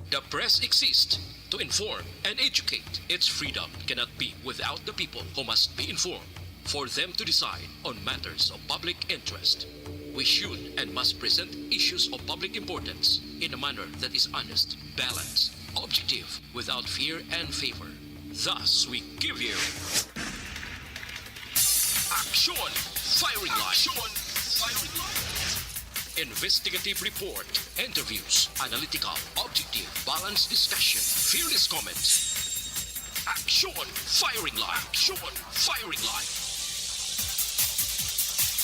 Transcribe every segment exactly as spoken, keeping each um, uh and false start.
The press exists to inform and educate. Its freedom cannot be without the people who must be informed for them to decide on matters of public interest. We should and must present issues of public importance in a manner that is honest, balanced, objective, without fear and favor. Thus, we give you Action Firing Line. Action Firing Line. Investigative report, interviews, analytical, objective, balanced discussion, fearless comments. Action Firing Line. Action Firing Line.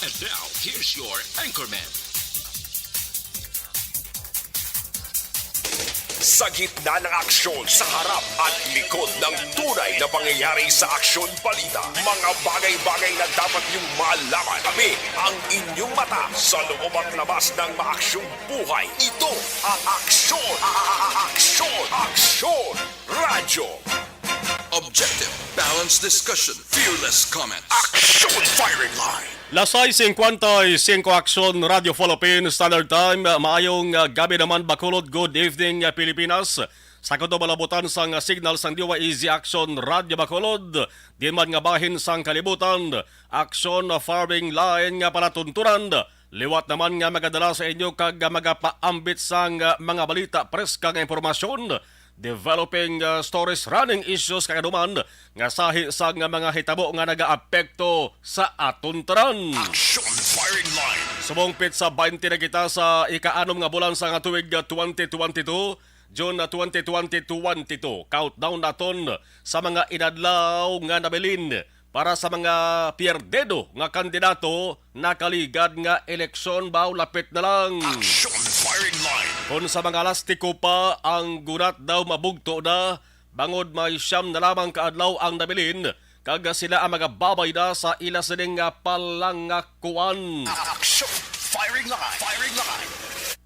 And now, here's your anchorman. Sa gitna ng aksyon, sa harap at likod ng tunay na pangyayari sa aksyon balita, mga bagay-bagay na dapat niyong malaman. Kami ang inyong mata sa loob at labas ng maaksyong buhay. Ito ang aksyon, a- a- a- aksyon, aksyon, radyo. Objective, balanced discussion, fearless comments. Action Firing Line. Las sais cincuenta y cinco, Aksyon Radio Philippines Standard Time. Maayong, ah, gabi naman, Bacolod. Good evening, ah, Pilipinas. Sa kuto malabutan sang, ah, signal sang D Y E Z Aksyon Radio Bacolod, diin man nga bahin sang kalibutan, Aksyon Firing Line nga palatuntunan. Liwat naman nga magadala sa inyo kag, ah, magapaambit sang, ah, mga balita, preska nga impormasyon, developing, uh, stories, running issues, kag anuman nga sahi sang mga hitabo nga nagaapekto sa aton tanan. Action Firing Line. Subong petsa twenty na kita sa ika-anom nga bulan sa nga tuig, uh, twenty twenty-two, June, uh, twenty twenty, twenty-two. Countdown naton sa mga inadlaw nga nabilin para sa mga pierdido nga kandidato, nakaligad nga eleksyon baw lapit na lang. Action Firing Line. Kon sa mga lastiko pa, ang gunat daw mabugto na, bangod may siyam na lamang ka adlaw ang nabilin, kag sila ang magababay na sa ila sining nga palangakuan. Action Firing Line. Firing Line.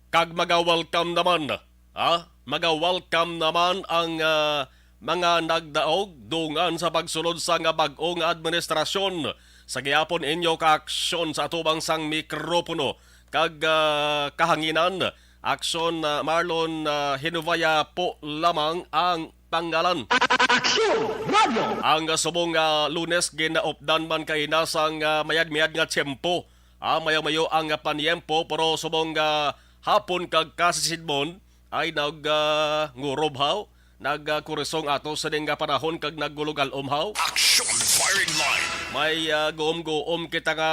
Kag maga-welcome naman, ha? Maga-welcome naman ang, ah, mga nagdaog dungan sa pagsulod sa nga bag-o nga administrasyon. Sa gihapon inyo ka aksyon sa atubang sang mikropono kag, ah, kahanginan, aksyon, ah, Marlon, ah, Hinubaya po lamang ang pangalan. Aksyon Radio! Ang subong nga Lunes ginaupdan man kaina sang, ah, mayad-mayad nga tiyempo. Ah, mayo-mayo ang, ah, panyempo, pero subong nga hapon kag kasisidmon ay nag, ah, ngurob haw, nag, ah, kurisong ato sining nga panahon kag naggulo gal-om haw. Action Firing Line. May, ah, guom-guom kita nga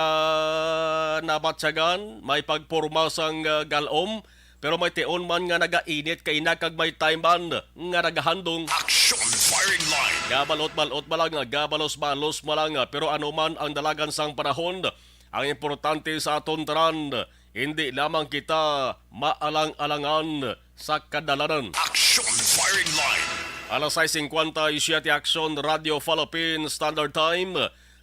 nabatyagan, may pagporma sang, ah, gal-om, pero may tion man nga nagainit kaina kag may time man nga nagahandong. Action Firing Line. Gabalot-balot man lang, gabalos-balos man lang, pero ano man ang dalagan sang panahon, ang importante sa aton tanan, hindi lamang kita maalang-alangan sa kadalanan. Action Firing Line. Alas sais cincuenta y siete, Action Radio Philippine Standard Time.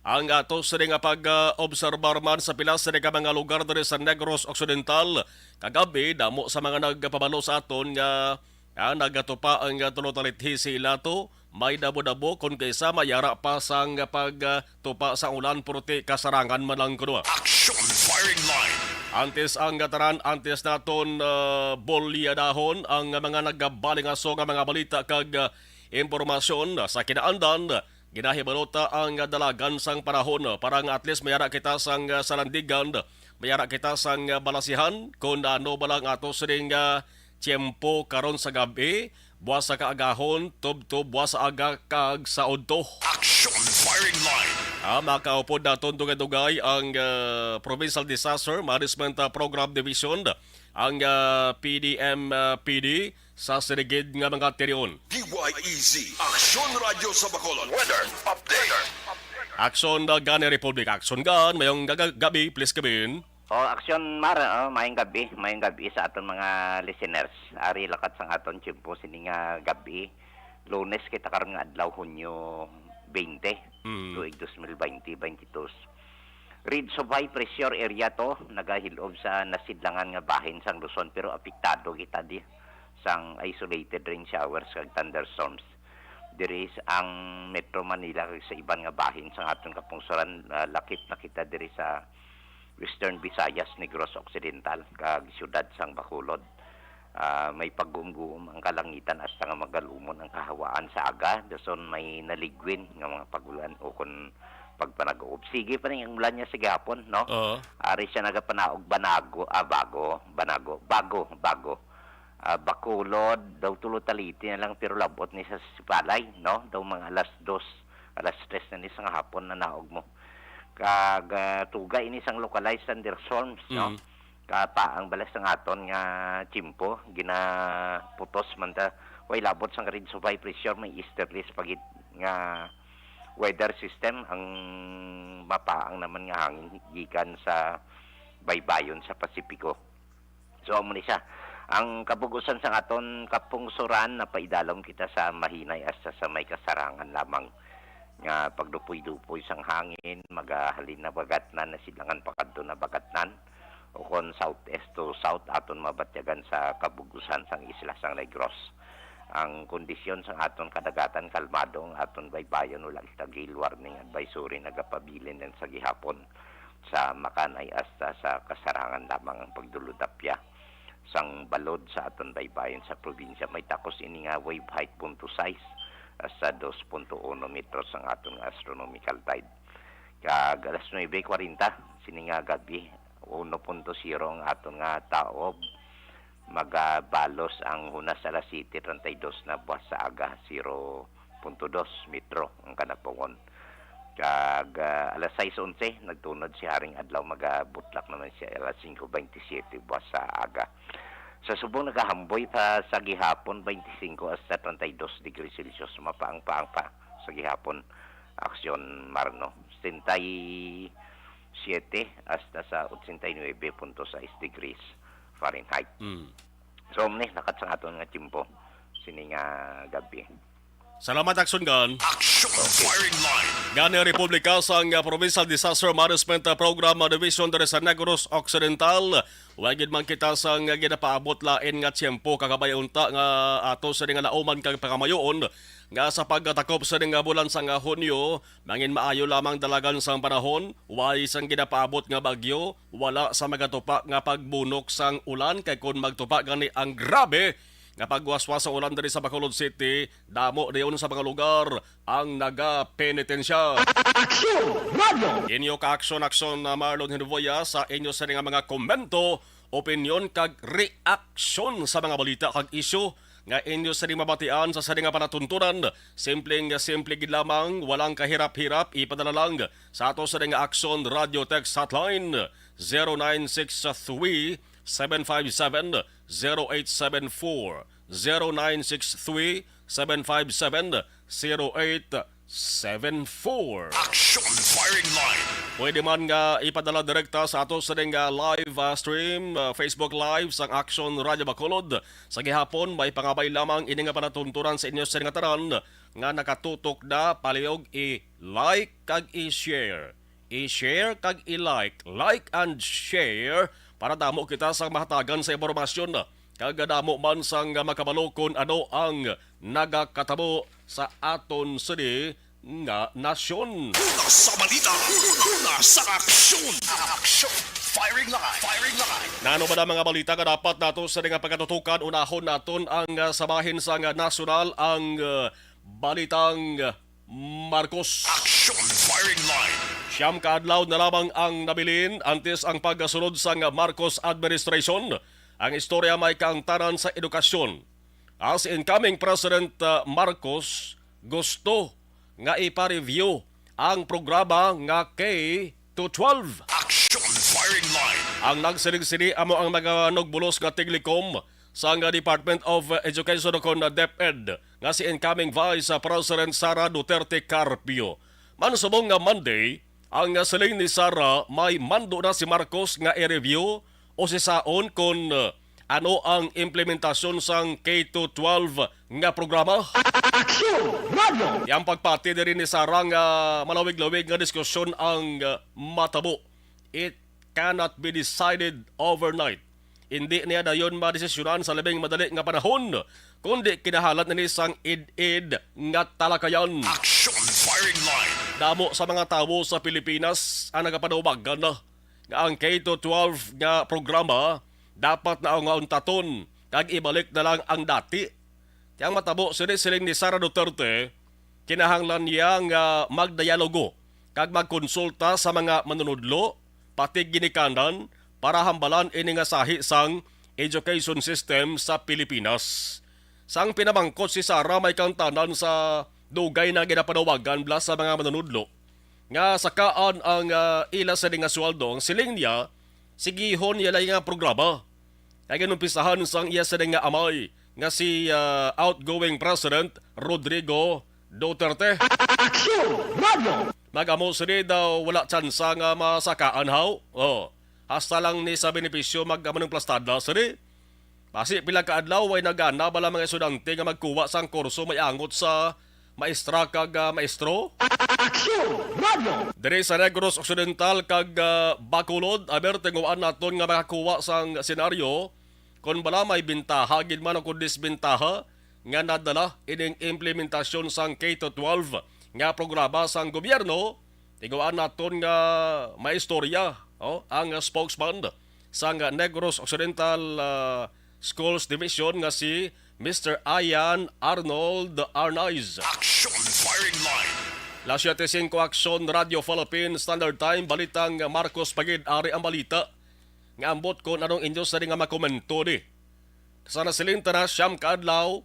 Ang ato sini nga pag-obserbar man sa pila sini ka mga lugar diri sa Negros Occidental, kagabi, damo sa mga nagpabalo sa aton nga, ah, nagatupa ang, ah, tulo talithi sa ilato, may dabo-dabo, kon kaysa mayara pa sang pagtupa sa ulan, puti kasarangan man lang kuno. Action Firing Line. Antes ang tanan, antes naton, ah, bulyadahon ang mga nagabalingaso nga mga balita kag, ah, impormasyon sa kinaandan, ginahibalota ang dalagan sang panahon para nga at least mayara kita sang, ah, salandigan, mayara kita sang, ah, balasihan kon ano ba lang ato sining, ah, tiyempo karon sa gab-i, buwas sa kaagahon, tubtob buwas sa aga kag sa udto. Action Firing Line. Ah, makaupod naton dugay-dugay ang, ah, Provincial Disaster Management, ah, Program Division, ang, ah, P D M, ah, P D, sa sining gid nga mga tion. D Y E Z, Aksyon Radyo sa Bacolod. Weather update. Aksyon na gani, Republic. Aksyon gan, mayong gaga-, gabi, please, Kevin. Oh, Aksyon Mar, oh, mayong gabi, mayong gabi sa aton mga listeners. Ari lakat sang aton tiyempo sini nga gabi. Lunes kita karon nga adlaw, Hunyo twenty, Mm. tuig dos mil twenty, twenty-two. Ridge of high pressure area to, nagahilob sa nasidlangan nga bahin sang Luzon, pero apektado kita di sang isolated rain showers kag thunderstorms. Diri sa ang Metro Manila kag sa iban nga bahin sang aton kapungsoran, ah, lakip na kita diri sa Western Visayas, Negros Occidental, kag siyudad sang Bacolod. Ah, may pagguom-guom ang kalangitan hasta nga magalumon ang kahawaan sa aga, dason may naligwin nga mga pag-ulan o kon pagpanag-uob. Sige pa ni ang ulan niya sa gihapon, no? Oo. Ari siya nagapanaog Banago, ah, Bago, Banago, Bago, Bago. Ah, Bacolod, daw tulo taliti na lang, pero labot ni sa Sipalay, no? Daw mga alas dos, alas tres na ni sa nga hapon na naog mo. Kag, ah, tuga ini sang localized thunderstorms, no? Mm. Kapaang bala sang aton nga tiyempo, ginaputos man ta, way labot sang ridge of high pressure, may easterlies pa gid nga weather system ang mapaang naman nga hangin gikan sa baybayon sa Pasipiko. So, amo ni siya. Ang kabug-usan sang aton kapungsoran, napaidalom kita sa Mahinay hasta sa may kasarangan lamang nga pagdupoy-dupoy sang hangin, magahalin na Bagatnan, nasilangan pakadto na Bagatnan, o kon southeast to south, aton mabatyagan sa kabug-usan sang isla sang Negros. Ang kondisyon sang aton kadagatan, kalmado. Ang aton baybayon, wala kita gale warning advisory, nagapabilin lang sa gihapon sa Makanay hasta sa kasarangan lamang ang pagdulod apya sang balod sa aton baybayon sa probinsya. May takos ini nga wave height punto sais hasta dos punto uno metros ang aton nga astronomical tide. Kag alas nuebe kwarenta sini nga gab-i, uno punto zero ang aton nga taob. Magabalos ang hunas alas siyete treinta y dos na buwas sa aga, zero punto dos metro ang kanapungon. Kag, ah, alas sais onse, nagtunod si Haring Adlaw, magabutlak naman siya alas singko beintisiyete buwas sa aga. Sa subong nagahamboy pa sa gihapon, beintisingko hasta treinta y dos degrees Celsius, mapaang-paang pa sa gihapon, Aksyon Marno. Sesenta y siete hasta sa ochenta y nuebe punto sais degrees Fahrenheit. Mm. So, mani, lakat sang aton nga tiyempo sini nga gab-i. Salamat, Action Gun. Action Firing Line. Gani, Republika sang, ah, Provincial Disaster Management, ah, Program, ah, Division diri sa Negros Occidental. Wa gid man kita sang, ah, ginapaabot lain nga tiyempo, kakabay unta nga ato sini nga nauman kag pangamayoon nga sa pagkatakop sini nga bulan sang, ah, Hunyo, mangin maayo lamang dalagan sang panahon, way sang ginapaabot nga bagyo, wala sa magatupa nga pagbunok sang ulan, kay kon magtupa gani ang grabe nga pagwaswas sa ulan diri sa Bacolod City, damo dayon sa mga lugar ang nagapenitensya. Aksyon Radio! Inyo ka-aksyon, Aksyon, ah, Marlon Hinvoya, sa inyo sini nga mga komento, opinyon kag reaksyon sa mga balita kag isyu nga inyo sini mabatian sa sini nga palatuntunan. Simpleng, simple gid lamang, walang kahirap-hirap, ipadala lang sa ato sini nga Aksyon Radio Text Hotline, zero nine six three, seven five seven, zero eight seven four, zero nine six three, seven five seven, zero eight seven four. Action Firing Line. Pwede man nga ipadala direkta sa ato sini nga live, ah, stream, ah, Facebook Live sang Action Radio Bacolod. Sa gihapon, may pangabay lamang ini nga palatuntunan sa inyo sini nga tanan nga nakatutok na, palihog i-like kag i-share. I-share kag i-like. Like and share para damo kita sang mahatagan sa impormasyon. Kag damo man sang makabalo kon ano ang nagakatabo sa aton sini nga nasyon. Una sa balita, una sa aksyon. Aksyon. Firing line. Firing line. Nano ba na mga balita nga dapat nato sini nga pagkatutukan? Unahon naton ang, ah, sa bahin sang nasyonal, ang, ah, balitang Marcos. Action Firing Line. Siyam ka adlaw na lamang ang nabilin antes ang pagkasulod sang Marcos administration. Ang istorya may kaangtanan sa edukasyon. As incoming President, uh, Marcos gusto nga ipa-review ang programa nga K to twelve. Action Firing Line. Ang nagsiling sini amo ang mga nagbulos nga tiglikom sang Department of Education o kon DepEd nga si incoming Vice President Sara Duterte Carpio. Man subong nga Monday, ang siling ni Sara, may mando na si Marcos nga i-review o sisaon kon, uh, ano ang implementasyon sang K to twelve nga programa. Aksyon Radio! Ang pagpati diri ni Sara nga malawig-lawig nga diskusyon ang, uh, matabo. It cannot be decided overnight. Indi niya dayon madesisyonan sa labing madali nga panahon, kundi kinahanglan ini sang id-id nga talakayan. Action Firing Line. Damo sa mga tawo sa Pilipinas ang nagapanubagan na nga ang K to twelve nga programa dapat na nga untaton kag ibalik na lang ang dati. Ti ang matabo sini, siling ni Sara Duterte, kinahanglan niya nga magdialogo kag magkonsulta sa mga manunudlo, pati ginikanan, para hambalan ini nga sahi sang education system sa Pilipinas. Sang pinamangkot si Sara, may kaangtanan sa dugay na ginapanawagan bala sa mga manunudlo nga sakaan ang, ah, ila sini nga sweldo. Ang siling niya, sigihon niya lang nga programa nga ginumpisahan sang iya sini nga amay nga si, ah, outgoing President Rodrigo Duterte. Aksyon! Radyo! Mag-amo sini daw wala tsansa nga masakaan, haw? Oh, hasta lang ni sa benepisyo mag-amo ng plastada sini. Basi pila ka adlaw, way nagana bala mga estudyante nga magkuha sang kurso may angot sa maestra kag, ah, maestro? Aksyon! Radyo! Diri sa Negros Occidental kag, ah, Bacolod, aber, tinguhaan naton nga makakuha sang senaryo kon bala may bintaha gid man o kon disbintaha nga nadala ining implementasyon sang K to twelve nga programa sang gobyerno. Tinguhaan naton nga maistorya, oh, ang spokesman sang Negros Occidental, ah, Schools Division nga si Mister Ian Arnold Arnaiz. Action Firing Line. Las siete singko, Aksyon, Radyo Philippine Standard Time, balitang Marcos pa gid. Ari ang balita nga ambot kon anong inyo sini nga makomento ni. Sa nasiling ta na siyam ka adlaw,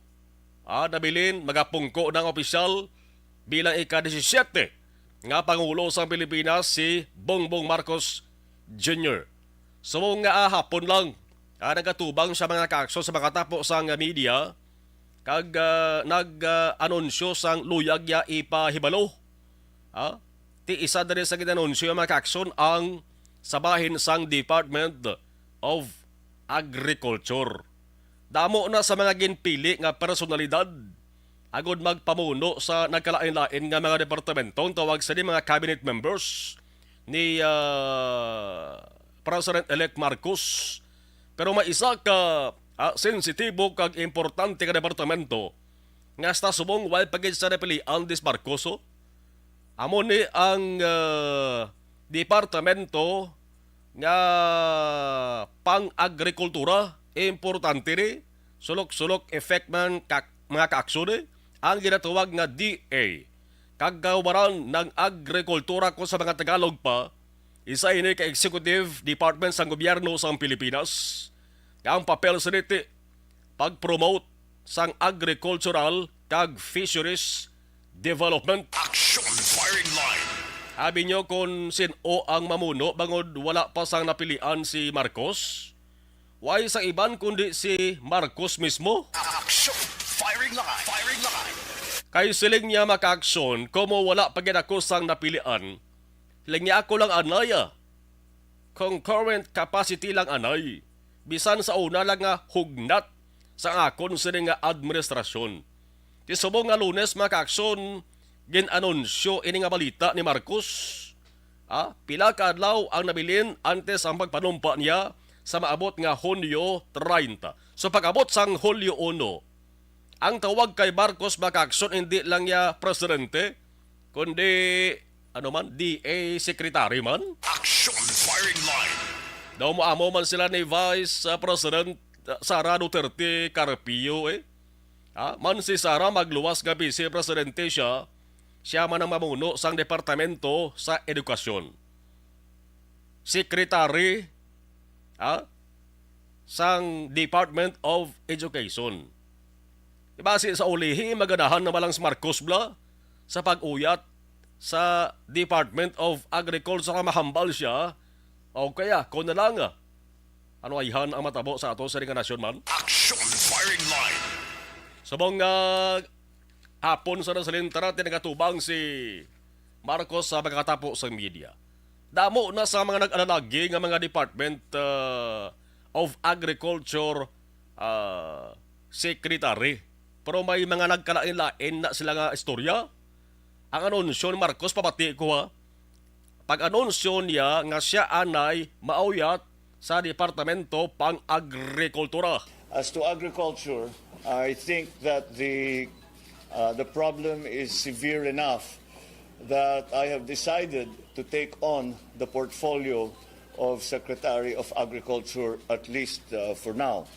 ah, nabilin, magapungko na ang opisyal bilang ika-disisiete nga Pangulo sang Pilipinas, si Bongbong Marcos Junior. Subong nga, ah, hapon lang, ah, nagatubang siya, mga kaaksyon, sa makatapo sang media, kag, ah, nag, ah, anunsyo sang luyag niya ipahibalo. Ha? Ti isa diri sa ginanunsyo, mga kaaksyon, ang sa bahin sang Department of Agriculture. Damo na sa mga ginpili nga personalidad agod magpamuno sa nagkalain-lain nga mga departamento ang tawag sini mga cabinet members ni, ah, President-elect Marcos. Pero may isa ka, ah, sensitibo kag importante nga departamento nga hasta subong wala pa gid sa napilian ni Marcos, oh. Amo ni ang, ah, departamento nga pang-agrikultura. Importante ni, sulok-sulok effect man ka, mga kaaksyon ni, ang ginatawag nga D A, kag kaubaran ng agrikultura ko sa mga Tagalog pa. Isa ini ka executive department sang gobyerno sang Pilipinas, nga ang papel sini ti pag-promote sang agricultural kag fisheries development. Action Firing Line. Abi nyo kung sin-o ang mamuno bangod wala pa sang napilian si Marcos? Way sang iban kundi si Marcos mismo. Action Firing Line. Firing Line. Kay siling niya, mga kaaksyon, komo wala pa gid ako sang napilian, siling niya, ako lang anay, ah. Concurrent capacity lang anay, bisan sa una lang nga hugnat sa akon sini nga administrasyon. Ti subong nga Lunes, mga kaaksyon, gin-anunsyo ini nga balita ni Marcos. Ah, pila ka adlaw ang nabilin antes ang pagpanumpa niya sa maabot nga Hunyo treinta. So, pag-abot sang Hulyo uno, ang tawag kay Marcos, mga kaaksyon, hindi lang niya presidente, kundi, ano man, D A secretary man. Action Firing Line. Daw moamo man sila ni Vice, ah, President, ah, Sara Duterte Carpio, eh. Ah, man si Sara magluwas nga vice presidente siya, siya man ang mamuno sang Departamento sa Edukasyon. Secretary, ah, sang Department of Education. Di ba, si, sa ulihi, maganahan na malang si Marcos bala sa pag-uyat sa Department of Agriculture, mahambal siya. O kaya, kung na lang, ah, ano ayhan ang matabo sa ato sa nga nasyon man? Action Firing Line. Subong nga hapon sa nasalintara, ti nagatubang si Marcos sa makatapo sa media. Damo na sa mga nag-alalagi nga mga Department, ah, of Agriculture, ah, Secretary. Pero may mga nagkalain-lain na sila nga istorya. Ang anunsyo ni Marcos, pabati ko, ha. Pag-anunsyo niya nga siya anay mauyat sa Departamento pang Agrikultura. As to agriculture, I think that the, uh, the problem is severe enough that I have decided to take on the portfolio of Secretary of Agriculture, at least, uh, for now.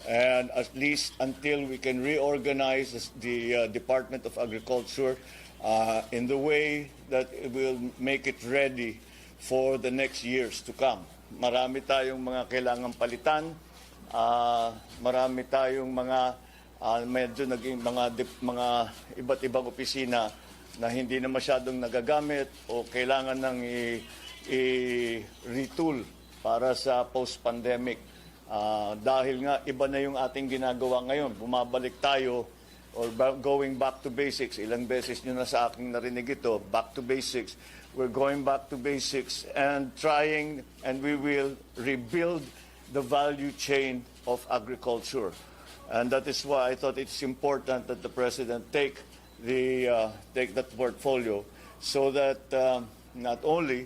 And at least until we can reorganize the uh, Department of Agriculture uh, in the way that it will make it ready for the next years to come. Marami tayong mga kailangang palitan, ah, marami tayong mga, ah, medyo naging mga dip-, mga iba't ibang opisina na hindi na masyadong nagagamit o kailangan nang i-, i-retool para sa post-pandemic. Ah, dahil nga iba na yung ating ginagawa ngayon, bumabalik tayo or ba-, going back to basics. Ilang beses nyo na sa akin narinig ito, back to basics. We're going back to basics and trying, and we will rebuild the value chain of agriculture. And that is why I thought it's important that the President take the, uh, take that portfolio so that, um, not only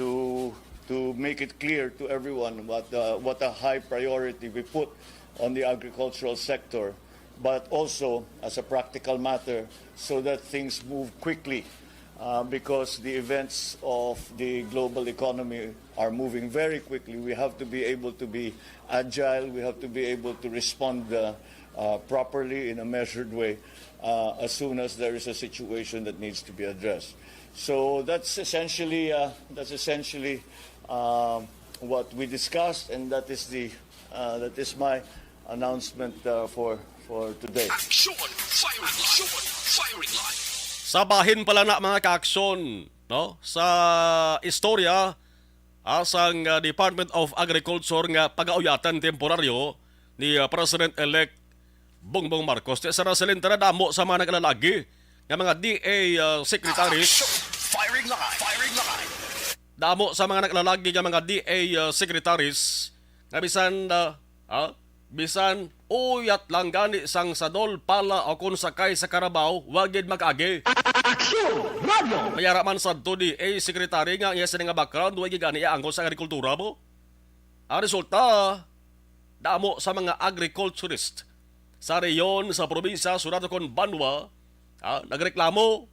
to, to make it clear to everyone what, uh, what a high priority we put on the agricultural sector, but also as a practical matter so that things move quickly, uh, because the events of the global economy are moving very quickly. We have to be able to be agile. We have to be able to respond, uh, uh, properly in a measured way, uh, as soon as there is a situation that needs to be addressed. So that's essentially, uh, that's essentially, uh, what we discussed, and that is the, uh, that is my announcement, uh, for, for today. Action! Firing line! Action! Firing line! Sa bahin pala na, mga kaaksyon, no? Sa istorya, ah, sang, ah, Department of Agriculture nga pagauyatan temporaryo ni, ah, President-elect Bongbong Marcos. Ti sa Raselin, tara, damo sa mga nag-alalagi nga mga D A, ah, secretaries. Action! Firing line! Firing line! Damo sa mga nag-alalagi nga mga D A, ah, secretaries nga bisan, ah, ah, bisan uyat lang gani sang sadol, pala, o kon sakay sa karabaw, wa gid makaagi. Action! Radyo! May ara man sadto D A secretary nga iya sini nga background, wa gid gani iya angkon sa agrikultura mo. Ang resulta, damo sa mga agriculturist sa rehiyon, sa probinsya, syudad kon banwa, ah, nagreklamo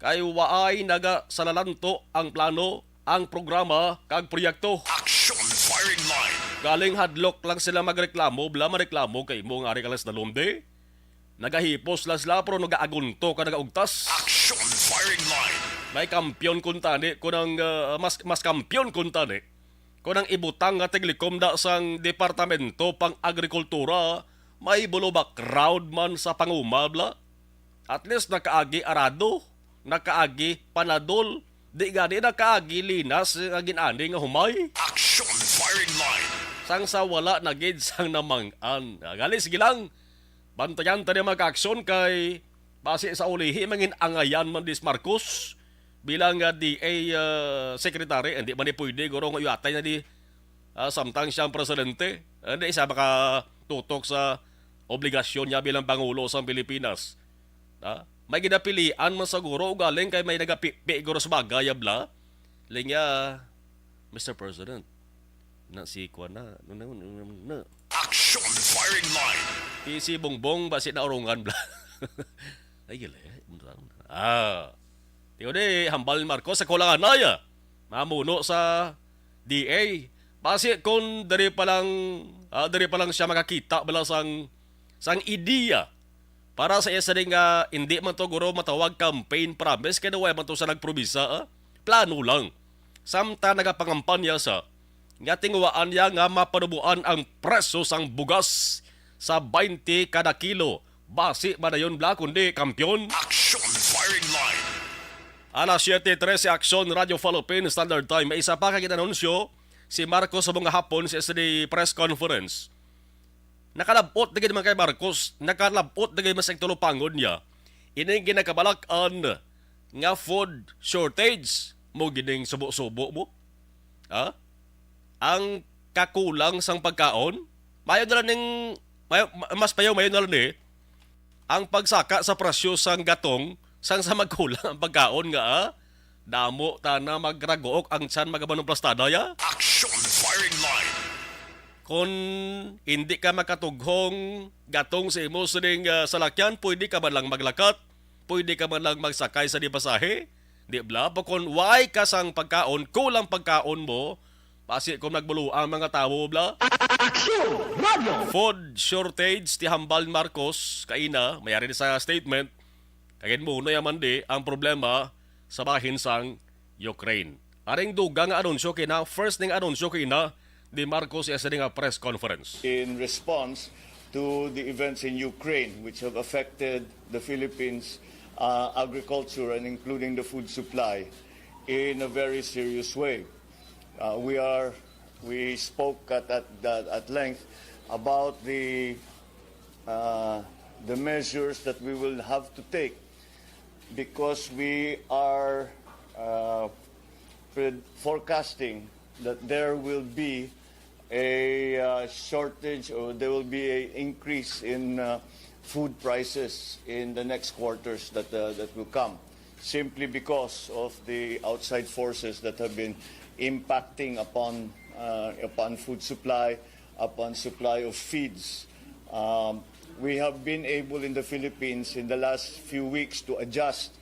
kay waay nagasalalanto ang plano, ang programa, kag proyekto. Action! Firing line! Galing hadlok lang sila magreklamo, bla, mareklamo kay imo nga ari ka lang sa dalumde. Nagahipos lang sila, pero nagaagunto ka, nagaugtas. Action! Firing line! May kampiyon kuntani, kunang, ah, mas, mas kampiyon kuntani. Kon ang ibutang nga tiglikom da sang Departamento pang Agrikultura, may bulo ba crowd man sa panguma, bla? At least nakaagi arado, nakaagi panadol, di gani nakaagi linas nga gin-ani nga humay. Action! Firing line! Sang sa wala na gid sang namang-an. Ah, gali, sige lang. Bantayan ta ni mga kaaksyon kay basi sa ulihi, mangin-angayan man dis Marcos bilang, ah, D A, ah, secretary. Hindi man ni pwede, guro, nga uyatay na di, ah, samtang siya ang presidente. Ah, hindi siya makatutok sa obligasyon niya bilang Pangulo sa Pilipinas. Ah, may ginapilian man siguro, ugaling kay may nagapipi, guro, sa bagay, abla. Linya, Mister President, na si kuan na, na, na, na, na. Action! Firing line! Ti si Bongbong, basi naurungan, bla. Ay, gali. Ah. Tiyo di, hambal ni Marcos sa kulangan na, ya. Mamuno sa D A. Basi kung diri pa lang, ah, diri pa lang siya makakita, bala, sang, sang ideya para sa iya sini nga, hindi man to, guro, matawag campaign promise, kay way man to sa nagpromisa, ah. Plano lang. Samtang nagapangampanya sa nga tinguhaan niya nga mapanuboan ang presyo sang bugas sa twenty kada kilo. Basi ba na yun, bla, kundi kampiyon? Action! Firing line! Alas siete trese, Action, Radyo Philippine Standard Time. May isa pa ka gin-anunsyo si Marcos sa mga hapon sa S D press conference. Nakalabot na gid man kay Marcos, nakalabot na gid man sa tulopangon niya. Ining ginakabalak-an nga food shortage mo gining subo-subo mo. Ha? Ang kakulang sang pagkaon, mayo na lang ning, mayo, mas payo, mayo na lang ni ang pagsaka sa presyo sang gatong sang sa magkulang ang pagkaon nga, ah, damo tana magraguok ang tiyan, magabanong plastada, ya. Action! Firing line! Kon hindi ka makatughong gatong sa imo sining, ah, salakyan, pwede ka man lang maglakat, pwede ka man lang magsakay sa di pasahe, di bala? Pero kon way ka sang pagkaon, kulang pagkaon mo, Basi kung nagbulo ang mga tawo, bla. Aksyon Radio! Food shortage ti hambal Marcos kaina, mayari ni sa statement, kag ginbuno ya man di ang problema sa bahin sang Ukraine. Aring dugang nga anunsyo kina, first ning anunsyo kina ni Marcos ya sini nga press conference. In response to the events in Ukraine, which have affected the Philippines' uh, agriculture and including the food supply in a very serious way. Uh, we are we spoke at, at, at length about the uh, the measures that we will have to take because we are uh, pred- forecasting that there will be a uh, shortage or there will be an increase in uh, food prices in the next quarters that uh, that will come, simply because of the outside forces that have been impacting upon uh, upon food supply, upon supply of feeds. Um, we have been able in the Philippines in the last few weeks to adjust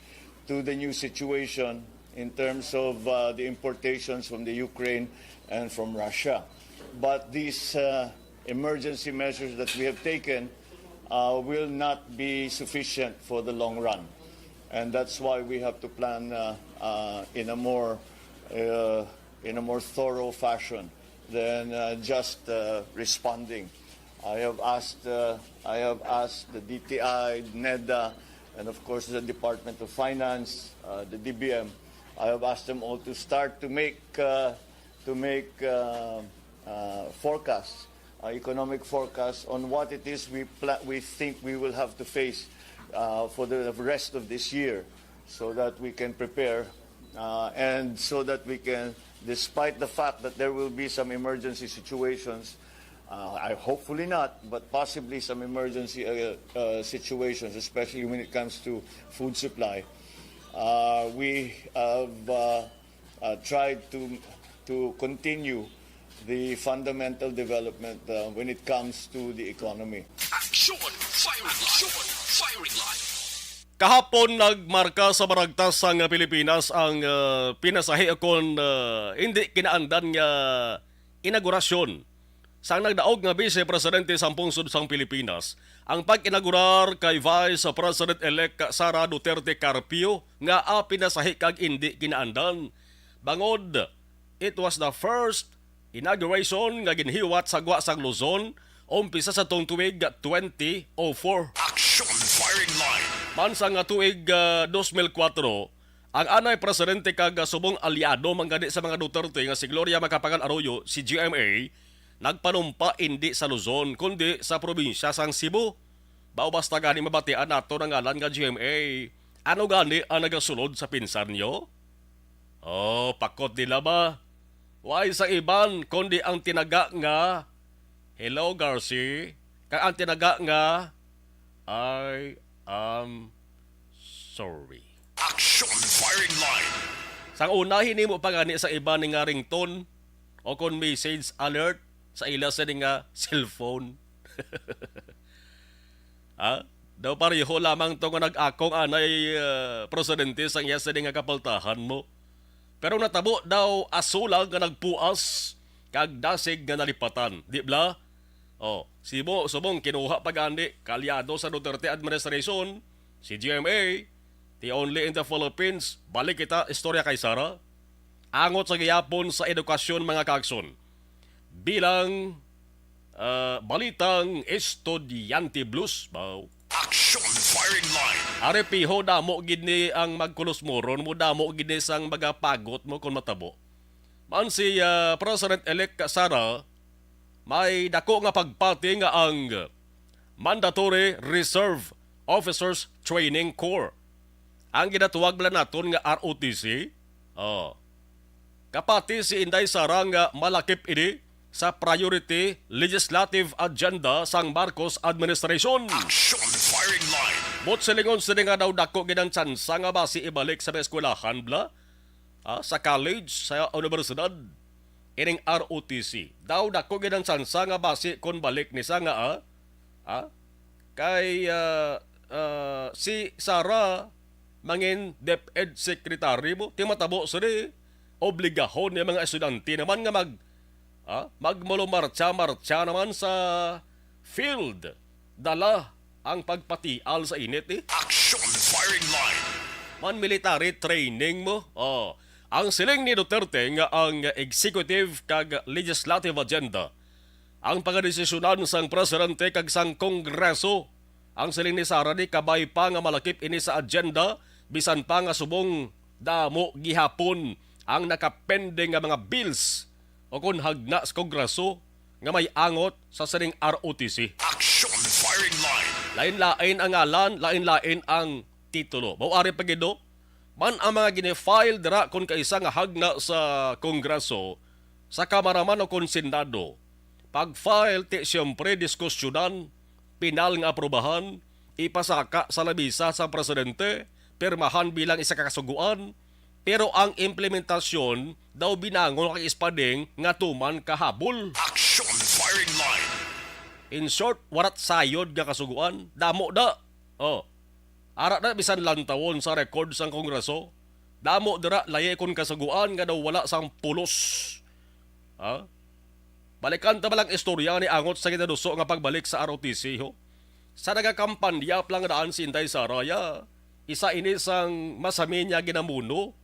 to the new situation in terms of uh, the importations from the Ukraine and from Russia. But these uh, emergency measures that we have taken uh, will not be sufficient for the long run. And that's why we have to plan uh, uh, in a more uh, in a more thorough fashion than uh, just uh, responding. I have asked uh, I have asked the D T I, NEDA, and of course the Department of Finance, uh, the D B M. I have asked them all to start to make uh, to make uh, uh, forecasts, uh, economic forecasts on what it is we pla- we think we will have to face uh, for the rest of this year, so that we can prepare uh, and so that we can, despite the fact that there will be some emergency situations, uh, I hopefully not, but possibly some emergency uh, uh, situations, especially when it comes to food supply. Uh, we have uh, uh, tried to to continue the fundamental development uh, when it comes to the economy. Aksyon! Firing line! Aksyon! Firing line! Kahapon, nagmarka sa Baragtas sang Pilipinas ang uh, pinasahi kon uh, hindi kinaandan nga inaugurasyon sang nagdaog nga Vice Presidente sang Pungsod sang Pilipinas, ang pag-inaugurar kay Vice President-elect Sara Duterte Carpio nga uh, pinasahi kag hindi kinaandan. Bangod, it was the first inauguration nga ginhiwat sa gwa sang Luzon umpisa sa tong tuig twenty oh four. Aksyon! Firing line! Man sa nga tuig uh, dos mil kuwatro, ang anay presidente kag subong aliado man gani sa mga Duterte nga si Gloria Macapagal Arroyo, si G M A, nagpanumpa indi sa Luzon kundi sa probinsya sang Cebu. Bao basta gani mabatian nato ang ngalan nga G M A. Ano gani ang nagasulod sa pinsar niyo? Oh, pakot nila ba? Way sa iban kundi ang tinaga nga "Hello, Garci," kag ang tinaga nga "I am sorry." Action firing line. Sang una, hinimo pa gani sa iban ni nga ringtone o kon message alert sa ila sa nga cellphone. Ha? Daw pareho lamang to nga nag-akong anay uh, presidente sang iya sini nga kapaltahan mo. Pero natabo daw asulag nga nagpuas kag dasig nga nalipatan, di bla? Oh, sibo subong kinuha pa gani kalyado sa Duterte administration si G M A, the only in the Philippines. Balik kita istorya kay Sara. Angot sa gihapon sa edukasyon, mga kagson. Bilang uh, balitang estudyante blues, baw. Action firing line. Ari piho damo gid ni ang magkulos moron mo, damo gid ni sang magapagot mo kon matabo. Man si uh, President-elect Sara, may dako nga pagpati nga ang Mandatory Reserve Officers Training Corps, ang ginatuwag bala naton nga R O T C. Oh. Kapati si Inday Sara nga malakip ini sa priority legislative agenda sang Marcos administration. Action firing line. But silingon sini nga daw dako gid ang tsansa nga basi ibalik sa mga eskwelahan bla, ah, sa college, sa universidad, ining R O T C. Daw dako gid ang tsansa nga basi kon balik ni sa nga, ah, ah, kay ah, ah, si Sara mangin DepEd secretary mo, ti matabo sini obligahon ni mga estudyante naman nga mag Ha? Magmulumartsa-martsa naman sa field. Dala ang pagpatial sa init, eh. Action firing line. Man military training mo. Oh. Ang siling ni Duterte nga ang executive kag legislative agenda ang pagadesisyonan sang presidente kag sang Kongreso. Ang siling ni Sara, di kabay pa nga malakip ini sa agenda, bisan pa nga subong damo gihapon ang nakapending nga mga bills o kon hagna sa Kongreso nga may angot sa sining R O T C. Action firing line. Lain-lain ang ngalan, lain-lain ang titulo. Mao ari pa gid, no? Man ang mga gini-file dira kon kaisa nga hagna sa Kongreso, sa Kamara man o kon Senado, pag-file ti siyempre diskusyonan, pinal nga aprubahan, ipasaka sa lamisa sa presidente, pirmahan bilang isa ka kasugoan, pero ang implementasyon daw binangon kay ispading nga tuman kahabol. Action firing line. In short, warat sayod nga kasugoan. Damo da. Oh. Ara na bisan lantawon sa record sang Kongreso. Damo dira layi kon kasugoan nga daw wala sang pulos. Ha? Balikan ta ba lang istorya ni angot sa ginaduso nga pagbalik sa R O T C, ho? Sa nagakampanya pa lang daan si Inday Sara, ya, isa ini sang masami niya ginamuno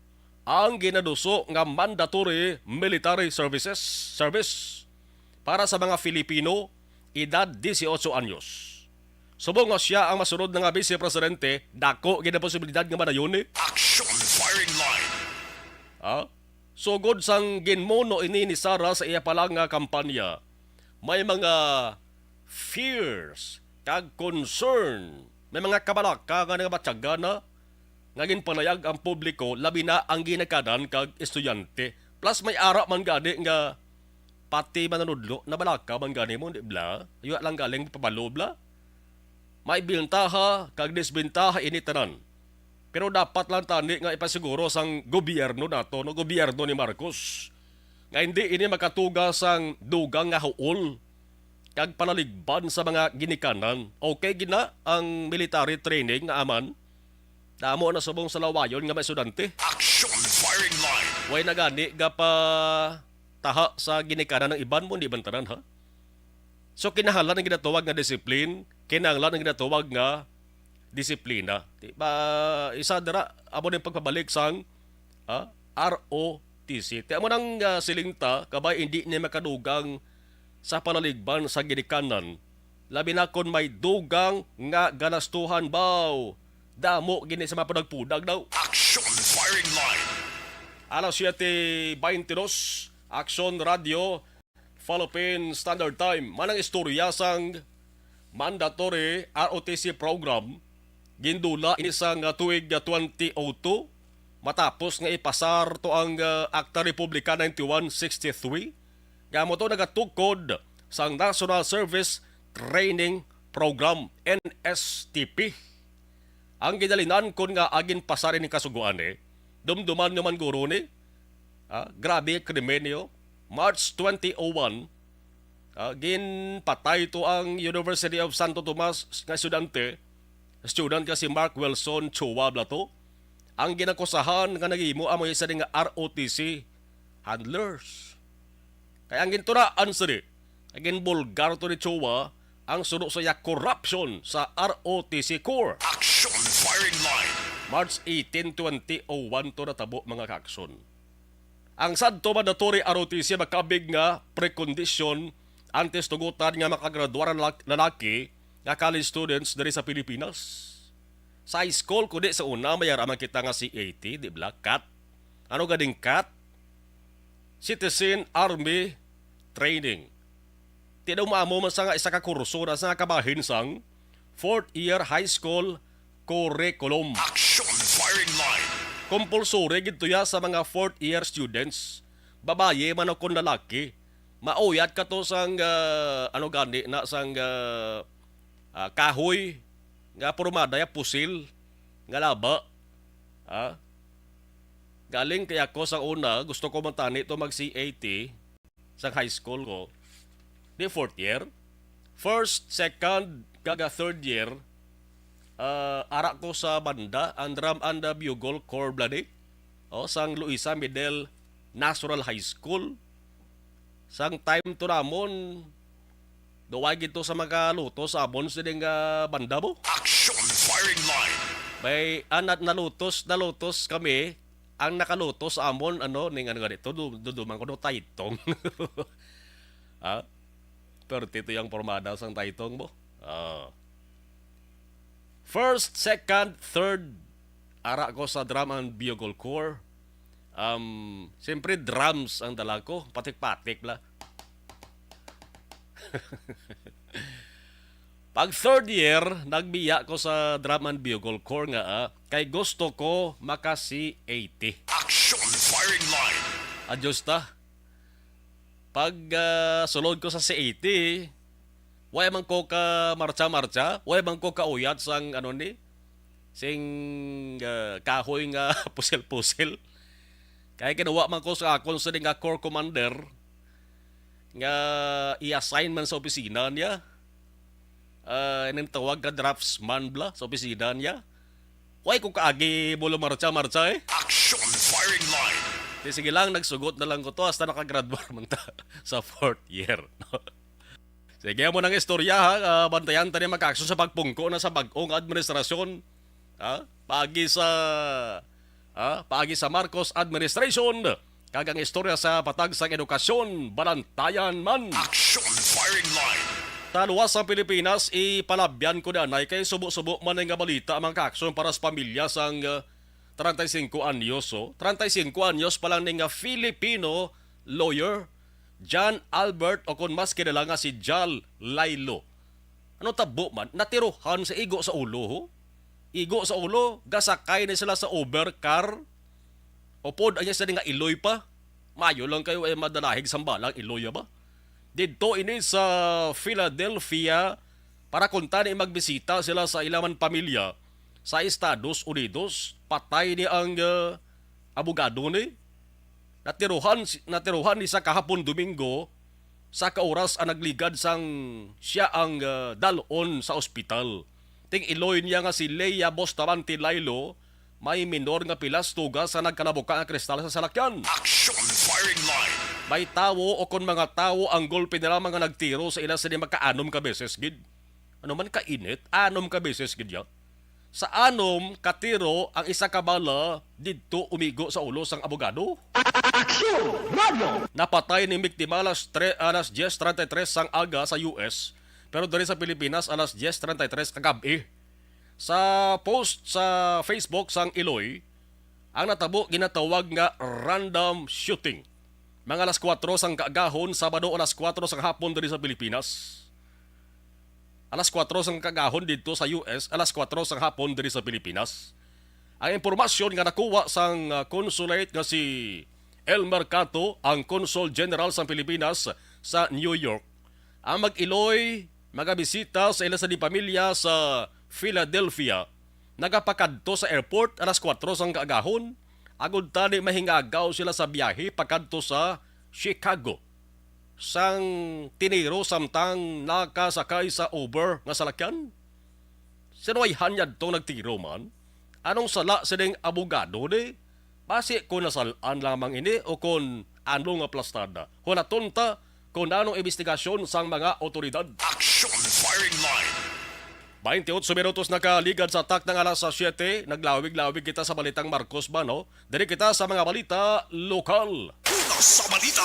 ang ginaduso nga mandatory military services, service para sa mga Filipino edad dieciocho anyos. Subong nga sia ang masunod na nga vice presidente, dako gid ang posibilidad nga madayon ni. Action firing line. Ha? Sugod sang ginmuno ini ni Sara sa iya pa lang nga kampanya, may mga fears kag concern, may mga kabalaka nga nangabatyagan na nga ginpanayag ang publiko, labi na ang ginikanan kag estudyante. Plus, may ara man gani nga pati manunudlo nabalaka man gani mo, di bala? Ayaw lang galing pabalo, bala? May bintaha kag disbintaha ini tanan. Pero dapat lang tani nga ipasiguro sang gobyerno nato, no, gobyerno ni Marcos, nga hindi ini makatuga sang dugang nga huol kag palaligban sa mga ginikanan. Okay gid na ang military training nga aman. Damo na subong sa lawayon nga mga estudyante. Action firing line. Way na gani gapataha sa ginikanan ng iban mo, di man tanan, ha? So, kinahanglan ang ginatawag nga discipline, kinahanglan ang ginatawag nga disiplina. Di ba, isa dira, amo din pagpabalik sang, ah, R O T C. Ti amo nang, ah, siling ta, kabay hindi ni makadugang sa palaligban sa ginikanan, labi na kon may dugang nga ganastuhan, baw. Damo gini sa mga pudag-pudag daw. Action firing line. Alas siete beintidos, Action Radio, Philippine Standard Time. Manang istorya sang mandatory R O T C program, gindula ini sang, ah, tuig, ah, twenty oh two, matapos nga ipasar to ang, ah, Akta Republika ninety-one sixty-three, nga amo to nagatukod sang National Service Training Program, N S T P. Ang ginalinan kon nga agin pasar ini kasugoan, eh. Dumduman nyo man guro ni, ah, grabe krimen niyo. March twenty oh one, ah, ginpatay to ang University of Santo Tomas nga estudyante, student nga si Mark Wilson Chua Blato. Ang ginakusahan nga naghimo amo isa nga R O T C handlers. Kay ang ginturaan sini, ginbulgar to ni Chua ang suno sa iya corruption sa R O T C Corps. Action firing line. March eighteen, twenty oh one to natabo, mga kaakson. Ang sadto mandatory R O T C makabig nga precondition antes tugutan nga makagradwar ang lak-, lalaki nga college students diri sa Pilipinas. Sa high school, kundi sa una, may ara man kita nga C A T, di ba? cat. Ano ganing cat? Citizen Army Training. Ti daw maamo man sa nga isa ka kurso na sa nga kabahin sang fourth year high school curriculum. Action firing line. Compulsory gid to ya sa mga fourth year students, babayi man o kon lalaki. Mauyat ka to sang, ah, ano gani na, sang, ah, ah, kahoy nga pormada ya pusil nga laba. Ah? Galing kay ako sa una, gusto ko man tani to mag C A T sa high school ko. Di fourth year. First, second, kag third year, ah, ara ko sa banda, ang Drum and the Bugle Corps bala ni. O, sang Luisa Middle National High School. Sang time to namon, duway gid to sa makalutos sa amon sining, ah, banda mo. Action firing line. May, ah, na-, nalutos, nalutos kami. Ang nakalutos sa amon, ano, ning ano nga dito, du-, duduman ko no taytong. Ha? Perti to yung pormada sang taytong mo. Ah. First, second, third, ara ko sa drum and bugle corps. Um, siyempre, drums ang dala ko. Patik-patik la. Pag third year, nagbiya ko sa drum and bugle corps nga, ah, kay gusto ko maka-C eighty. Action firing line. Adyos ta. Pag, ah, sulod ko sa C eighty, wa man ko ka marcha-marcha, wa man ko kauyat sang, ano ni, sing, ah, kahoy nga pusil-pusil. Kay kinuha man ko sa akon sa nga corps commander nga i-assign man sa opisina niya. Ah, ining tawag ka draftsman bla sa opisina niya. Way ko kaagi mo lumarcha-marcha, eh. Action firing line. Di, sige lang, nagsugot na lang ko to hasta nakagraduar man ta sa fourth year, no? Sige, amo nang istorya, ha. Ah, bantayan ta ni magkaaksyon sa pagpungko na sa bag-ong administrasyon. Ha? Paagi sa, ha? Paagi sa Marcos administration. Kag ang istorya sa patag sang edukasyon, balantayan man. Action firing line. Taluwas sa Pilipinas, ipalabyan ko danay kay subo-subo man nga balita, mga kaaksyon, para sa pamilya sang, uh, treinta y cinco anyos, oh. Treinta y cinco anyos pa lang ni nga Filipino lawyer, John Albert, o kon mas kilala nga si Jal Lailo. Ano tabo man? Natiruhan sa igo sa ulo, ho? Igo sa ulo, gasakay ni sila sa Uber car. Upod, anya sila nga iloy pa. Mayo lang kayo, eh, madalahig sambalang iloy, ba? Didto ini sa Philadelphia para kuntani magbisita sila sa ila man pamilya sa Estados Unidos. Patay ni ang, ah, abogado ni. Natiruhan si, natiruhan ni sa kahapon Domingo sa kaoras ang nagligad sang siya ang, ah, dal-on sa ospital. Ting iloy niya nga si Lea Bustamante Lailo, may minor nga pilas tugas sa nagkalabuka nga kristal sa salakyan. Action firing line. May tawo o kon mga tawo ang gulpi nila mga nagtiro sa ila sini makaanom ka beses gid. Ano man ka init, anom ka beses gid ya. Sa anom ka tiro ang isa ka bala didto umigo sa ulo sang abogado. Action Radio. Napatay ni biktima alas tre-, alas diyes treinta y tres sang aga sa U S, pero diri sa Pilipinas alas diyes treinta y tres kagab-i. Sa post sa Facebook sang Iloy, ang natabo ginatawag nga random shooting. Mga alas kuwatro sang kaagahon, Sabado, alas kuwatro sang hapon diri sa Pilipinas. Alas kuwatro sang kaagahon didto sa U S, alas kuwatro sang hapon diri sa Pilipinas. Ang impormasyon nga nakuha sang, ah, consulate nga si Elmer Cato, ang Consul General sang Pilipinas sa New York, ang mag-iloy, magabisita sa ila sa di pamilya sa Philadelphia, nagapakadto sa airport alas kuwatro sang kaagahon, agod tani mahingagaw sila sa biyahe pakadto sa Chicago. Sang tiniro samtang nakasakay sa Uber nga salakyan? Sinuwayhan niya tong nagtiro man? Anong sala sining abogado ni? Basi kung nasal-an lamang ini o kung ano nga plastada. Hulaton ta kung anong imbestigasyon sang mga awtoridad. Action firing line. Baintiotso minutos nakaligad sa takna nga alas siyete, naglawig-lawig kita sa balitang Marcos ba, no? Diri kita sa mga balita lokal. Una sa balita,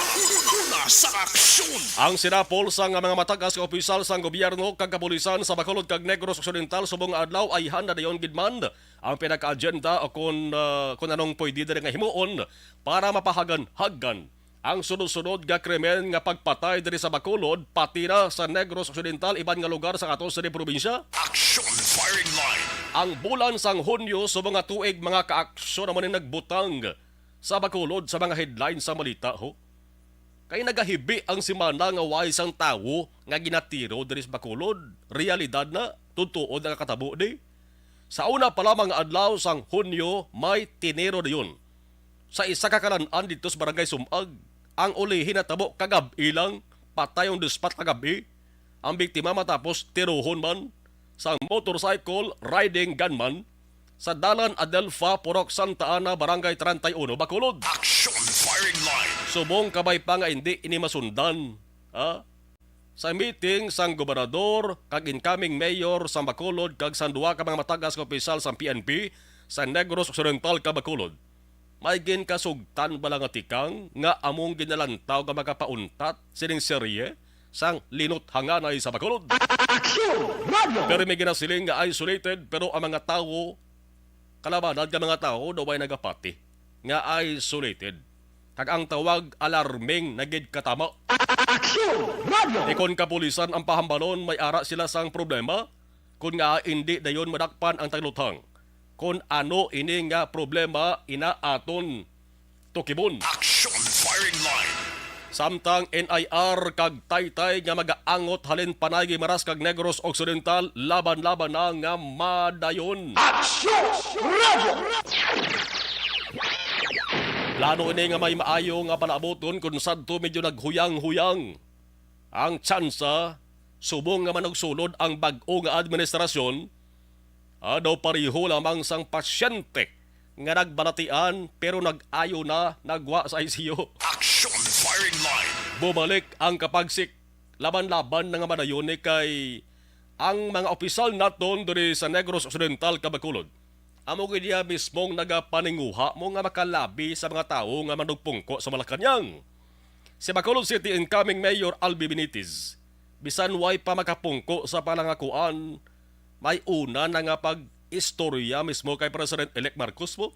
una sa aksyon. Ang sinapol sang mga matagas nga opisyal sang gobyerno kag kapulisan sa Bacolod kag Negros Occidental subong nga adlaw ay handa dayon gid man ang pinaka-agenda o kung, ah, kung anong pwede diri nga himuon para mapahagan-hagan ang sunod-sunod nga krimen nga pagpatay diri sa Bacolod, pati na sa Negros Occidental, iban nga lugar sa aton sa probinsya. Action firing line. Ang bulan sang Hunyo sa mga tuig, mga kaaksyon, naman ang nagbutang sa Bacolod sa mga headline sa balita, ho. Kay nagahibi ang semana nga way sang tawo nga ginatiro diri sa Bacolod. Realidad na, tutuod ang katabo di. Sa una pa lamang nga adlaw sang Hunyo, may tiniro dayon sa isa ka kalan-an didto sa Barangay Sumag. Ang ulihi natabo kagab-i lang, patay ang dispat kagab-i. Ang biktima matapos tirohon man sang motorcycle riding gunman sa Dalan Adelfa, Purok Santa Ana, Barangay treinta y uno, Bacolod. Action firing line. Subong kabay pa nga indi ini masundan, ha? Sa meeting sang gobernador kag incoming mayor sa Bacolod kag sang duha ka mga matagas nga opisyal sang P N P sa Negros Occidental kag Bacolod, may ginkasugtan bala nga tikang nga among ginalantaw nga makapauntat sining serye sang linot hanganay sa Bacolod. Aksyon! Radyo! Pero may ginasiling nga isolated, pero ang mga tawo, kalabanan nga mga tawo daw ay nagapati nga isolated. Kag ang tawag alarming na gid katama. Aksyon! Radyo! Ikon kapulisan ang pahambalon, may ara sila sang problema, kun nga indi dayon madakpan ang tagluthang, kun ano ini nga problema ina aton tukibon. Action Firing Line. Samtang N I R kag Taytay nga magaangot halin Panay, Guimaras kag Negros Occidental, laban-laban na nga madayon. Action! Radyo! Plano ini nga may maayo nga palaabuton kung sadto medyo naghuyang-huyang ang tsansa subong nga manugsulod ang bag-o nga administrasyon, ah, daw pareho lamang sang pasyente nga nagbalatian pero nag-ayo na, nagwa sa I C U. Action Firing Line. Bumalik ang kapagsik, laban-laban na nga madayon ni kay ang mga opisyal naton diri sa Negros Occidental kag Bacolod amo gid iya mismong nagapaninguha mo nga makalabi sa mga tawo nga manugpungko sa Malacañang. Si Bacolod City incoming Mayor Albi Benitez, bisan way pa makapungko sa palangakuan, may una na nga pag-istorya mismo kay President-elect Marcos mo.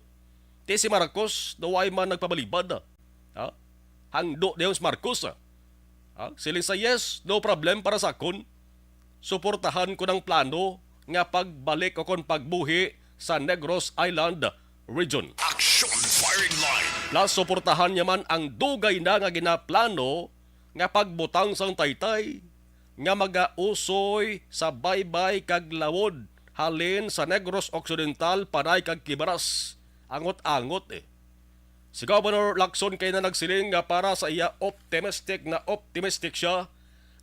Ti si Marcos, daw way man nagpabalibad, ha? Hangdo dayon si Marcos, ha? Siling sa, "Yes, no problem para sa akon. Suportahan ko ang plano nga pagbalik o kon pagbuhi sa Negros Island Region." Action Firing Line. Plus, suportahan niya man ang dugay na nga ginaplano nga pagbutang sang Taytay nga magausoy sa baybay kag lawod halin sa Negros Occidental, Panay kag Guimaras. Angot-angot, eh. Si Governor Lacson kay na nagsiling nga para sa iya, optimistic na optimistic siya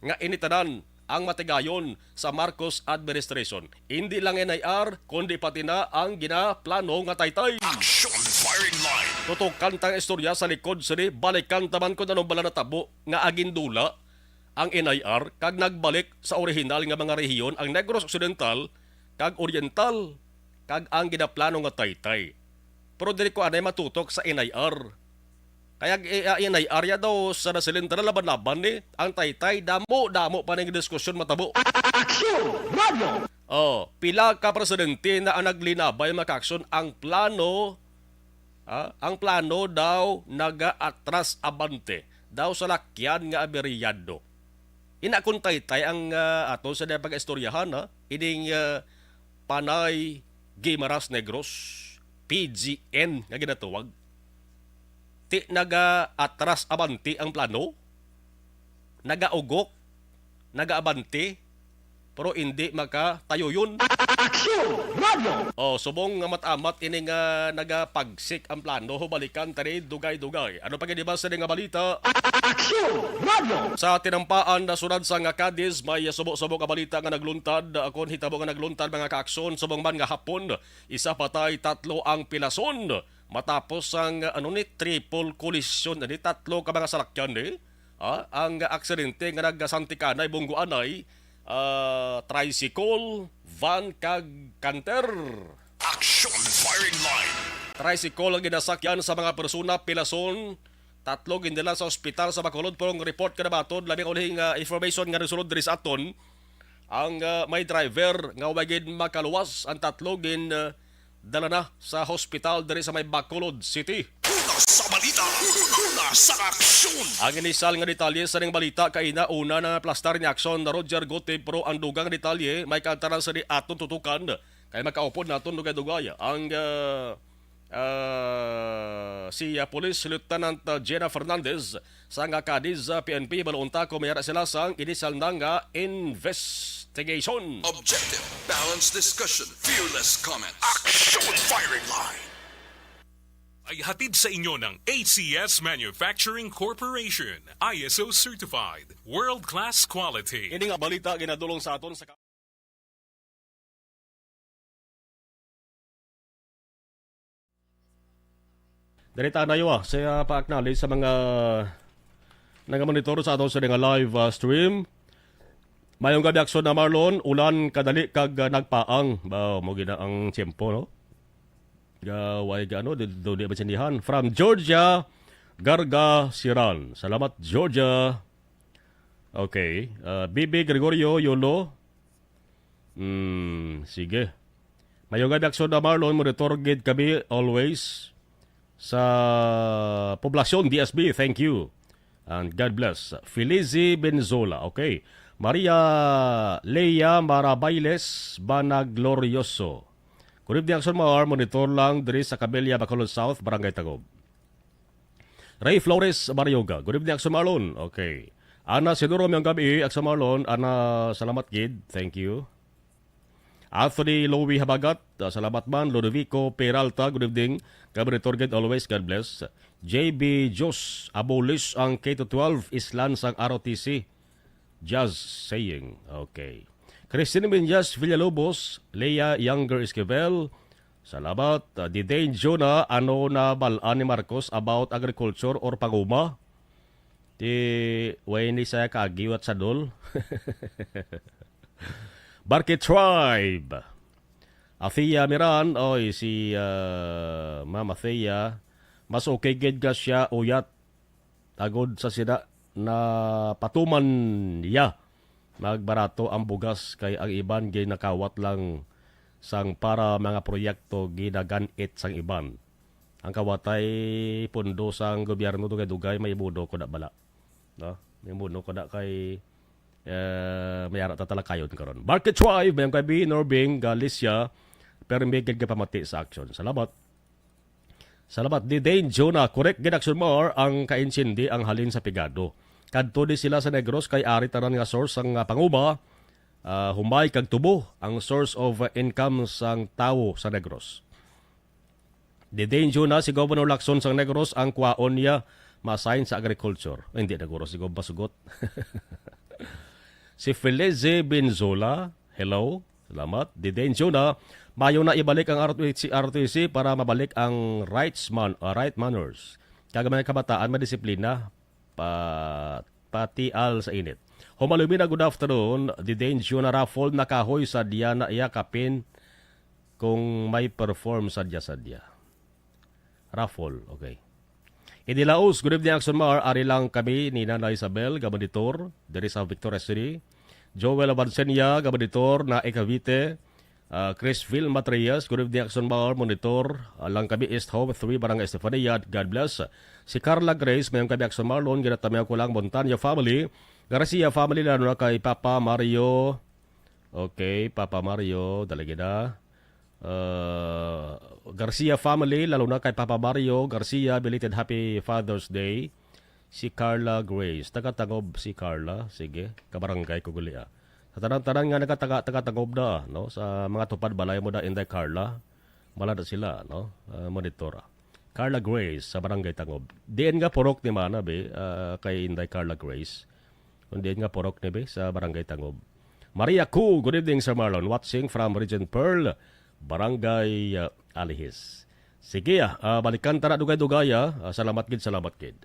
nga ini tanan ang matigayon sa Marcos administration. Indi lang N I R, kundi pati na ang ginaplano nga Taytay. Action Firing Line. Tutukan tang istorya sa likod sini, balikan ta man kung anong bala natabo nga agindula ang N I R kag nagbalik sa orihinal nga mga rehiyon ang Negros Occidental kag Oriental kag ang ginaplano nga Taytay. Pero diri ko anay matutok sa N I R. Kaya ang, eh, ah, N I R ya daw sa nasiling ta na laban-laban ni ang Taytay, damo-damo pa ning diskusyon matabo. Aksyon! Radyo! Oh, pila ka presidente na ang naglinabay, mga kaaksyon, ang plano, ah, ang plano daw nagaatras abante daw sa lakyan nga aberyado. Ina kun Taytay ang, ah, ato sa pag-istoryahan, ha? Ining, ah, Panay Guimaras Negros, P G N nga ginatawag. Ti nagaatras abante ang plano, nagaugok, nagaabante, pero indi makatayuyon. Aksyon! Radyo! Oh, subong nga mat-amat ini nga nagapagsik ang plano, balikan ta ni dugay-dugay. Ano pa gid ba sa nga balita? Aksyon! Radyo! Sa tinampaan na syudad sang Cadiz, may subo-subo nga balita nga nagluntad. Akon hitabo nga nagluntad, mga kaaksyon, subong man nga hapon, isa patay, tatlo ang pilason. Matapos ang, ano ni, triple collision, ni tatlo ka mga salakyan ni, ah, ang aksidente nga nagasantikanay, bungguanay, ah, tricycle, van kag canter. Action Firing Line. Tricycle ang ginasakyan sa mga persona, pilason, tatlo gindala sa ospital sa Bacolod, pero ang report nga nabaton, labi ang ulihing, ah, information nga nagsulod diri sa aton, ang, ah, may driver nga wa gid makaluwas, ang tatlo gin, ah, dala na sa hospital diri sa may Bacolod City. Una sa balita, una sa aksyon. Ang inisyal nga detalye sa ning balita kay nauna na naplastar ni Aksyon Roger Gote, pero ang dugang nga detalye may kaantaran sa di aton tutukan kay makaupod naton dugay-dugay. Ang, ah, ah, si, ah, Police Lieutenant, ah, Jenna Fernandez sang Cadiz, ah, P N P, balon ta kung may ara sila sang inisyal na nga investigation. Objective, balanced discussion, fearless comment. Action Firing Line. Ay hatid sa inyo ng A C S Manufacturing Corporation, I S O certified, world-class quality. Ini nga balita ginadulong sa aton sa Diri ta na, ah, sa pa-acknowledge sa mga nagamonitor sa aton sa nga live, ah, stream. Mayong gabi, Aksyon na Marlon, ulan kadali kag, ah, nagpaang. Ba, mo gina ang tiyempo, no? Ga, way ga, ano, di, di, di maintindihan. From Georgia, Garga Siran. Salamat, Georgia. Okay. Ah, Bibi Gregorio Yolo. Hmm, sige. Mayong gabi, Aksyon na Marlon. Monitor gid kami always sa Poblacion, D S B. Thank you. And God bless. Felizi Benzola. Okay. Maria Lea Marabailes Banaglorioso. Good evening, Aksyon Mar. Monitor lang diri sa Camellia, Bacolod South, Barangay Tagob. Ray Flores Marioga. Good evening, Aksyon Marlon. Okay. Ana Sidoro, mayong gabi, Aksyon Marlon. Ana, salamat gid. Thank you. Anthony Louie Habagat, ah, salamat man. Ludovico Peralta, good evening. Gabi ni Torgid, always, God bless. J B Dios, abolish ang K to twelve, islan sang R O T C. Just saying. Okay. Christine Menyas Villalobos, Leah Younger Esquivel, salamat. Ah, Didane Jonah, ano na bal-an ni Marcos about agriculture or panguma? Ti, way ni saya kaagiwat sa dol. Barke Tribe. Athea Miran, oy, si, ah, Ma'am Athea, mas okay gid nga siya uyat. Agod sa sina na patuman niya, magbarato ang bugas kay ang iban ginakawat lang sang para mga proyekto ginagan-it sang iban. Ang kawatay pundo sang gobyerno dugay-dugay may imuno ko na bala. No? May imuno ko na kay, eh, may ara ta talakayon karon. Market Tribe, mayong gabi, Norbing, Galicia, permi gid nga pamati sa aksyon. Salamat. Salamat. Didane Jonah, correct gid, Aksyon Mar, ang kaintsindi ang halin sa pigado. Kadto di sila sa Negros kay ari tanan nga source sang, ah, panguma, ah, humay kag tubo ang source of, ah, income sang tawo sa Negros. Didane Jonah, si Governor Lacson sang Negros ang kwaon niya ma-assign sa agriculture. Ay, hindi na guro si Gov masugot. Si Felice Benzola, hello. Salamat. Didane Jonah, mayo na ibalik ang R T C, R T C para mabalik ang rights man, ah, right manners. Kag mga kabataan, madisiplina, pa, patial sa init. Humalumi na, good afternoon. Didane Jonah, raffle na kahoy sa Diana iya kapin kung may perform sadya-sadya. Raffle, okay. Idi Laos, good evening, Aksyon Mar. Ari lang kami ni Nana Isabel, gabanitor, diri sa Victoria City. Joel Abansenia, gabanitor, na Cavite. Ah, Chris Phil Matrias, good evening, Aksyon Mar, monitor. Ah, lang kami, East Home three, Barangay Estefania. God bless. Si Carla Grace, mayong gabi, Aksyon Marlon, ginatamiyaw ko lang, Montaño family, Garcia family, lalo na kay Papa Mario. Okay, Papa Mario, dali gid, ah. Uh, Garcia family, lalo na kay Papa Mario Garcia, belated Happy Father's Day. Si Carla Grace, taga Tagob si Carla. Sige, kabarangay ko gali, ah. Sa tanan-tanan nga nagataga, taga Tagob na, no? Sa mga tupad balay mo da, Inday Carla. Malada sila, no? Ah, monitor, ah. Carla Grace sa Barangay Tagob. Diin nga purok ni mana, be, ah, kay Inday Carla Grace? Kung diin nga purok ni, be, sa Barangay Tagob. Maria Ku, good evening, Sir Marlon. Watching from Regent Pearl, Barangay, ah, Alihis. Sige, ah, ah, balikan ta na dugay-dugay, ah. Ah, salamat gid, salamat gid.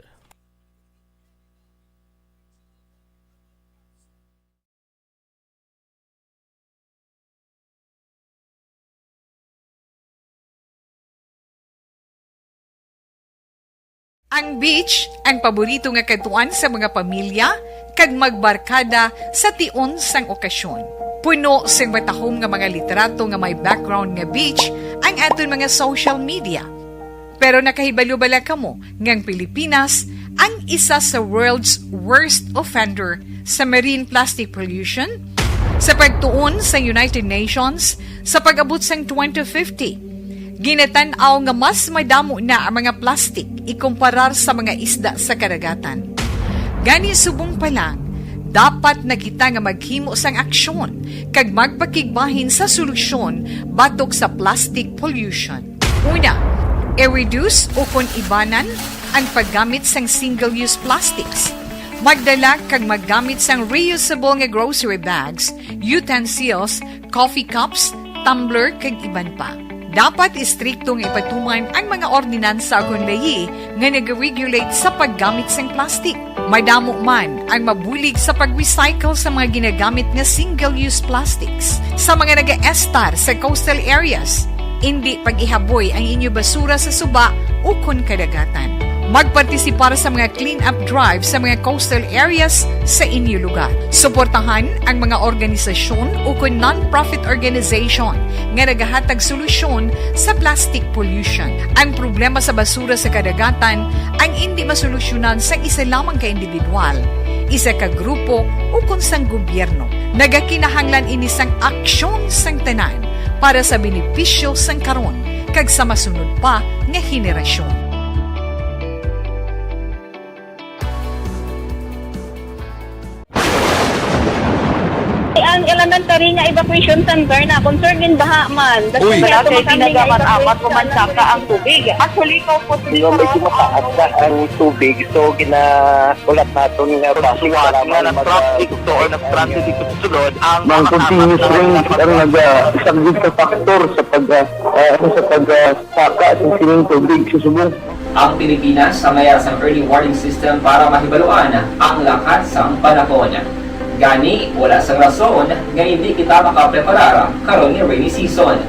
Ang beach ang paborito nga kadtuan sa mga pamilya kag magbarkada sa tion sang okasyon. Puno sing matahom nga mga litrato nga may background nga beach ang aton mga social media. Pero nakahibalo bala kamo nga ang Pilipinas ang isa sa world's worst offender sa marine plastic pollution? Sa pagtuon sa United Nations, sa pag-abot sang twenty fifty, ginatan-aw nga mas madamo na ang mga plastik ikumparar sa mga isda sa kadagatan. Gani, subong pa lang, dapat na kita nga maghimo sang aksyon kag magpakigbahin sa solusyon batok sa plastic pollution. Una, i-reduce ukon ibanan ang paggamit sang single-use plastics. Magdala kag maggamit sang reusable nga grocery bags, utensils, coffee cups, tumbler, kag iban pa. Dapat istrikto nga ipatuman ang mga ordinansa ukon layi nga nag-regulate sa paggamit sang plastic. Madamo man ang mabulig sa pag-recycle sa mga ginagamit nga single-use plastics. Sa mga nagaestar sa coastal areas, indi pag-ihaboy ang inyo basura sa suba ukon kadagatan. Magpartisipar sa mga clean-up drive sa mga coastal areas sa inyo lugar. Suportahan ang mga organisasyon ukon non-profit organization nga nagahatag solusyon sa plastic pollution. Ang problema sa basura sa kadagatan ang indi masolusyonan sang isa lamang ka individual, isa ka grupo, ukon sang gobyerno. Nagakinahanglan ini sang aksyon sang tanan para sa benepisyo sang karon kag sa masunod pa nga henerasyon. Ang elementary nga evacuation center na concerned in baha man. Uy. Wala kay ginagamit-amat ko man saka ang tubig. Actually, ko po Yung medyo mataas na ang tubig, so ginaulat naton nga base Suwat para nga mag- nag-traffic to or nag-transit dito sa sulod ang Ang mga continuous kasama rain ang naga-, isang big factor sa pag, ah, ah, sa pag, ah, saka sa sining tubig sa subong. Ang Pilipinas sa mayar sang early warning system para mahibaluan ang lakat sang panahon. Gani, wala sang rason nga indi kita makapreparar karon nga rainy season.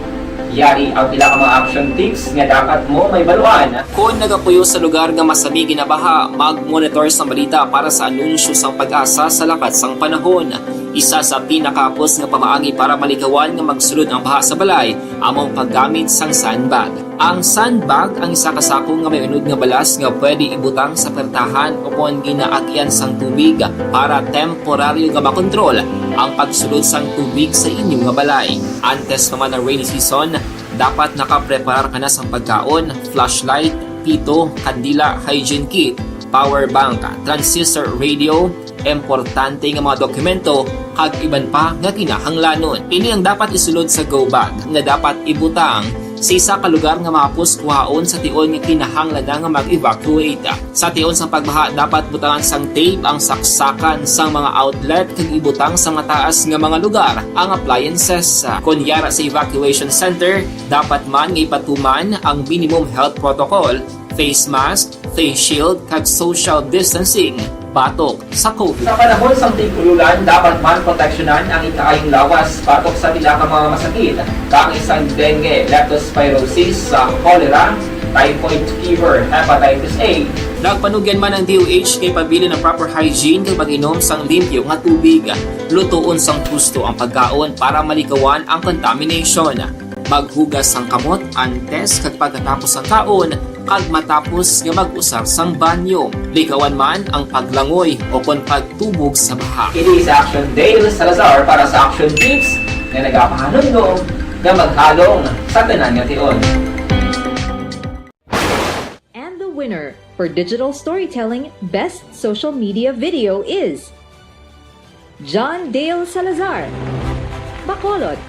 Yari ang pila ka mga action tips nga dapat mo mahibaluan. Kon nagapuyo sa lugar nga masami ginabaha, mag-monitor sang balita para sa anunsyo sang PAGASA sa lakat sang panahon. Isa sa pinakahapos nga pamaagi para malikawan nga magsulod ang baha sa balay amo ang paggamit sang sandbag. Ang sandbag ang isa ka sako nga may unod nga balas nga pwede ibutang sa pertahan ukon ginaagyan sang tubig para temporaryo nga makontrol ang pagsulod sang tubig sa inyo nga balay. Antes pa man ang rainy season, dapat nakapreparar ka na sang pagkaon, flashlight, pito, kandila, hygiene kit, power bank, transistor radio, importante nga mga dokumento, kag iban pa nga kinahanglanon. Ini ang dapat isulod sa go bag nga dapat ibutang sa isa ka lugar nga mahapos kuhaon sa tion nga kinahanglan na nga mag-evacuate. Sa tion sang pagbaha, dapat butangan sang tape ang saksakan sang mga outlet kag ibutang sa mataas nga mga lugar ang appliances. Kon yara sa evacuation center, dapat man nga ipatuman ang minimum health protocol, face mask, face shield, kag social distancing batok sa COVID. Sa panahon sang tig-ululan, dapat man proteksyonan ang ikaayong lawas batok sa pila ka mga masakit, kaangay sang dengue, leptospirosis, sa cholera, typhoid fever, hepatitis A. Nagpanugyan man ang D O H nga ipabilin ang proper hygiene kag pag-inom sang limpyo nga tubig. Lutoon sang husto ang pagkaon para malikawan ang contamination. Maghugas sang kamot antes kag pagkatapos sang kaon kag matapos nga mag-usar sang banyo. Likawan man ang paglangoy ukon pagtubog sa baha. Ini si Action Dale Salazar para sa Action Tips nga nagapahanumdom nga maghalong sa tanan nga tion. And the winner for Digital Storytelling Best Social Media Video is John Dale Salazar, Bacolod,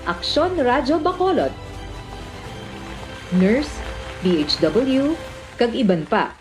Aksyon Radyo Bacolod, Nurse, D H W, kag iban pa.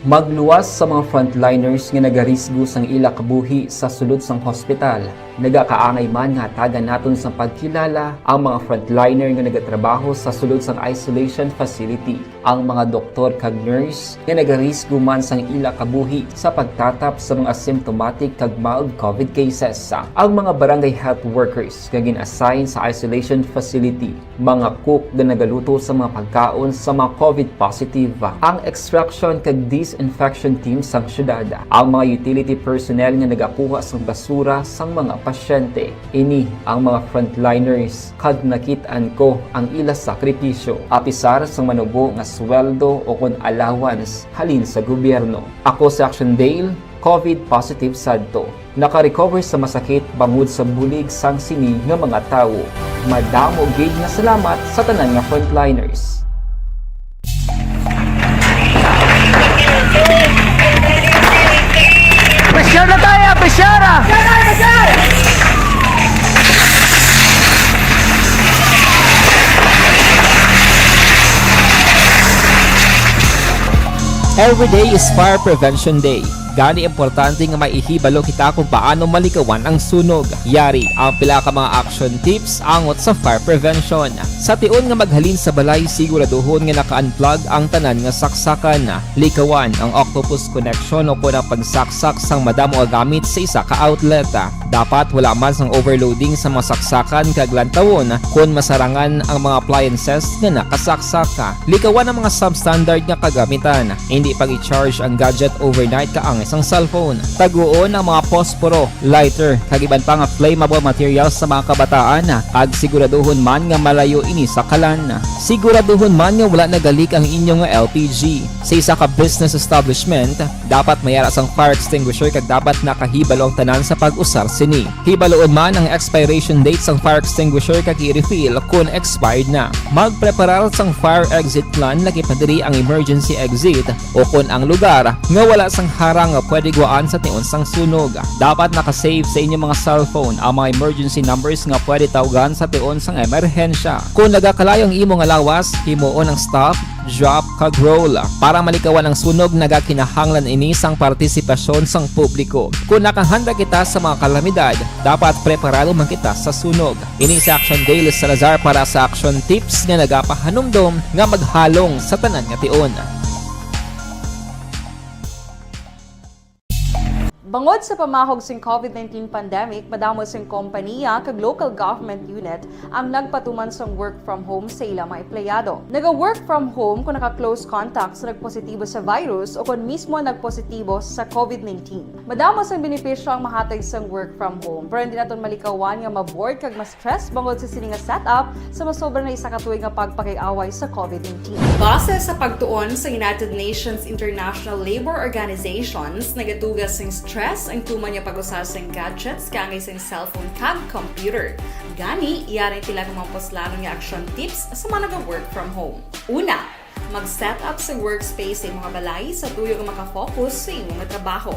Magluwas sa mga frontliners nga nagarisgo sang ila kabuhi sa sulod sang hospital. Nagakaangay man nga hatagan naton sang pagkilala ang mga frontliner nga nagatrabaho sa sulod sang isolation facility. Ang mga doktor kag nurse nga nagarisgo man sang ila kabuhi sa pagtatap sa mga symptomatic kag mild COVID cases. Ang mga barangay health workers nga gin-assign sa isolation facility, mga cook nga nagaluto sa mga pagkaon sa mga COVID positive, ang extraction kag disinfection team sang syudad, ang mga utility personnel nga nagakuha sang basura sang mga pasyente. Ini ang mga frontliners kag nakit-an ko ang ila sakripisyo. Apisar sang manubo nga sweldo ukon allowance halin sa gobyerno. Ako si Action Dale, COVID positive sadto. Naka-recover sa masakit bangod sa bulig sang sini nga mga tawo. Madamo gid nga salamat sa tanan nga frontliners. Pressure na tayo! Pressure! Every day is Fire Prevention Day. Gani, importante nga maihibalo kita kung paano malikawan ang sunog. Yari ang pila ka mga action tips angot sa fire prevention. Sa tion nga maghalin sa balay, siguraduhon nga naka-unplug ang tanan nga saksakan. Likawan ang octopus connection o kon ang pagsaksak sang madamo nga gamit sa isa ka outlet. Dapat wala man sang overloading sa mga saksakan kag lantawon kon masarangan ang mga appliances nga nakasaksak. Likawan ang mga substandard nga kagamitan. Hindi pag-i-charge ang gadget overnight kaangay sang cellphone. Taguon ang mga posporo, lighter, kag iban pa nga flammable materials sa mga kabataan, kag siguraduhon man nga malayo ini sa kalan. Siguraduhon man nga wala nagalik ang inyo nga L P G. Sa isa ka business establishment, dapat may ara sang fire extinguisher kag dapat nakahibalo ang tanan sa pag-usar sini. Hibaloon man ang expiration date sang fire extinguisher kag i-refill kon expired na. Magpreparar sang fire exit plan, lakip na diri ang emergency exit o kon ang lugar nga wala sang harang nga pwede gwaan sa tion sang sunog. Dapat naka-save sa inyo mga cellphone ang mga emergency numbers nga pwede tawgan sa tion sang emerhensya. Kon nagakalayo ang imo nga lawas, himuon ang stop, drop, kag roll. Para malikawan ang sunog, nagakinahanglan ini sang partisipasyon sang publiko. Kon nakahanda kita sa mga kalamidad, dapat preparado man kita sa sunog. Ini si Action Dale Salazar para sa Action Tips nga nagapahanumdom nga maghalong sa tanan nga tion. Bangod sa pamahog sing COVID nineteen pandemic, madamo sing kompaniya kag local government unit ang nagpatuman sang work from home sa ila mga empleyado. Naga-work from home kung naka-close contact sa nagpositibo sa virus o kon mismo nagpositibo sa COVID nineteen. Madamo sang benepisyo ang mahatag sang work from home, pero hindi naton malikawan nga ma-bored kag ma-stress bangod sa sini nga setup sa masobra na isa ka tuig nga pagpakig-away sa COVID nineteen. Base sa pagtuon sa United Nations International Labour Organizations, nagatuga sing stress ang tuman nga pag-usa sing gadgets kaangay sing cellphone kag computer. Gani, yari ang pila ka mga puslanon nga action tips sa mga naga-work from home. Una, mag-set up sa workspace sa imo nga balay sa tuyo nga maka-focus sa imo nga trabaho.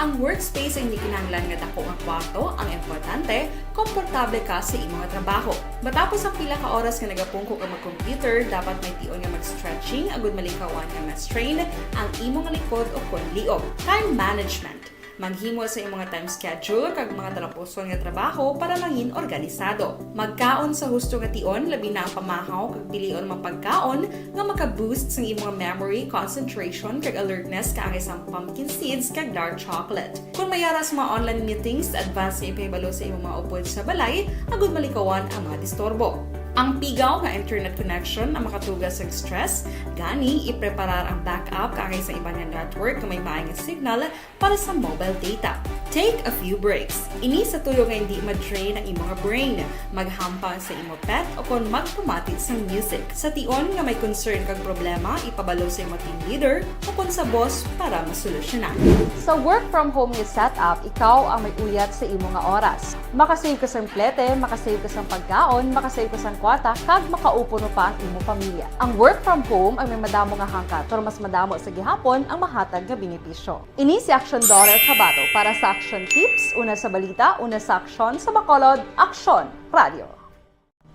Ang workspace ay hindi kinahanglan nga dako nga kwarto, ang importante, komportable ka sa imo nga trabaho. Matapos ang pila ka oras nga nagapungko ka mag-computer, dapat may tion nga mag-stretching agud malikawan nga ma-strain ang imo nga likod o kon liog. Time management. Maghimo sa imo nga time schedule kag mga talapuson nga trabaho para mangin organisado. Magkaon sa husto nga tion, labi na ang pamahaw kag pilion nga mga pagkaon nga maka-boost sang imo nga memory, concentration, kag alertness kaangay sang pumpkin seeds kag dark chocolate. Kon may ara sa mga online meetings, advance nga ipahibalo sa imo mga upod sa balay agud malikawan ang mga disturbo. Ang pigaw nga internet connection ang makatuga sa stress, gani ipreparar ang backup kaangay sa iban nga network nga may maayo nga signal para sa mobile data. Take a few breaks. Ini sa tuyo nga hindi ma-drain ang imo nga brain. Maghampang sa imo pet o kon magpamati sang music. Sa tion nga may concern kag problema, ipabalo sa imo team leader o kon sa boss para masolusyonan. Sa work from home nga setup, ikaw ang may uyat sa imo nga oras. Makasave ka sang plete, makasave ka sang pagkaon, makasave ka sang kwarta, kag makaupo pa ang imo pamilya. Ang work from home ay may madamo nga hangkat, pero mas madamo sa gihapon ang mahatag nga benepisyo. Ini si Action Daughter Kabato para sa Action Tips, una sa balita, una sa aksyon, sa Bacolod, Aksyon Radio.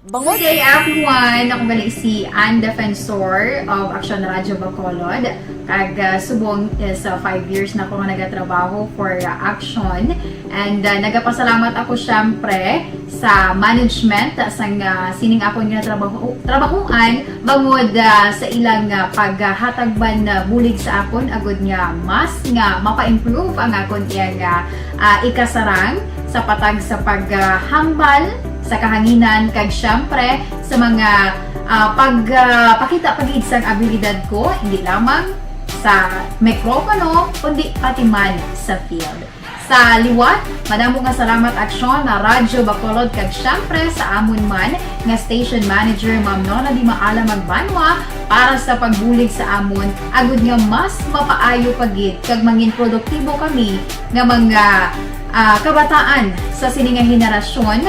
Bangod Good day, everyone! Ako gali si Ann Defensor of Action Radio Bacolod. Kag, ah, subong is, ah, five years na ako nga nagatrabaho for, ah, Action. And, ah, nagapasalamat ako, syempre, sa management sang, ah, sining akon nga trabaho, trabahoan bangod, ah, sa ilang, ah, paghatag man, ah, bulig sa akon agud nga mas nga mapa-improve ang akon iyang, ah, ah, ikasarang sa patag sa paghambal sa kahanginan kag syempre sa mga, ah, pag, ah, pakita pa gid sang abilidad ko, hindi lamang sa mikropono, kundi pati man sa field. Sa liwat, madamo nga salamat Aksyon na Radyo Bacolod kag syempre sa amon man nga station manager, Ma'am Nona Di Maala Magbanwa, para sa pagbulig sa amon, agud nga mas mapaayo pa gid kag mangin produktibo kami nga mga, ah, kabataan sa sini nga henerasyon.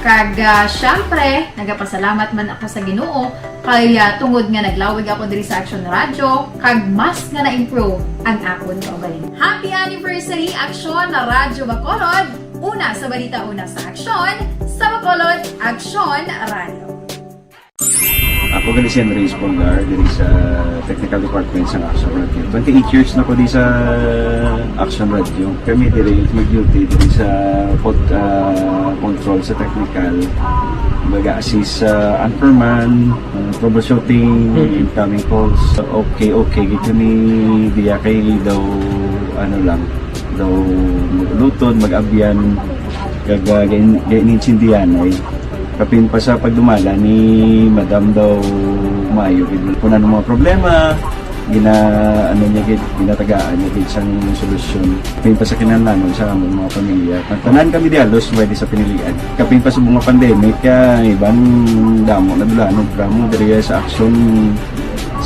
Kag, ah, syempre, nagapasalamat man ako sa Ginoo kay, ah, tungod nga naglawig ako diri sa Aksyon Radyo, kag mas nga na-improve ang akon kaugalingon. Happy anniversary, Aksyon na Radyo Bacolod! Una sa balita, una sa aksyon, sa Bacolod, Aksyon Radyo. Ako gali si Henry Espolgar, diri sa technical department sa Action Radio. Twenty-eight years na ko di sa Action Radio. Kami diri mag-duty diri sa pod-, ah, control sa technical. Mag-assist sa anchorman, ah, troubleshooting, incoming calls. Okay, okay, gid kami diya kay daw, ano lang, daw mag-uluton, mag-abyan, kag, ah, gain-, gainintindihan ay. Kapin pa sa pagdumala ni Madam daw maayo gid. Kung ano mga problema, gina-, ano niya gid, ginatagaan niya gid sang solusyon. Kapin pa sa kinahanglanon sa amon mga pamilya. Ang tanan kami di halos may di sa pinilian. Kapin pa sa mga pandemic, kaya iban damo na dulanon, drama diri sa Action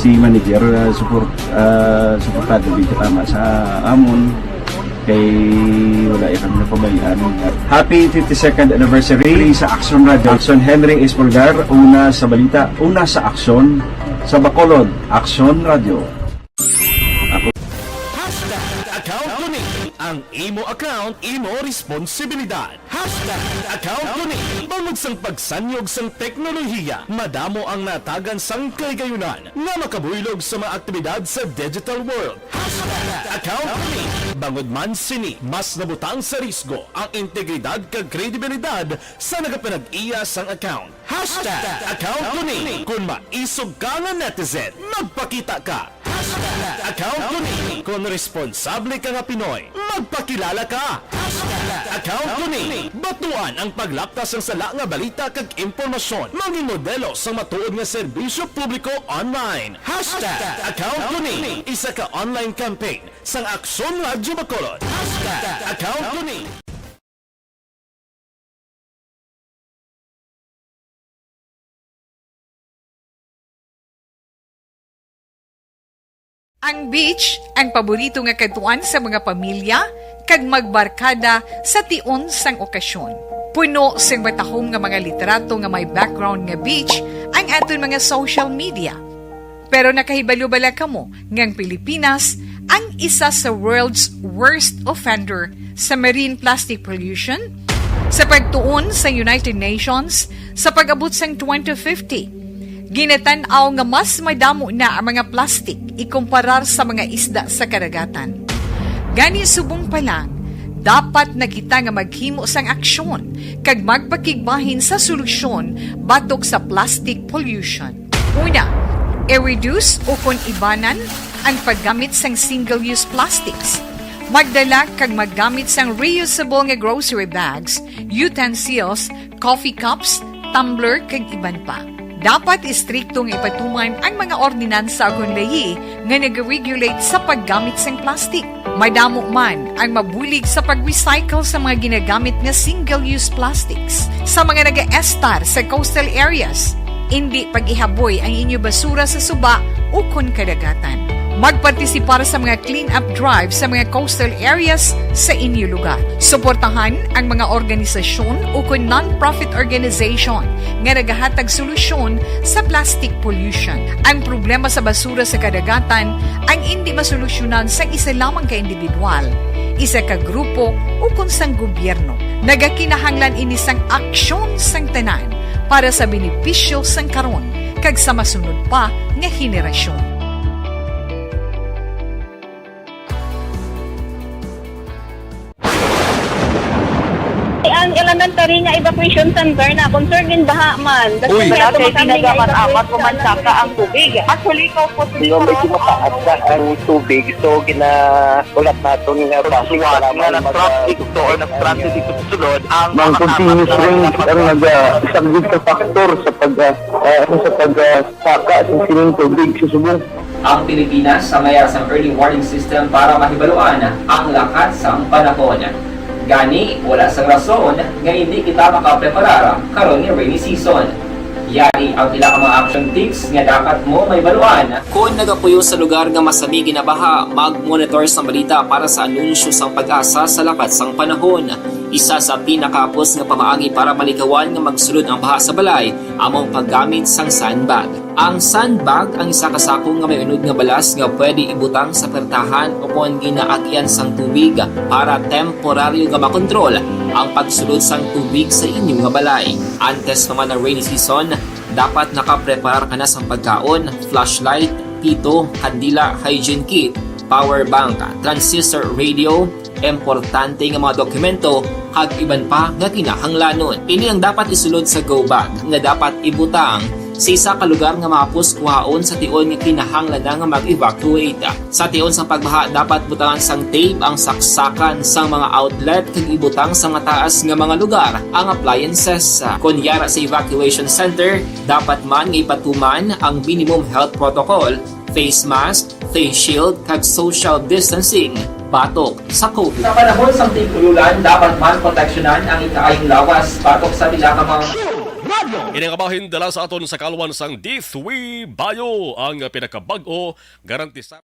si manager, ah, support, ah, suportado gid tama sa amon. Kay wala ya kami napabayaan. Happy fifty-second anniversary sa Action Radio. Action Henry Espolgar, una sa balita, una sa aksyon, sa Bacolod, Action Radio. Ako Hashtag account ko ni. Ang imo account, imo responsibilidad. Hashtag account ko ni. Bangod sang pagsanyog sang teknolohiya, madamo ang natagan sang kaligayunan nga makabuylog sa mga aktibidad sa digital world. Hashtag account ko ni. Bangod man sini, mas nabutang sa risgo ang integridad kag kredibilidad sa nagapanag-iya sang account. Hashtag account ko ni. Kung maisog ka nga netizen, magpakita ka. Hashtag account ko ni. Kung responsable ka nga Pinoy, magpakilala ka. Hashtag account ko ni. Batuan ang paglapta sang sala nga balita kag impormasyon. Mangin modelo sang matuod nga serbisyo publiko online. Hashtag account ko ni. Isa ka online campaign sang Aksyon Radyo Bacolod. Hashtag account ko ni. Ang beach, ang paborito nga kadtuan sa mga pamilya kag magbarkada sa tion sang okasyon. Puno sing matahom nga mga litrato nga may background nga beach ang aton mga social media. Pero nakahibalo bala kamo nga ang Pilipinas ang isa sa world's worst offender sa marine plastic pollution? Sa pagtuon sa United Nations, sa pag-abot sang twenty fifty, ginatan-aw nga mas madamo na ang mga plastik ikumparar sa mga isda sa kadagatan. Gani, subong pa lang, dapat na kita nga maghimo sang aksyon kag magpakigbahin sa solusyon batok sa plastic pollution. Una, i-reduce ukon ibanan ang paggamit sang single-use plastics. Magdala kag maggamit sang reusable nga grocery bags, utensils, coffee cups, tumbler, kag iban pa. Dapat istrikto nga ipatuman ang mga ordinansa ukon layi nga nag-regulate sa paggamit sang plastic. Madamo man ang mabulig sa pag-recycle sa mga ginagamit nga single-use plastics. Sa mga nagaestar sa coastal areas, indi pag-ihaboy ang inyo basura sa suba ukon kadagatan. Magpartisipar sa mga clean-up drive sa mga coastal areas sa inyo lugar. Suportahan ang mga organisasyon ukon non-profit organization nga nagahatag solusyon sa plastic pollution. Ang problema sa basura sa kadagatan ang indi masolusyonan sang isa lamang ka individual, isa ka grupo, ukon sang gobyerno. Nagakinahanglan ini sang aksyon sang tanan para sa benepisyo sang karon kag sa masunod pa nga henerasyon. Ang elementary nga evacuation center na concerned in baha man. Uy, wala kay tinaga man amat ko man saka ang tubig. Actually, ikaw po, di ba, medyo mataas na ang tubig, so gina-, ulat naton nga basi nga nag-traffic to or nag-transit dito sa sulod ang mga continuous rain ang nag-, ah, isa gid ka factor sa pag, ah, ah, ano, sa pag, ah, saka sa sining tubig sa subong. Ang Pilipinas sa mayar sang early warning system para mahibaluan ang lakat sang panahon. Gani, wala sang rason nga indi kita makapreparar karon nga rainy season. Yari ang pila ka mga action tips nga dapat mo mahibaluan. Kon nagapuyo sa lugar nga masami ginabaha, mag-monitor sang balita para sa anunsyo sang PAGASA sa lakat sang panahon. Isa sa pinakahapos nga pamaagi para malikawan nga magsulod ang baha sa balay amo ang paggamit sang sandbag. Ang sandbag ang isa ka sako nga may unod nga balas nga pwede ibutang sa pertahan ukon ginaagyan sang tubig para temporaryo nga makontrol ang pagsulod sang tubig sa inyo nga balay. Antes pa man ang rainy season, Dapat nakapreparar ka na sang pagkaon, flashlight, pito, kandila, hygiene kit, power bank, transistor radio, importante nga mga dokumento, kag iban pa nga kinahanglanon. Ini ang dapat isulod sa go bag nga dapat ibutang sa isa ka lugar nga mahapos kuhaon sa tion nga kinahanglan na nga mag-evacuate. Sa tion sang pagbaha, dapat butangan sang tape ang saksakan sang mga outlet kag ibutang sa mataas nga mga lugar ang appliances. Kon yara sa evacuation center, dapat man nga ipatuman ang minimum health protocol, face mask, face shield, kag social distancing batok sa COVID. Sa panahon sang tig-ululan, dapat man proteksyonan ang ikaayong lawas batok sa pila ka mga Ini nga bahin dala sa aton sa kalwan sang D three Bio, ang pinakabag-o, garantisado.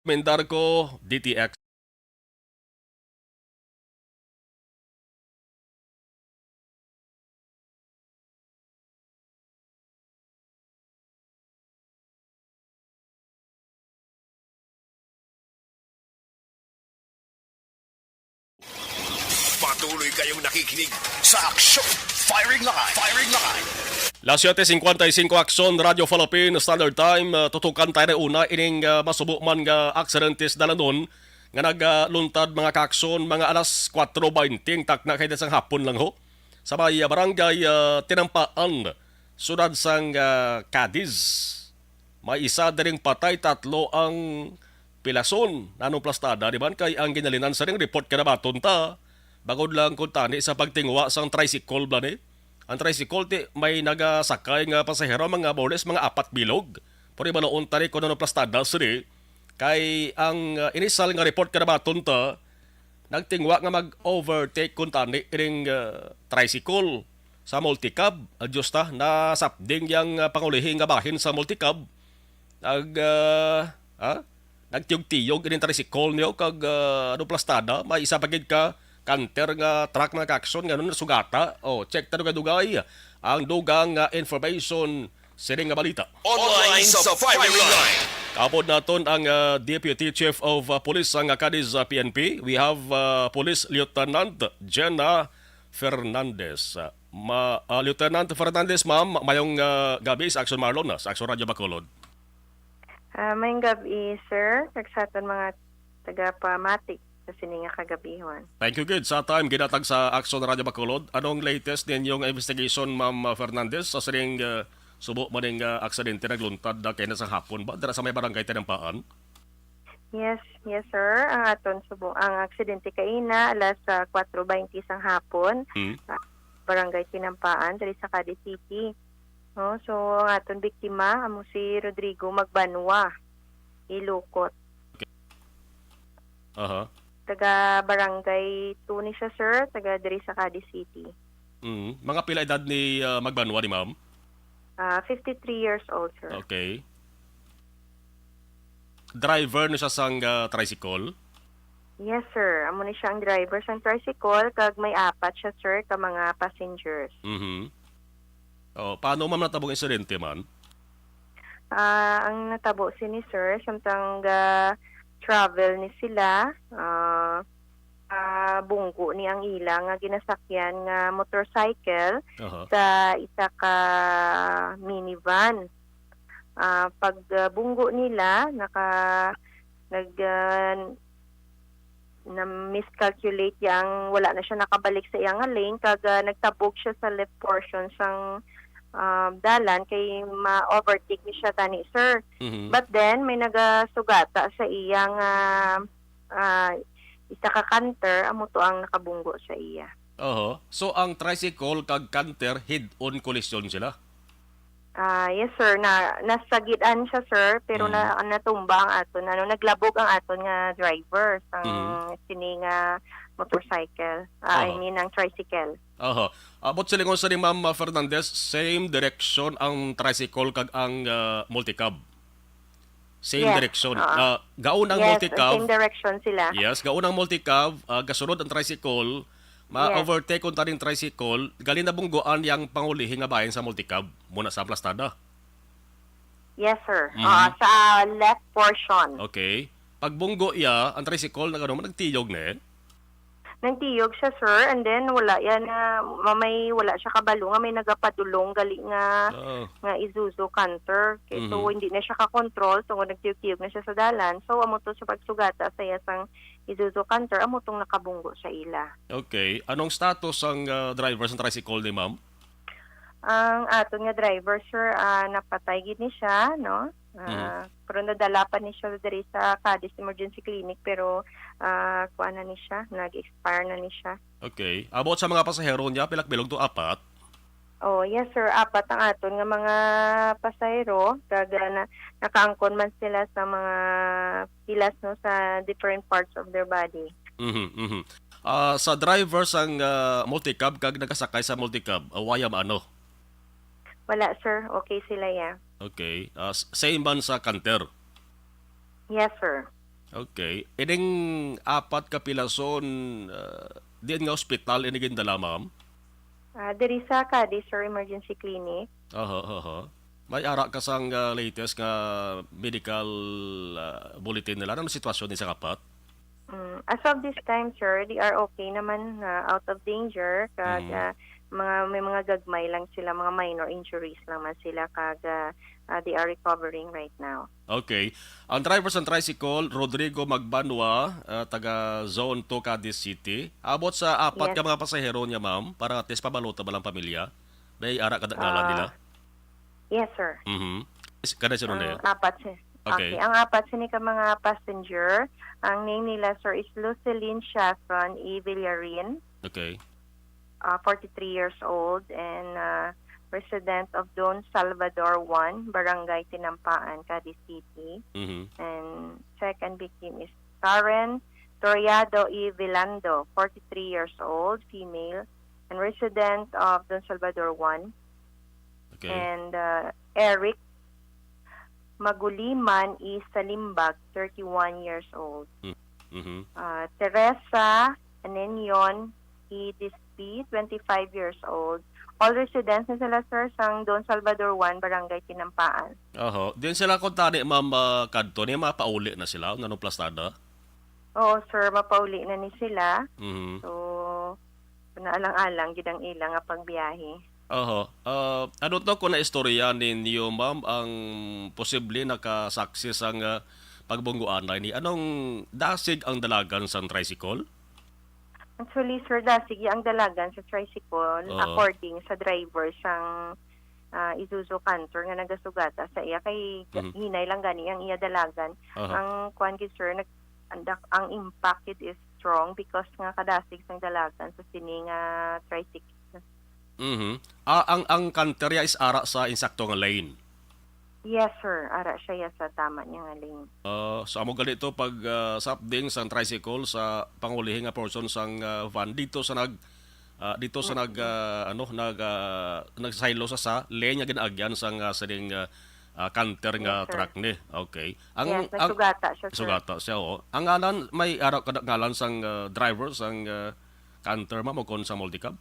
Mendarco, D T X. Patuloy kayong nakikinig sa Aksyon Firing Line. Firing Line. Las siete cincuenta y cinco, Aksyon, Radyo Philippine Standard Time. Ah, tutukan tayo na una ining, ah, masubo man nga aksidente sa dalanon nga nagluntad, mga kaaksyon, mga alas kuwatro baynte ang takna kay sang hapon lang ho. Sa may, ah, barangay, ah, Tinampaan, siyudad sang, ah, Cadiz. May isa diring patay, tatlo ang pilason. Nanong plastada, di man? Kay ang ginhalinan sa ring report kanabaton ta, bangod lang kuntani sa pagtingwa sang tricycle bala ni. Ang tricycle ti may nagasakay nga pasahero, mga more or less, mga apat bilog. Pero ibaluon ta ni kung ano plastada sini. Kay ang, uh, inisal nga report kanabaton ta, nagtingwa nga mag-overtake kuntani ining, uh, tricycle sa multicab. Adios ta, nasapding yang, uh, pangulihi nga bahin sa multicab. Nag, ah, ha? Nagtiyog-tiyog ining tricycle niyo kag, ah, ano, plastada. May isa pa gid ka canter nga truck, mga kaaksyon, nga ano, nasugata. Oh, check ta dugay-dugay ang dugang nga information sining nga balita. Online sa Firing Line. Kaupod naton ang, ah, Deputy Chief of, ah, Police sang Cadiz, ah, P N P. We have, ah, Police Lieutenant Jenna Fernandez. Ah, ma-, ah, Lieutenant Fernandez, ma'am, mayong, ah, gabi sa Aksyon Marlon, ah, sa Aksyon Radyo Bacolod. Ah, mayong gabi, sir, kag sa aton mga tagapamati sa sini nga kagabihon. Thank you gid sa time ginatag sa Aksyon Radyo Bacolod. Anong latest ninyong investigation, Ma'am Fernandez, sa sining, ah, subo maning, ah, aksidente nagluntad na kay na sa hapon ba dira sa may barangay Tinampaan? Yes, yes, sir. Ang aton subo, ang aksidente kaina alas, ah, kuwatro baynte sang hapon, Hmm. ah, Barangay Tinampaan, diri sa Cadiz City. No? So, ang aton biktima, amo si Rodrigo Magbanwa Ilukot. Okay. Aha. Taga Barangay two ni siya, sir. Taga diri sa Cadiz City. Mm. Mga pila edad ni, ah, Magbanwa ni ma'am? Ah, fifty-three years old, sir. Okay. Driver na siya sang, ah, tricycle? Yes, sir. Amo ni siya ang driver sang tricycle, kag may apat siya, sir, ka mga passengers. Mhm. Oh, paano, ma'am, natabong insidente man? Ah, ang natabo sini, sir, samtang ga-travel ni sila, ah, ah, bunggo ni ang ila nga ginasakyan nga motorcycle Aha. sa isa ka minivan. Ah, pag, ah, bunggo nila, naka-, nag, ah, na-miscalculate yang wala na siya nakabalik sa iyang lane, kag, ah, nagtabog siya sa left portion sang, ah, dalan kay ma-overtake ni siya tani, sir. Mhm. But then, may nagasugata sa iyang, ah, ah, isa ka canter, amo to ang nakabunggo sa iya. Oho. So, ang tricycle kag canter, head-on collision sila? Ah, yes, sir. Na, nasagidan siya, sir, pero Mm. na, natumba ang aton, ano, naglabog ang aton nga driver sang Mhm. sini nga motorcycle. Ah, I Aha. mean, ang tricycle. Aha. Abot silingon sa ni Ma'am Fernandez, same direction ang tricycle kag ang, ah, multicab. Same Yes, direction. oo. Ah, gaon ang Yes, multicab. Same direction sila. Yes, gaon ang multicab, ah, gasunod ang tricycle, Yes. ma-overtake unta ning tricycle, gali nabunggoan yang pangulihi nga bahin sa multicab, muna sa plastada. Yes, sir. Mhm. Ah, sa left portion. Okay. Pagbunggo iya, ang tricycle nag-ano, nagtiyog ni? Nagtiyog siya, sir, and then wala yan na ma-, may wala siya kabalo nga may nagapadulong gali nga Oo. nga Isuzu Canter. Okay, so Mhm. hindi na siya ka-control tungod nagtiyog-tiyog na siya sa dalan. So amo to sa pagsugata sa iya sang Isuzu Canter, amo tong nakabunggo sa ila. Okay. Anong status ang, ah, driver sa tricycle ni ma'am? Ang aton nga driver, sir, ah, napatay gid ni siya, no? Mhm. Ah, pero nadala pa ni siya diri sa Cadiz Emergency Clinic, pero, ah, kuan na ni siya, nag-expire na ni siya. Okay. About sa mga pasahero niya, pila ka bilog to? Apat? Oh, yes, sir. Apat ang aton nga mga pasahero, kag, ah, na, nakaangkon man sila sa mga pilas, no, sa different parts of their body. Mhm, mhm. Ah, sa driver sang, ah, multicab kag nagasakay sa multicab, ah, wala man ano? Wala, sir. Okay sila, ya. Okay. Ah, s-, same man sa Canter? Yes, sir. Okay. Ining apat ka pilason, ah, diin nga ospital ini gindala, ma'am? Ah, diri sa Cadiz, sir, emergency clinic. Aha, aha. May ara ka sang, ah, latest nga medical, ah, bulletin nila? Ano sitwasyon ni sa apat? Mm, as of this time, sir, they are okay naman, ah, out of danger. Kag, Mm. ah, mga, may mga gagmay lang sila, mga minor injuries lang man sila. Kag, ah, ah, they are recovering right now. Okay. Ang driver sang tricycle, Rodrigo Magbanwa, ah, taga Zone two, Cadiz City. Abot sa apat Yes. ka mga pasahero niya, ma'am, para at least pabaluto ba lang pamilya? May ara ka ngalan Ah, nila? Yes, sir. Mhm. Is-, kada sino na Ang yun? apat si-, Okay. okay. Ang apat sini ka mga passenger, ang name nila, sir, is Lucelyn Shafron E. Villarin, Okay. uh, forty-three years old, and, uh, resident of Don Salvador one, Barangay Tinampaan, Cadiz City. Mhm. And second victim is Karen Toriado E. Vilando, forty-three years old, female, and resident of Don Salvador one. Okay. And, uh, Eric Maguliman E. Salimbag, thirty-one years old. Mm. Mhm. Uh, Teresa Anenion E. Dispi, twenty-five years old. All residents na sila, sir, sang Don Salvador one, Barangay Tinampaan. Oho. Din sila kung tani, ma'am, ah, kadto ni, mapauli na sila, o nanong plastada? Oo, sir, mapauli na ni sila. Mhm. So, naalang-alang gid ang ila nga pagbiyahe. Oho. Ah, ano to kung naistorya ninyo, ma'am, ang posible nakasaksi sang, ah, pagbungguanay ni? Anong dasig ang dalagan sang tricycle? Actually, sir, dasig ya ang dalagan sa tricycle, Oo. according sa driver sang, ah, Isuzu Canter nga nagasugata sa iya. Kay Mhm. hinay lang gani ang iya dalagan. Aha. Ang kuwan gid, sir, nag-, ang dak-, ang impact gid is strong because nga kadasig sang dalagan sa sini nga tricycle. Mhm. Ah, ang, ang Canter ya is ara sa insakto nga lane? Yes, sir. Ara siya ya sa tama niya nga lane. Ah, so amo gali to pag, ah, sapding sang tricycle sa pangulihi nga portion sang, ah, van dito sa nag, ah, dito sa nag, ah, ano, nag, ah, nagsaylo sa, sa lane nga ginaagyan sang, ah, sining, ah, ah, Canter nga Yes, sir. truck ni. Okay. Ang, Yes, ang nagsugata siya, sir. Sugata siya, oo. Ang ngalan, may ara ka ngalan sang, ah, driver sang, ah, Canter, ma'am, o kon sa multicab?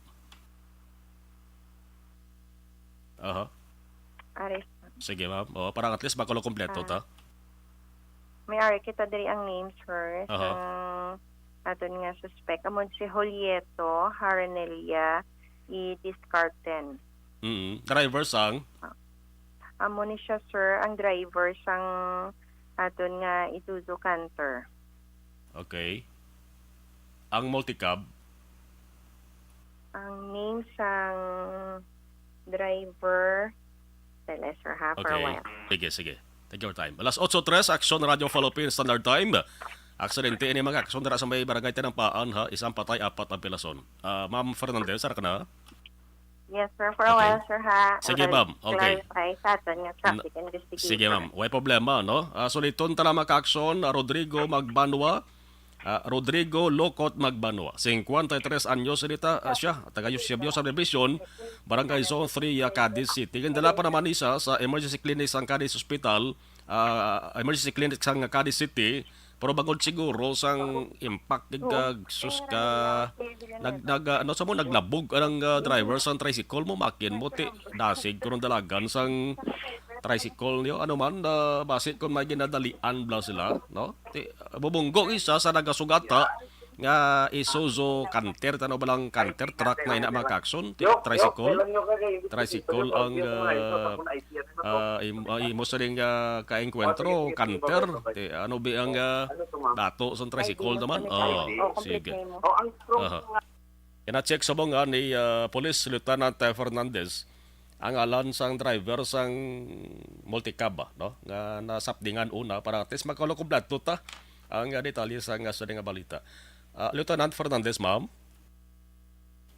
Aha. Ari. Sige, ma'am. O, para at least makulo kompleto Ah. ta. May ari kita diri ang names first. Aha. Ang aton nga suspect, amo si Julieto Haranelia E. Discarten. Mm. Driver sang? Amo ni siya, sir, ang driver sang aton nga Isuzu Canter. Okay. Ang multicab? Ang name sang driver, tell us, sir, ha, for a Okay. while. Sige, sige. Take your time. Alas otso tres, Aksyon Radyo Philippines Standard Time. Aksidente ini mga aksyon dira sa may barangay Tinampaan, ha. Isang patay, apat ang pilason. Ah, Ma'am Fernandez, ara ka na? Yes, sir. For a Okay. while, sir, ha. Sige, Ang ma'am. Okay. clarify sa aton nga traffic Na-, investigation. sige, ma'am. Way problema, no? Ah, suliton ta lang mga ka-aksyon, ah, Rodrigo Magbanwa. Ah, Rodrigo Locot Magbanwa. Singkwenta y tres anyos dita, ah, siya. Taga Eusebio Subdivision, Barangay Zone three, ah, Cadiz City. Gindala pa naman ni sa, sa emergency clinic sang Cadiz Hospital, ah, emergency clinic sang Cadiz City. Pero bangod siguro sang impact kag, ah, sus ka, nag-, nag-, ah, ano sa mo, naglabog ang, ah, driver sang tricycle mo, makin mo, ti, dasig ko ng dalagan sang tricycle niyo, ano man, ah, basin kung may ginadalian bala sila, no? Ti, bubunggo isa sa nagasugata nga Isuzu Canter, tano ba lang Canter truck na ina, mga ka-aksyon? Ti, tricycle? Tricycle ang, ah, ah, im-, ah, imo sa ring, ah, kaengkwentro, Canter? Ti, ano ba ang, ah, dato sang tricycle naman? Ah, sige. Aha. Gina-check subong ni, ah, Police Lieutenant, ah, Fernandez ang ngalan sang driver sang multicab, no? Nga nasapdingan una para at least makalukob nato ta ang, ah, detalye sang, ah, sa nga balita. Ah, Lieutenant Fernandez, ma'am?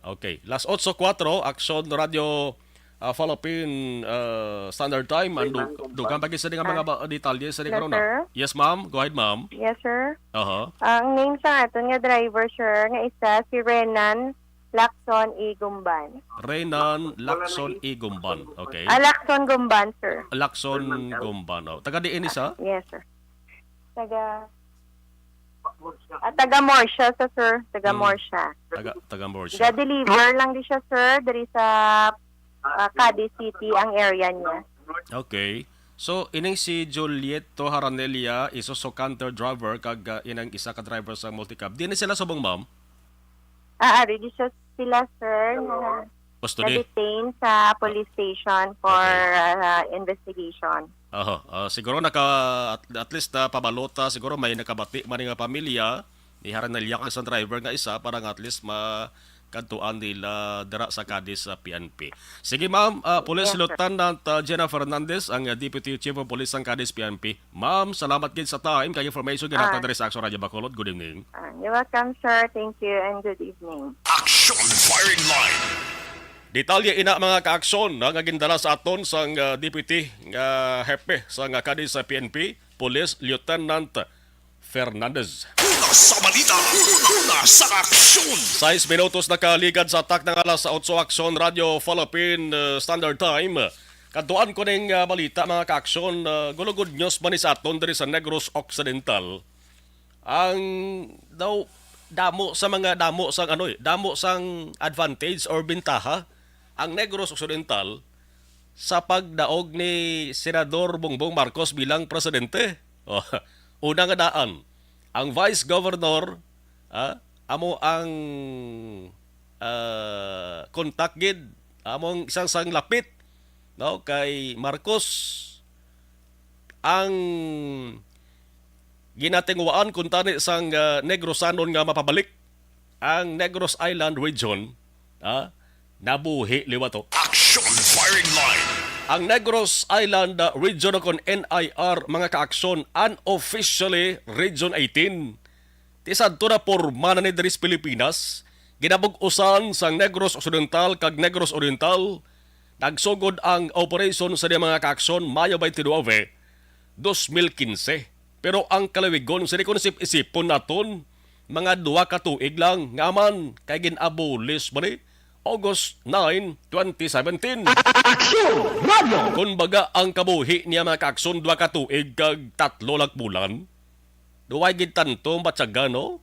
Okay. Las otso kuwatro, Aksyon Radio, ah, Philippine, ah, Standard Time. Ang dug-, dugang pa gid sa nga mga ba-, detalye sa Yes, karuna. Sir. Yes, ma'am. Go ahead, ma'am. Yes, sir. Aha. Ang name sa aton nga driver, sir, nga isa si Renan Lacson E. Gumban. Renan Lacson E. Gumban. Okay. Ah, Lacson Gumban, sir. Lacson Gumban. Oh. Taga diin isa? Yes, sir. Taga, ah, taga Murcia sa, sir. Taga Hmm. Murcia. Taga, taga Murcia. Ga-deliver lang di siya, sir, diri sa, ah, Cadiz City ang area niya. Okay. So, ining si Juliet Toharanelia, Isuzu Canter driver, kag, ah, inang isa ka driver sa multicab. Di na sila subong, ma'am? Ah, ari di siya sila, sir, na Custody? na-detain sa police station for, Okay. ah, investigation. Aha, ah, siguro naka, at, at least, ah, pabalota, siguro may nakabati man nga pamilya ni Haranelya kag sa driver nga isa para nga at least makadtuan nila dira sa Cadiz sa P N P. Sige, ma'am, ah, Police Yes, sir. Lieutenant, ah, Jenna Fernandez, ang, ah, Deputy Chief of Police sang Cadiz P N P. Ma'am, salamat gid sa time kag information ginhatag Ah. diri sa Aksyon Radio Bacolod. Good evening. Ah, you're welcome, sir. Thank you and good evening. Action Firing Line. Detalye ina, mga ka-aksyon, na nga gindala sa aton sang, ah, Deputy nga Hepe sang, ah, Cadiz sa P N P, Police Lieutenant Fernandez. Una sa balita, una sa aksyon. Sais minutos nakaligad sa atak ng alas otso, Aksyon Radio Philippine, ah, Standard Time. Kadtuan ko ning, ah, balita, mga ka-aksyon, ah, gulugod news man ni sa aton diri sa Negros Occidental. Ang daw damo sa mga damo sang ano eh, damo sang advantage or bintaha ang Negros Occidental sa pagdaog ni Senador Bongbong Marcos bilang presidente. Oh, una nga daan, ang Vice Governor, ah, amo ang, ah, kontak gid, amo ang isang sang lapit, no, kay Marcos. Ang ginatinguhaan kuntani sang, ah, Negrosanon nga mapabalik ang Negros Island Region, ah, nabuhi liwat, oh. Action Firing Line. Ang Negros Island, ah, Region o kon N I R, mga ka-aksyon, unofficially Region eighteen. Ti sadto na porma na ni diri sa Pilipinas, ginabug-usan sang Negros Occidental kag Negros Oriental. Nagsugod ang operasyon sa mga ka-aksyon Mayo twenty-nine, dos mil quince. Pero ang kalawigon sini kon isip-isipon naton, mga duha ka tuig lang, nga man kay gin-abolish man ni August nine, twenty seventeen. Aksyon Radio! Kun baga, ang kabuhi niya, mga ka-aksyon, duha ka tuig kag tatlo lang bulan. Duway gid tanto matyaga, no?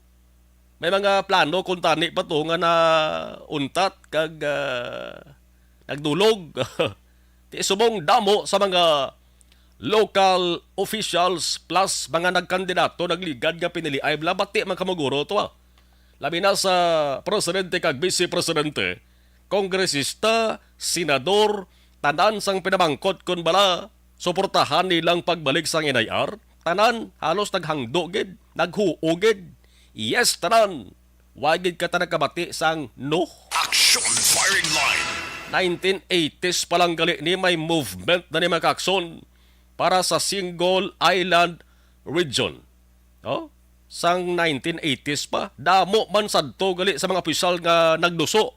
May mga plano kuntani pa to nga nauntat kag, ah, nagdulog. Ti subong damo sa mga local officials plus mga nagkandidato nagligad nga piniliay bala, bati man kamo guro to, ah. Labi na sa presidente kag vice presidente, kongresista, senador, tanan sang pinamangkot kon bala suportahan nilang pagbalik sang N I R, tanan halos naghangdo gid, naghuo gid. Yes, tanan. Wa gid kata nakabati sang no. Action Firing Line. Nineteen eighties pa lang gali ni may movement na ni mga ka-aksyon para sa single island region. Oh? Sang nineteen eighties pa, damo man sadto gali sa mga opisyal nga nagduso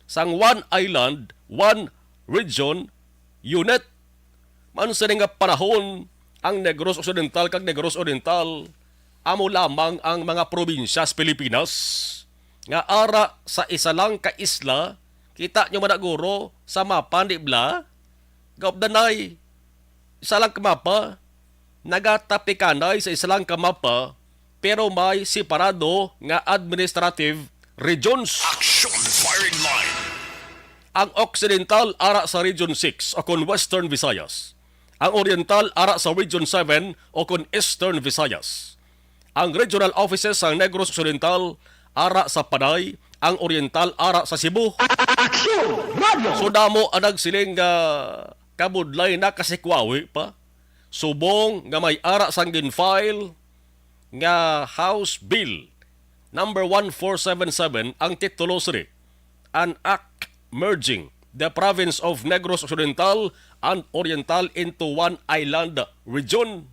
sang one island, one region unit. Man sini nga panahon, ang Negros Occidental kag Negros Oriental amo lamang ang mga probinsya sa Pilipinas nga ara sa isa lang ka isla. Kita nyo man na guro sa mapa, di bala? Gaupdanay, isa lang ka mapa, nagatapikanay sa isa lang ka mapa, pero may separado nga administrative regions. Action Firing Line. Ang Occidental ara sa Region six o kon Western Visayas. ang Oriental ara sa Region seven o kon Eastern Visayas. Ang regional offices sang Negros Occidental ara sa Panay, ang Oriental ara sa Cebu. Aksyon! Radyo! So, damo ang nagsiling nga kabudlay na, kasikwawi pa. Subong nga may ara sang gin-file nga House Bill number one four seven seven ang titulo sini, an act merging the province of Negros Occidental and Oriental into one island region.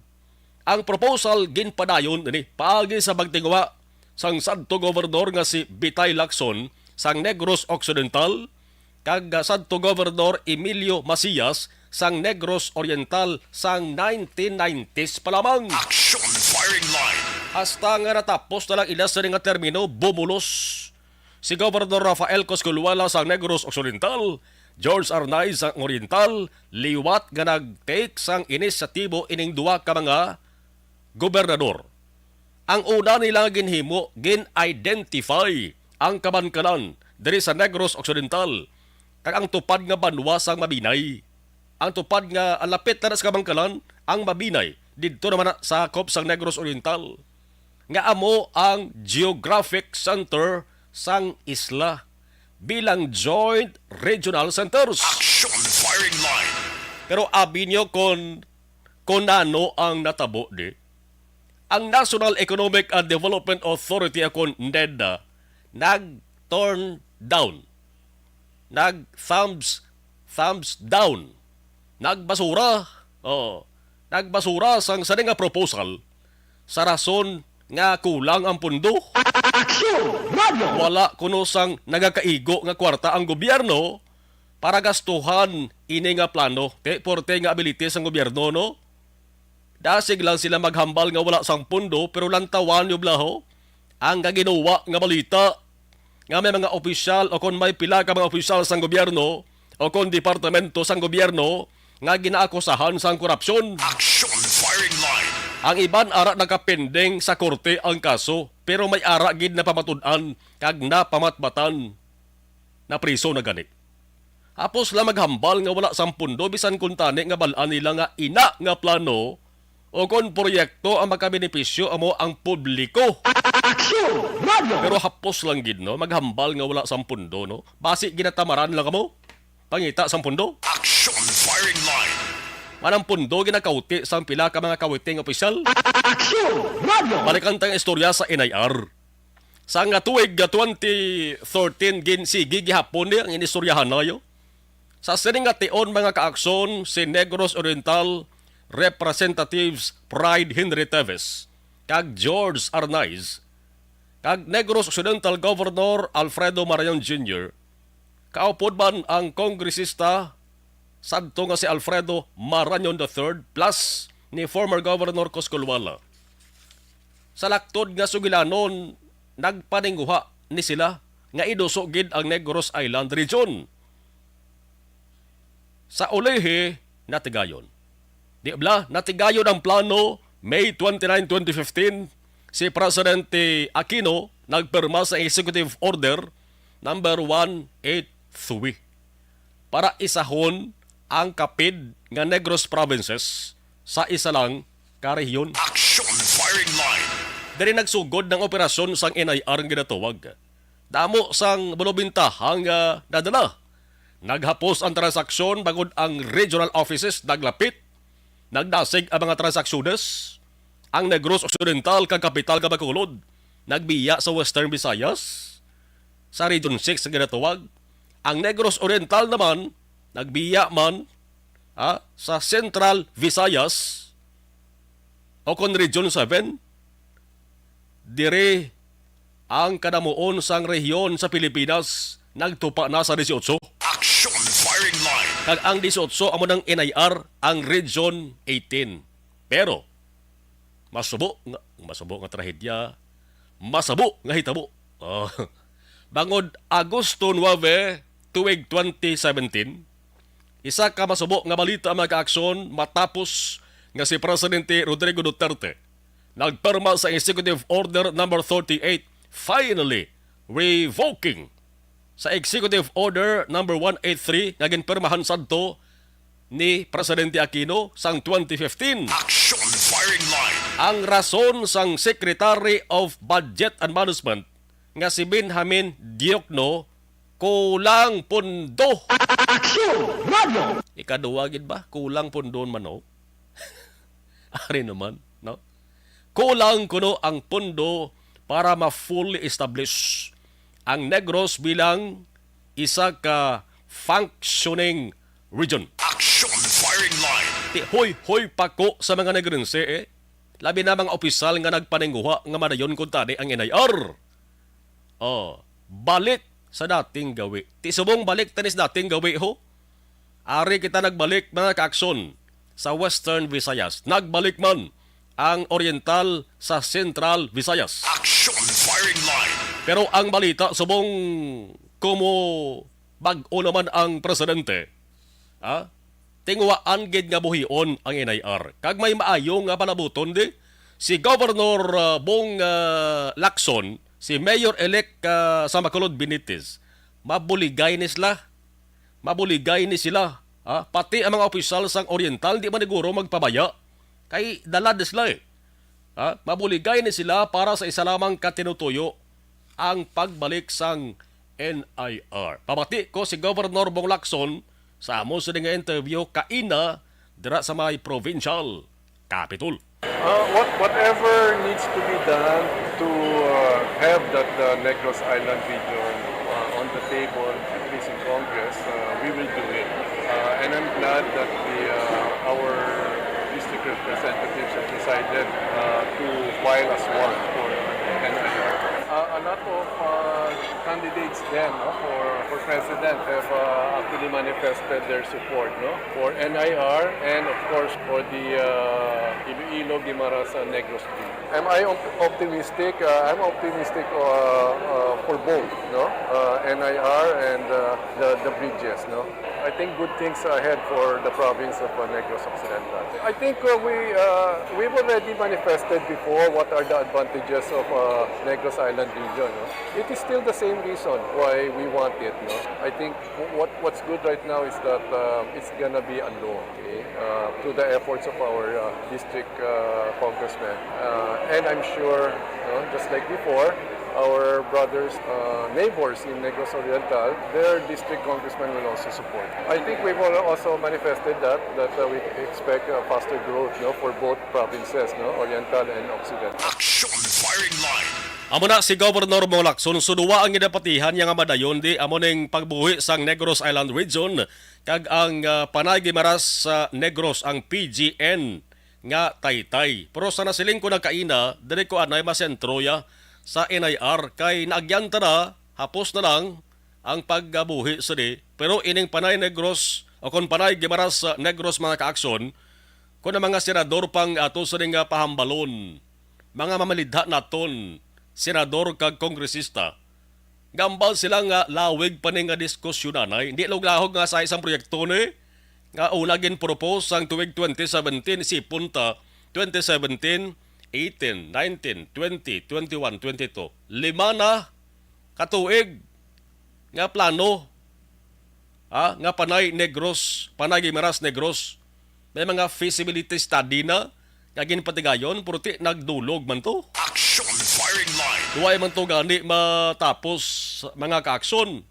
Ang proposal ginpadayon ini paagi sa pagtinguha sang sadto gobernador nga si Bitay Lacson sang Negros Occidental kag sadto gobernador Emilio Macias sang Negros Oriental sang nineteen nineties pa lamang. Action Firing Line. Hasta nga natapos na lang ila sini nga termino, bumulos si Gobernador Rafael Coscolwala sang Negros Occidental, George Arnaiz sang Oriental, liwat nga nag-take sang inisyatibo ining duha ka mga gobernador. Ang una nila nga ginhimo, gin-identify ang kabankalan diri sa Negros Occidental, kag ang tupad nga banwa sang Mabinay. Ang tupad nga, ah, lapit na sa kabankalan, ang Mabinay, didto naman na sa sakop sang Negros Oriental, nga amo ang geographic center sang isla bilang joint regional centers. Action Firing Line. Pero abi niyo kon, kon ano ang natabo di? Ang National Economic and Development Authority, o kon NEDA, nag-turn down, nag-thumbs, thumbs down, nagbasura, oh, nagbasura sang sini nga proposal sa rason nga kulang ang pundo. Aksyon! Radyo! Wala kuno sang nagakaigo nga kwarta ang gobyerno para gastuhan ini nga plano. Te, porte nga ability sang gobyerno, no? Dasig lang sila maghambal nga wala sang pundo, pero lantawan niyo bala, ho, ang gaginuwa nga balita nga may mga opisyal o kon may pila ka mga opisyal sang gobyerno o kon departamento sang gobyerno nga ginaakusahan sang korupsyon. Action Firing Line. Ang iban ara nakapending sa korte ang kaso, pero may ara gid napamatud-an kag napamatbatan, napriso na gani. Hapos lang maghambal nga wala sang pundo, bisan kuntani nga bal-an nila nga ina nga plano o kon proyekto ang makabenepisyo amo ang publiko. Aksyon! Radyo! Pero hapos lang gid, no, maghambal nga wala sang pundo, no? Basi ginatamaran lang kamo pangita sang pundo. Action Firing Line. Manang pundo ginakawti sang pila ka mga kawiting opisyal. Aksyon! Radyo! Balikan ta ang istorya sa N I R. Sa nga tuig nga twenty thirteen, gin-, sige gihapon ni ang inistoryahan nayo. Sa sining nga tion, mga kaaksyon, si Negros Oriental Representatives Pride Henry Teves kag George Arnaiz kag Negros Occidental Governor Alfredo Marañon Junior, kaupod man ang kongresista sadto nga si Alfredo Marañon the third plus ni former Governor Coscolwala. Sa laktod nga sugilanon, nagpaninguha ni sila nga iduso gid ang Negros Island Region. Sa ulihi, natigayon. Di bala, natigayon ang plano. May twenty-nine, twenty fifteen, si Presidente Aquino nagpirma sa Executive Order number one eight three para isahon ang kapid nga Negros provinces sa isa lang ka rehiyon. Action Firing Line. Diri nagsugod ang operasyon sang N I R nga ginatawag. Damo sang bulobintaha nga nadala. Naghapos ang transaksyon bangod ang regional offices naglapit. Nagdasig ang mga transaksyones. Ang Negros Occidental kag kapital nga Bacolod nagbiya sa Western Visayas, sa Region six nga ginatawag. Ang Negros Oriental naman nagbiya man, ah, sa Central Visayas o kon Region seven. Diri ang kadamuon sang rehiyon sa Pilipinas nagtupa na sa dieciocho. Action Firing Line. Kag ang dieciocho amo nang N I R, ang Region eighteen. Pero, masubo nga, masubo nga trahedya, masubo nga hitabo. Oh. Bangod Agosto nuebe, tuig twenty seventeen, isa ka masubo nga balita, mga kaaksyon, matapos nga si Presidente Rodrigo Duterte nagpirma sa Executive Order number thirty-eight, finally revoking sa Executive Order number one eight three nga ginpirmahan sadto ni Presidente Aquino sang twenty fifteen. Action firing line. Ang rason sang Secretary of Budget and Management nga si Benjamin Diokno, kulang pundo. Aksyon! Radyo! Ikaduwa gid ba? Kulang pundo man, no? Ari naman, no? Kulang kuno ang pundo para ma-fully establish ang Negros bilang isa ka functioning region. Action firing line. Ti hoy-hoy pa ko sa mga Negrense, eh. Labi na mga opisyal nga nagpaninguha nga madayon kuntani ang N I R. Oh, balik sa dating gawi. Ti subong balik tani sa dating gawi, ho. Ari kita nagbalik, mga kaaksyon, sa Western Visayas. Nagbalik man ang Oriental sa Central Visayas. Action firing line. Pero ang balita, subong kumo bag-o naman ang presidente, ha? Tinguhaan gid nga buhion ang N I R. Kag may maayo nga palabuton di, si Governor, ah, Bong, ah, Lacson, si Mayor-elect, ah, sa Bacolod Benitez, mabuligay ni sila. Mabuligay ni sila, ha? Pati ang mga opisyal sang Oriental di maniguro magpabaya. Kay dalad sila, eh. Ha? Mabuligay ni sila para sa isa lamang ka tinutuyo, ang pagbalik sang N I R. Pabati ko si Governor Bong Lacson sa amo sini nga interview kaina dira sa may provincial capitol. Uh, what, whatever needs to be done to uh, have that uh, Negros Island region uh, on the table, at least in Congress, uh, we will do it. Uh, and I'm glad that the, uh, our district representatives have decided uh, to file as one for N I R. Uh, a lot of uh, candidates then, no, for, for president have uh, actually manifested their support, no, for N I R and of course for the uh, Iloilo Guimaras uh, Negros Bill. Am I op- optimistic? Uh, I'm optimistic uh, uh, for both, no, uh, N I R and uh, the, the bridges, no. I think good things ahead for the province of uh, Negros Occidental. I think uh, we uh, we've already manifested before what are the advantages of uh, Negros Island region. No? It is still the same reason why we want it. No? I think w- what what's good right now is that uh, it's gonna be a law, okay, uh, to the efforts of our uh, district uh, congressmen. Uh, and I'm sure, no, just like before, our brothers, uh, neighbors in Negros Oriental, their district congressmen will also support. I think we've al- also manifested that that uh, we expect uh, faster growth, no, for both provinces, no, Oriental and Occidental. Action firing line. Amo na si Governor Bong Lacson, so duwa ang ginapatihan niya nga madayon di amo ning pagbuhi sang Negros Island Region kag ang, ah, Panay Guimaras sa Negros, ang P G N nga taytay. Pero sa nasiling ko nagkaina, diri ko anay masentro ya sa N I R kay naagyan ta na, hapos na lang ang pagbuhi sini. Pero ining Panay Negros o kon Panay Guimaras sa Negros, mga kaaksyon, kun ang mga senador pang ato sini nga pahambalon, mga mamalidha naton, senador kag kongresista, gambal sila nga lawig pa ni nga diskusyon anay. Hindi lahuglahog nga sa isang proyekto ni nga una gin-propose sang tuig twenty seventeen, sipon ta, twenty seventeen, eighteen, nineteen, twenty, twenty-one, twenty-two. Lima na ka tuig nga plano, ha, nga Panay Negros, Panay Guimaras Negros. May mga feasibility study na nga ginpatigayon, pero ti nagdulog man to. Action firing line. Duway man to gani matapos, mga kaaksyon.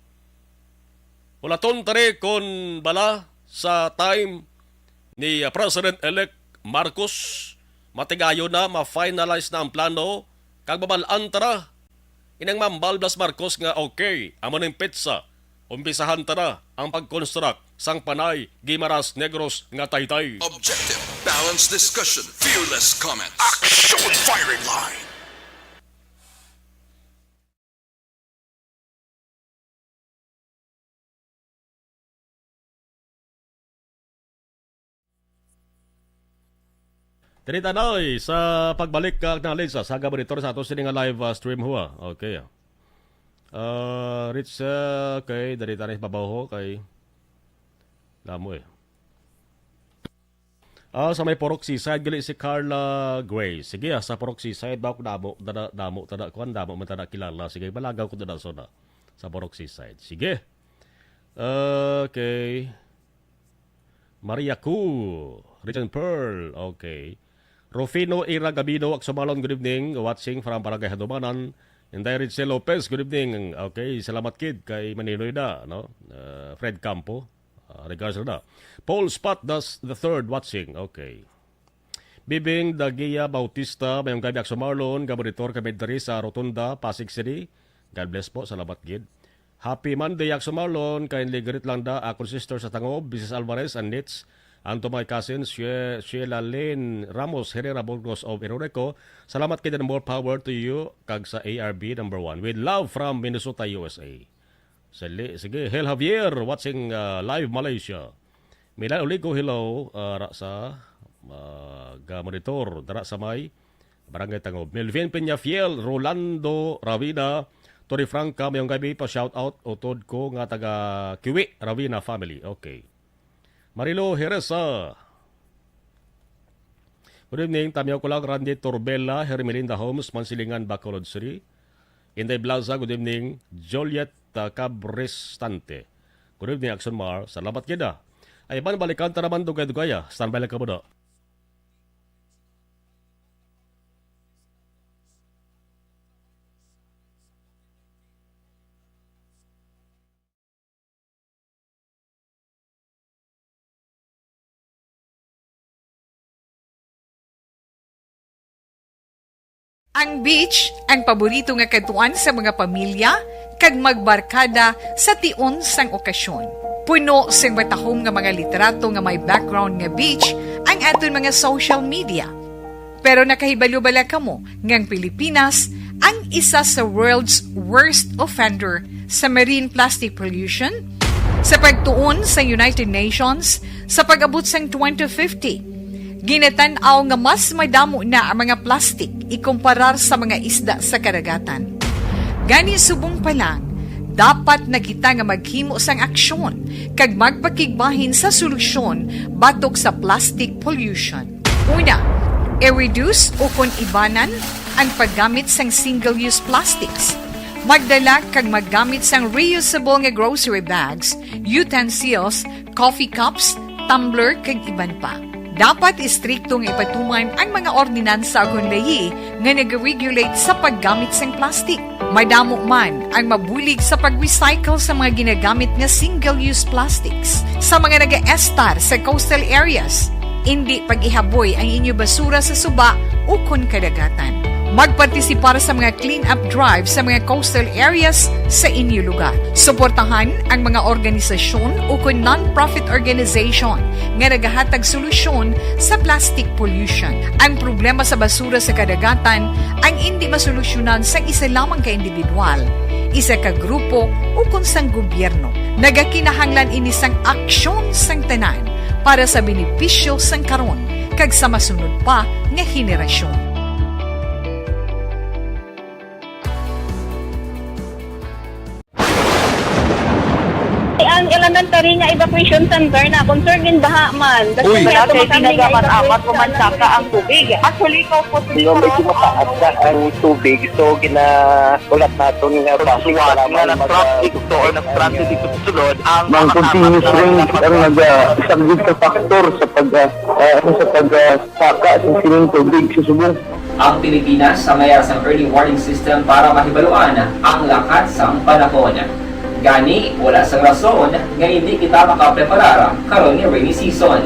Ulaton tari kon bala sa time ni, uh, President-elect Marcos, matigayon na, ma-finalize na ang plano, kag mabal-an tara inang mambal Blas Marcos nga, okay, amo ning petsa, umpisahan tara ang pag-construct sang Panay Guimaras Negros nga taytay. Objective, balanced discussion, fearless comment. Action firing line. Diri ta na, oy, sa pagbalik ka acknowledge sa Saga Monitor sa ato sini nga live, ah, stream, ho, ah. Okay, ah. Ah, Rich, ah, okay, diri ta na sa babaw, ho, kay lamo, eh. Ah, sa may Purok Seaside, gali si Carla Gray. Sige, ah, sa Purok Seaside, ba, damo, dada, damo, tada, kuan, damo, man tada kilala. Sige, malagaw ko tada, so na, sa Purok Seaside. Sige. Okay. Maria Cu, Regent Pearl, okay. Rufino Ira Gabido, Aksumalon, good evening. Watching from Barangay Hadumanan. Inday Richel Lopez, good evening. Okay, salamat gid kay Maninoy da, no? Uh, Fred Campo, uh, regards na. Paul Spot das the third watching. Okay. Bibing Dagia Bautista, mayong gabi, Aksumalon, gaboritor kami diri sa Rotunda, Pasig City. God bless po, salamat gid. Happy Monday, Aksumalon. Kindly greet lang da akon sister sa Tangob, Missus Alvarez and Nits, and to my cousin, Shie-, Sheila Lynn Ramos Herrera Burgos of Iroreco. Salamat kay more power to you, kag sa A R B number one. With love from Minnesota, U S A. Sali-, sige, Hel Javier, watching, uh, live Malaysia. Milan Oligo, hello, uh, ra sa, uh, ga-monitor, dara sa may Barangay Tangob. Melvin Peñafiel, Rolando Ravina, Tony Franca, mayong gabi pa, shout out, utod ko nga taga Kiwi, Ravina family. Okay. Marilo Heresa. Good evening, tamiyaw ko lang, Randy Torbella, Hermelinda Holmes, Mansilingan, Bacolod City. Inday Blaza, good evening. Juliet, uh, Cabrestante. Good evening, Action Mar. Salamat gid, ah. Ay, man, balikan ta naman dugay-dugay, ah. Standby lang kamo, no? Ang beach, ang paborito nga kadtuan sa mga pamilya kag magbarkada sa tion sang okasyon. Puno sing matahom nga mga litrato nga may background nga beach ang aton mga social media. Pero nakahibalo bala kamo nga ang Pilipinas ang isa sa world's worst offender sa marine plastic pollution? Sa pagtuon sa United Nations, sa pag-abot sang twenty fifty, ginatan-aw nga mas madamo na ang mga plastic ikumparar sa mga isda sa kadagatan. Gani, subong pa lang, dapat na kita nga maghimo sang aksyon kag magpakigbahin sa solusyon batok sa plastic pollution. Una, i-reduce ukon ibanan ang paggamit sang single-use plastics. Magdala kag maggamit sang reusable nga grocery bags, utensils, coffee cups, tumbler, kag iban pa. Dapat istrikto nga ipatuman ang mga ordinansa ukon layi nga nag-regulate sa paggamit sang plastic. Madamo man ang mabulig sa pag-recycle sa mga ginagamit nga single-use plastics. Sa mga nagaestar sa coastal areas, indi pag-ihaboy ang inyo basura sa suba ukon kadagatan. Magpartisipar sa mga clean-up drive sa mga coastal areas sa inyo lugar. Suportahan ang mga organisasyon ukon non-profit organization nga nagahatag solusyon sa plastic pollution. Ang problema sa basura sa kadagatan ang indi masolusyonan sang isa lamang ka individual, isa ka grupo, ukon sang gobyerno. Nagakinahanglan ini sang aksyon sang tanan para sa benepisyo sang karon kag sa masunod pa nga henerasyon. Ang elementary nga evacuation center na concern gin baha man. Uy. Wala kay ginagamat-amat, pumansaka ang tubig. Actually, ikaw po, Hindi, medyo mataas na ang tubig. So, ginahulat naton nga plastic para mag- traffic to or nag-transit dito sa sulod ang Ang continuous rain ang nag-, ah, isang big factor sa pag, ah, ah, ano, sa pag, ah, saka sa sining tubig sa subong. Ang Pilipinas ang may sang early warning system para mahibaluan ang lakat sang panahon. Gani, wala sang rason nga hindi kita makapreparar karon nga rainy season.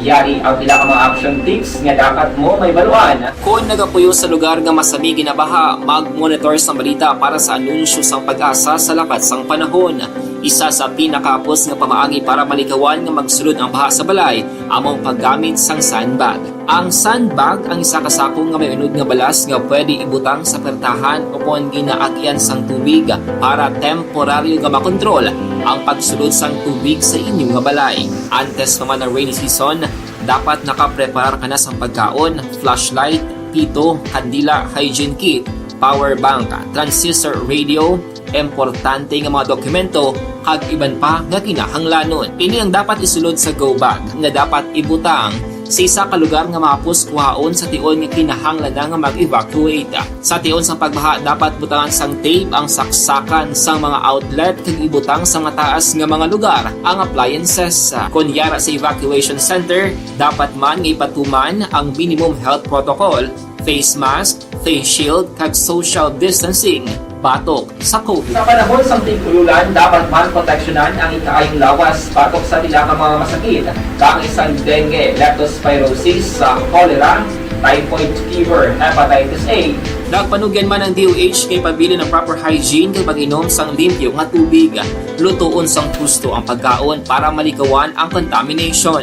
Yari ang pila ka mga action tips nga dapat mo mahibaluan. Kon nagapuyo sa lugar nga masami ginabaha, mag-monitor sang balita para sa anunsyo sang PAGASA sa lakat sang panahon. Isa sa pinakahapos nga pamaagi para malikawan nga magsulod ang baha sa balay amo ang paggamit sang sandbag. Ang sandbag ang isa ka sako nga may unod nga balas nga pwede ibutang sa pertahan ukon ginaagyan sang tubig para temporaryo nga makontrol ang pagsulod sang tubig sa inyo nga balay. Antes pa man ang rainy season, dapat nakapreparar ka na sang pagkaon, flashlight, pito, kandila, hygiene kit, power bank, transistor radio, importante nga mga dokumento, kag iban pa nga kinahanglanon. Ini ang dapat isulod sa go bag nga dapat ibutang Sa isa ka lugar nga mahapos kuhaon sa tion nga kinahanglan na nga mag-evacuate. Sa tion sang pagbaha, dapat butangan sang tape ang saksakan sang mga outlet kag ibutang sa mataas nga mga lugar ang appliances. Kon yara sa evacuation center, dapat man nga ipatuman ang minimum health protocol, face mask, face shield, kag social distancing batok sa COVID. Sa panahon sang tig-ululan, dapat man proteksyonan ang ikaayong lawas batok sa pila ka mga masakit, kaangay sang dengue, leptospirosis, sa cholera, typhoid fever, hepatitis A. Nagpanugyan man ang D O H kay pabilin ang proper hygiene kag pag-inom sang limpyo nga tubig. Lutoon sang husto ang pagkaon para malikawan ang contamination.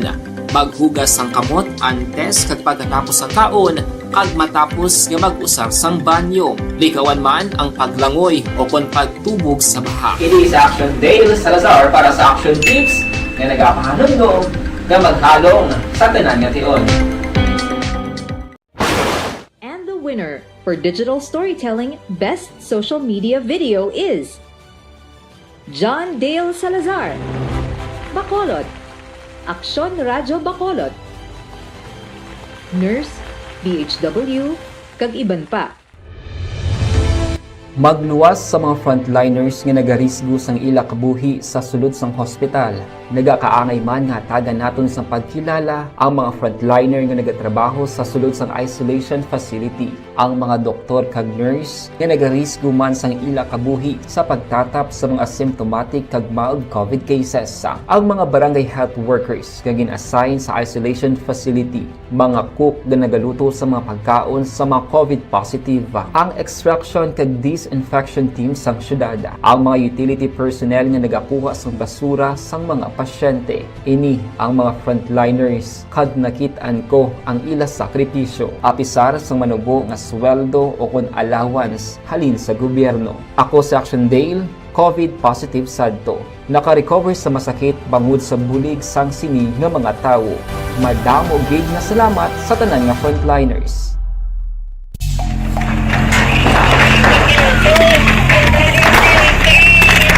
Maghugas sang kamot antes kag pagkatapos sang kaon, kag matapos nga mag-usar sang banyo. Likawan man ang paglangoy o kon pagtubog sa baha. Ini si Action Dale Salazar para sa Action Tips nga nagapahanumdom nga maghalong sa tanan nga tion. And the winner for digital storytelling best social media video is John Dale Salazar, Bacolod, Aksyon Radyo Bacolod, Nurse, D H W, kag iban pa. Magluwas sa mga frontliners nga nagarisgo sang ila kabuhi sa sulod sang hospital. Nagakaangay man nga hatagan naton sang pagkilala ang mga frontliner nga nagatrabaho sa sulod sang isolation facility. Ang mga doktor kag nurse nga nagarisgo man sang ila kabuhi sa pagtatap sa mga asymptomatic kag mild COVID cases. Ang mga barangay health workers nga gin-assign sa isolation facility, mga cook nga nagaluto sa mga pagkaon sa mga COVID positive, ang extraction kag disinfection team sang syudad, ang mga utility personnel nga nagakuha sang basura sang mga pasyente. Ini ang mga frontliners kag nakit-an ko ang ila sakripisyo, apisar sang manubo nga sweldo o kon allowance halin sa gobyerno. Ako si Action Dale, COVID positive sadto. Naka-recover sa masakit bangod sa bulig sang sini nga mga tawo. Madamo gid nga salamat sa tanan nga frontliners.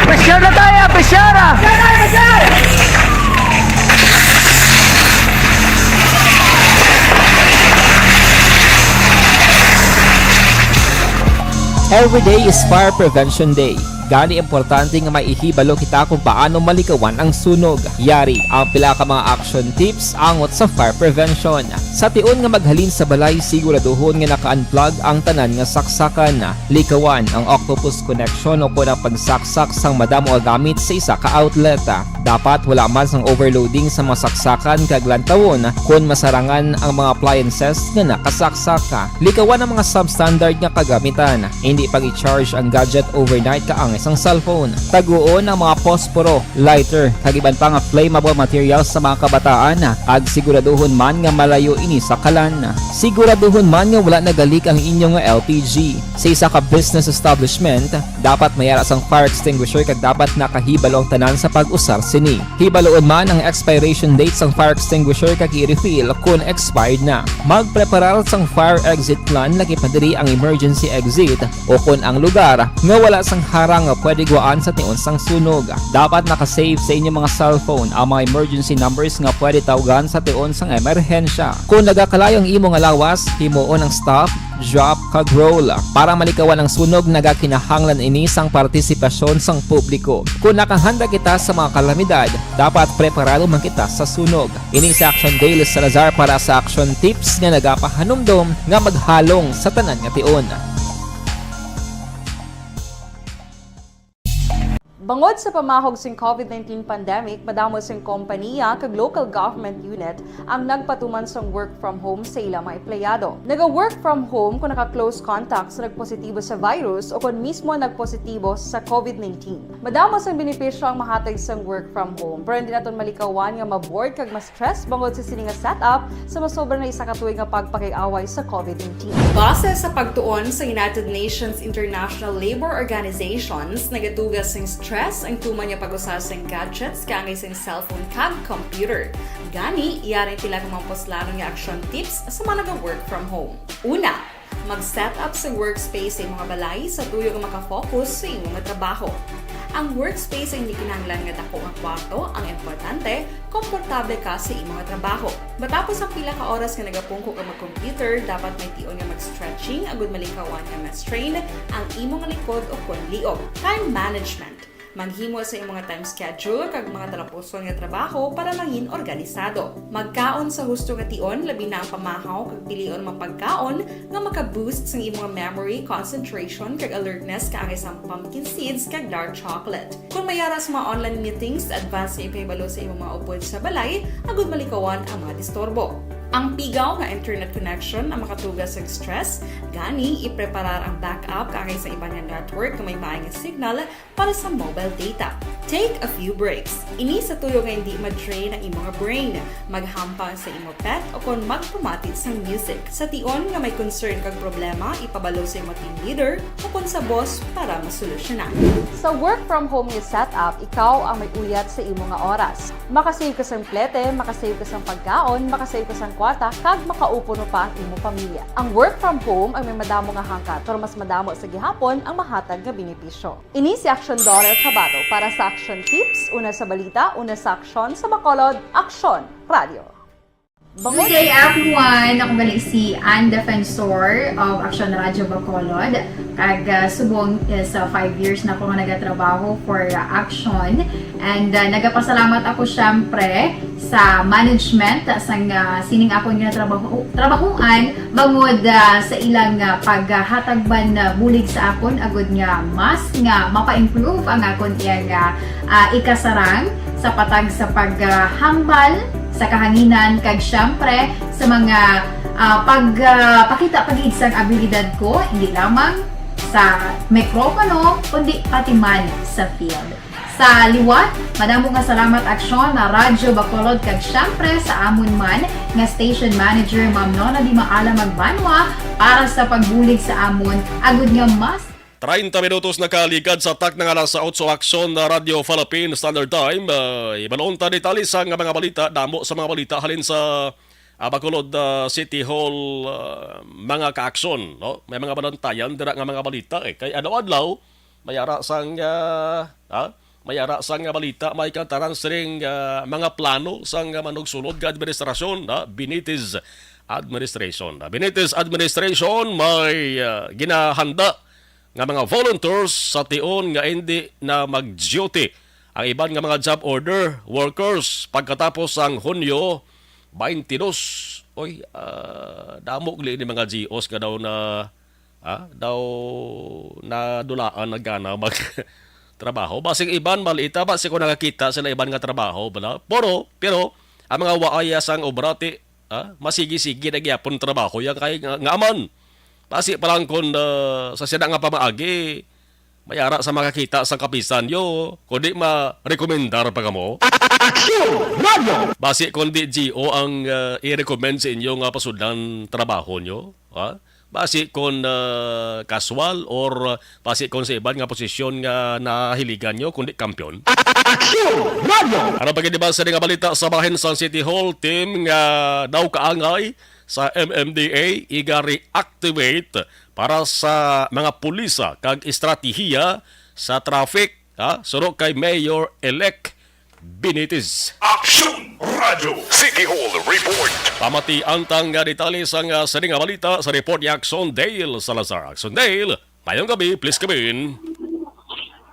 Pressure na tayo! Pressure na! Every day is Fire Prevention Day. Gani, importante nga maihibalo kita kung paano malikawan ang sunog. Yari ang pila ka mga action tips angot sa fire prevention. Sa tion nga maghalin sa balay, siguraduhon nga naka-unplug ang tanan nga saksakan. Likawan ang octopus connection o kon ang pagsaksak sang madamo nga gamit sa isa ka outlet. Dapat wala man sang overloading sa mga saksakan kag lantawon kon masarangan ang mga appliances nga nakasaksak. Likawan ang mga substandard nga kagamitan. Indi pag-i-charge ang gadget overnight kaangay sang cellphone. Taguon ang mga posporo, lighter, kag iban pa nga flammable materials sa mga kabataan, kag siguraduhon man nga malayo ini sa kalan. Siguraduhon man nga wala nagalik ang inyo nga L P G. Sa isa ka business establishment, dapat may ara sang fire extinguisher kag dapat nakahibalo ang tanan sa pag-usar sini. Hibaloon man ang expiration date sang fire extinguisher kag i-refill kon expired na. Magpreparar sang fire exit plan, lakip na diri ang emergency exit o kon ang lugar nga wala sang harang nga pwede guwaan sa tion sang sunog. Dapat naka-save sa inyo mga cellphone ang mga emergency numbers nga pwede tawgan sa tion sang emerhensya. Kon nagakalayo ang imo nga lawas, himuon ang stop, drop, kag roll para malikawan ang sunog. Nagakinahanglan ini sang partisipasyon sang publiko. Kon nakahanda kita sa mga kalamidad, dapat preparado man kita sa sunog. Ini si Action Dale Salazar para sa Action Tips nga nagapahanumdom nga maghalong sa tanan nga tion. Bangod sa pamahog sing COVID nineteen pandemic, madamo sing kompaniya kag local government unit ang nagpatuman sang work from home sa ila mga empleyado. Naga-work from home kon naka-close contact sa nagpositibo sa virus o kon mismo nagpositibo sa COVID nineteen. Madamo sang benepisyo ang mahatag sang work from home, pero hindi naton malikawan nga ma-bored kag ma-stress bangod sa sini nga setup sa masobra na isa ka tuig nga pagpakig-away sa COVID nineteen. Base sa pagtuon sa United Nations International Labour Organizations, nagatuga sing stress ang tuman nga pag-usa sing gadgets kaangay sing cellphone kag computer. Gani, yari ang pila ka mga puslanon nga action tips sa mga naga-work from home. Una, mag-set up sa workspace sa imong balay sa tuyo nga maka-focus sa imong trabaho. Ang workspace ay hindi kinahanglan nga dako nga kwarto, ang importante, komportable ka sa imo nga trabaho. Matapos ang pila ka oras nga nagapungko ka mag-computer, dapat may tion nga mag-stretching agud malikawan nga ma-strain ang imo nga likod o kon liog. Time management. Maghimo sa imo nga time schedule kag mga talapuson nga trabaho para mangin organisado. Magkaon sa husto nga tion, labi na ang pamahaw kag pilion mga pagkaon nga maka-boost sang imo nga memory, concentration, kag alertness kaangay sang pumpkin seeds kag dark chocolate. Kung may ara sa mga online meetings, advance nga ipahibalo sa imong mga upod sa balay agud malikawan ang mga disturbo. Ang pigaw nga internet connection ang makatuga sa stress, gani ipreparar ang backup kaangay sa iban nga network nga may maay nga signal para sa mobile data. Take a few breaks. Ini sa tuyo nga hindi ma-drain ang imong brain. Maghampang sa imo pet o kon magpamati sang music. Sa tion nga may concern kag problema, ipabalo sa imo team leader o kon sa boss para masolusyonan. Sa work from home nga setup, ikaw ang may uyat sa imo nga oras. Makasave ka sang plete, makasave ka sang pagkaon, makasave ka sang kwarta, kag makaupo pa ang imo pamilya. Ang work from home ang may madamo nga hangkat, pero mas madamo sa gihapon ang mahatag nga benepisyo. Ini si Aksyon Dollar Cabato para sa Aksyon Tips, una sa balita, una sa aksyon, sa Bacolod, Aksyon Radio. Good day, everyone! Ako gali si Ann Defensor of Aksyon Radio Bacolod. Kag, ah, subong is, ah, five years na ako nga nagatrabaho for, ah, Aksyon. And, ah, nagapasalamat ako, syempre, sa management sang, ah, sining akon nga trabaho, trabahoan bangod, ah, sa ilang, ah, paghatag man, ah, bulig sa akon agud nga mas nga mapa-improve ang akon iyang, ah, ah, ikasarang sa patag sa paghambal sa kahanginan kag syempre sa mga, ah, pag, ah, pakita pa gid sang abilidad ko, hindi lamang sa mikropono kundi pati man sa field. Sa liwat, madamo nga salamat Aksyon na Radyo Bacolod kag syempre sa amon man nga station manager, Ma'am Nona Di Maala Magbanwa, para sa pagbulig sa amon agud nga mas Treinta minutos nakaligad sa takna nga alas otso, Aksyon na Radyo Philippine Standard Time. Ah, ibalon ta detalye sa nga mga balita, damo sa mga balita halin sa, ah, Bacolod, ah, City Hall, ah, mga ka-aksyon, no? May mga balantayan dira nga mga balita, eh. Kay adlaw-adlaw, may ara sang, ah, ah, may ara sang balita, may kantaran sining, ah, mga plano sang manugsulod nga administrasyon, ah, Benitez administration. Ah, Benitez administration may, ah, ginahanda nga mga volunteers sa tion nga indi na mag-duty ang iban nga mga job order workers pagkatapos sang Hunyo twenty-two. Oy, ah, damo gali ni mga G Os nga daw na, ah, daw nadulaan na gana mag trabaho. Basig iban, malita ba si ko nakakita sila iban nga trabaho, bala? Pero, pero, ang mga waay sang obrati, ah, masigi-sige na gyapon trabaho yan kay nga, nga aman. Basi pa lang kung, ah, sa sina nga pamaagi, may ara sa makakita sa kapisan yo, kundi ma-recommendar pa kamo. Aksyon! Radyo! Basi kung di G O ang, ah, i-recommend sa inyo nga pasudlan trabaho nyo, ha? Basi kung, ah, casual or, ah, basi kung sa iban nga posisyon nga nahiligan nyo, kundi kampiyon. Aksyon! Radyo! Ano pa gid ba sa nga balita sa bahin sa City Hall team nga daw kaangay sa M M D A, iga-reactivate para sa mga pulisa kag estratehiya sa traffic, ha? Suro kay Mayor-elect Benitez. Aksyon Radyo City Hall Report. Pamati ang tang nga detalye sa nga sini nga balita sa report ni Aksyon Dale Salazar. Aksyon Dale, mayong gabi, please come in.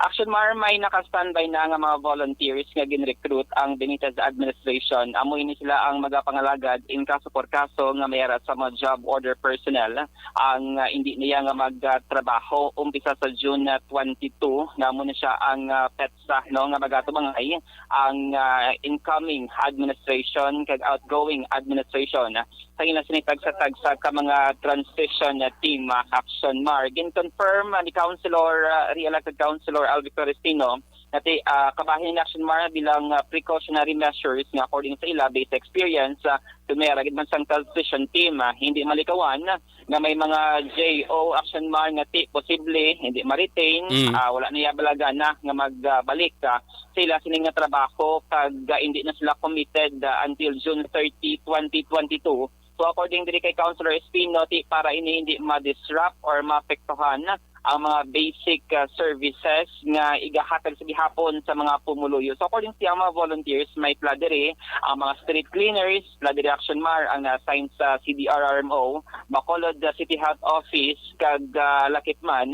Action Mar, may naka-standby na nga mga volunteers nga gin-recruit ang Benitez administration. Amo ini sila ang magapangalagad in kaso por kaso nga may ara sa mga job order personnel. Ang, ah, hindi niya nga magtrabaho umpisa sa June, ah, twenty-two, nga amo na siya ang, ah, petsa, no, nga magatubangay ang, ah, incoming administration kag outgoing administration. Sa ila sini tagsa-tagsa ka mga transition, ah, team, ah, Action Mar. Gin-confirm, ah, ni Councilor, ah, re-elected Councilor Alvin Florestino, nga ti, ah, kabahin ni Action Mar bilang, ah, precautionary measures nga according sa ila, based sa experience, ah, kung may ara gid man sang transition team, ah, hindi malikawan nga may mga J O Action Mar nga ti posible hindi ma-retain, Mm. ah, wala niya bala gana nga magbalik, ah, sa ila sini nga trabaho kag, ah, hindi na sila committed, ah, until June thirty, twenty twenty-two. So, according diri kay Councilor Espino, ti para ini hindi ma-disrupt or maapektuhan ang mga basic ah, services nga igahatag sa gihapon sa mga pumuluyo. So according sa mga volunteers, may pila diri ang mga street cleaners, pila diri Action Mar, ang ah, assigned sa C D R R M O, Bacolod ah, City Health Office, kag ah, lakip man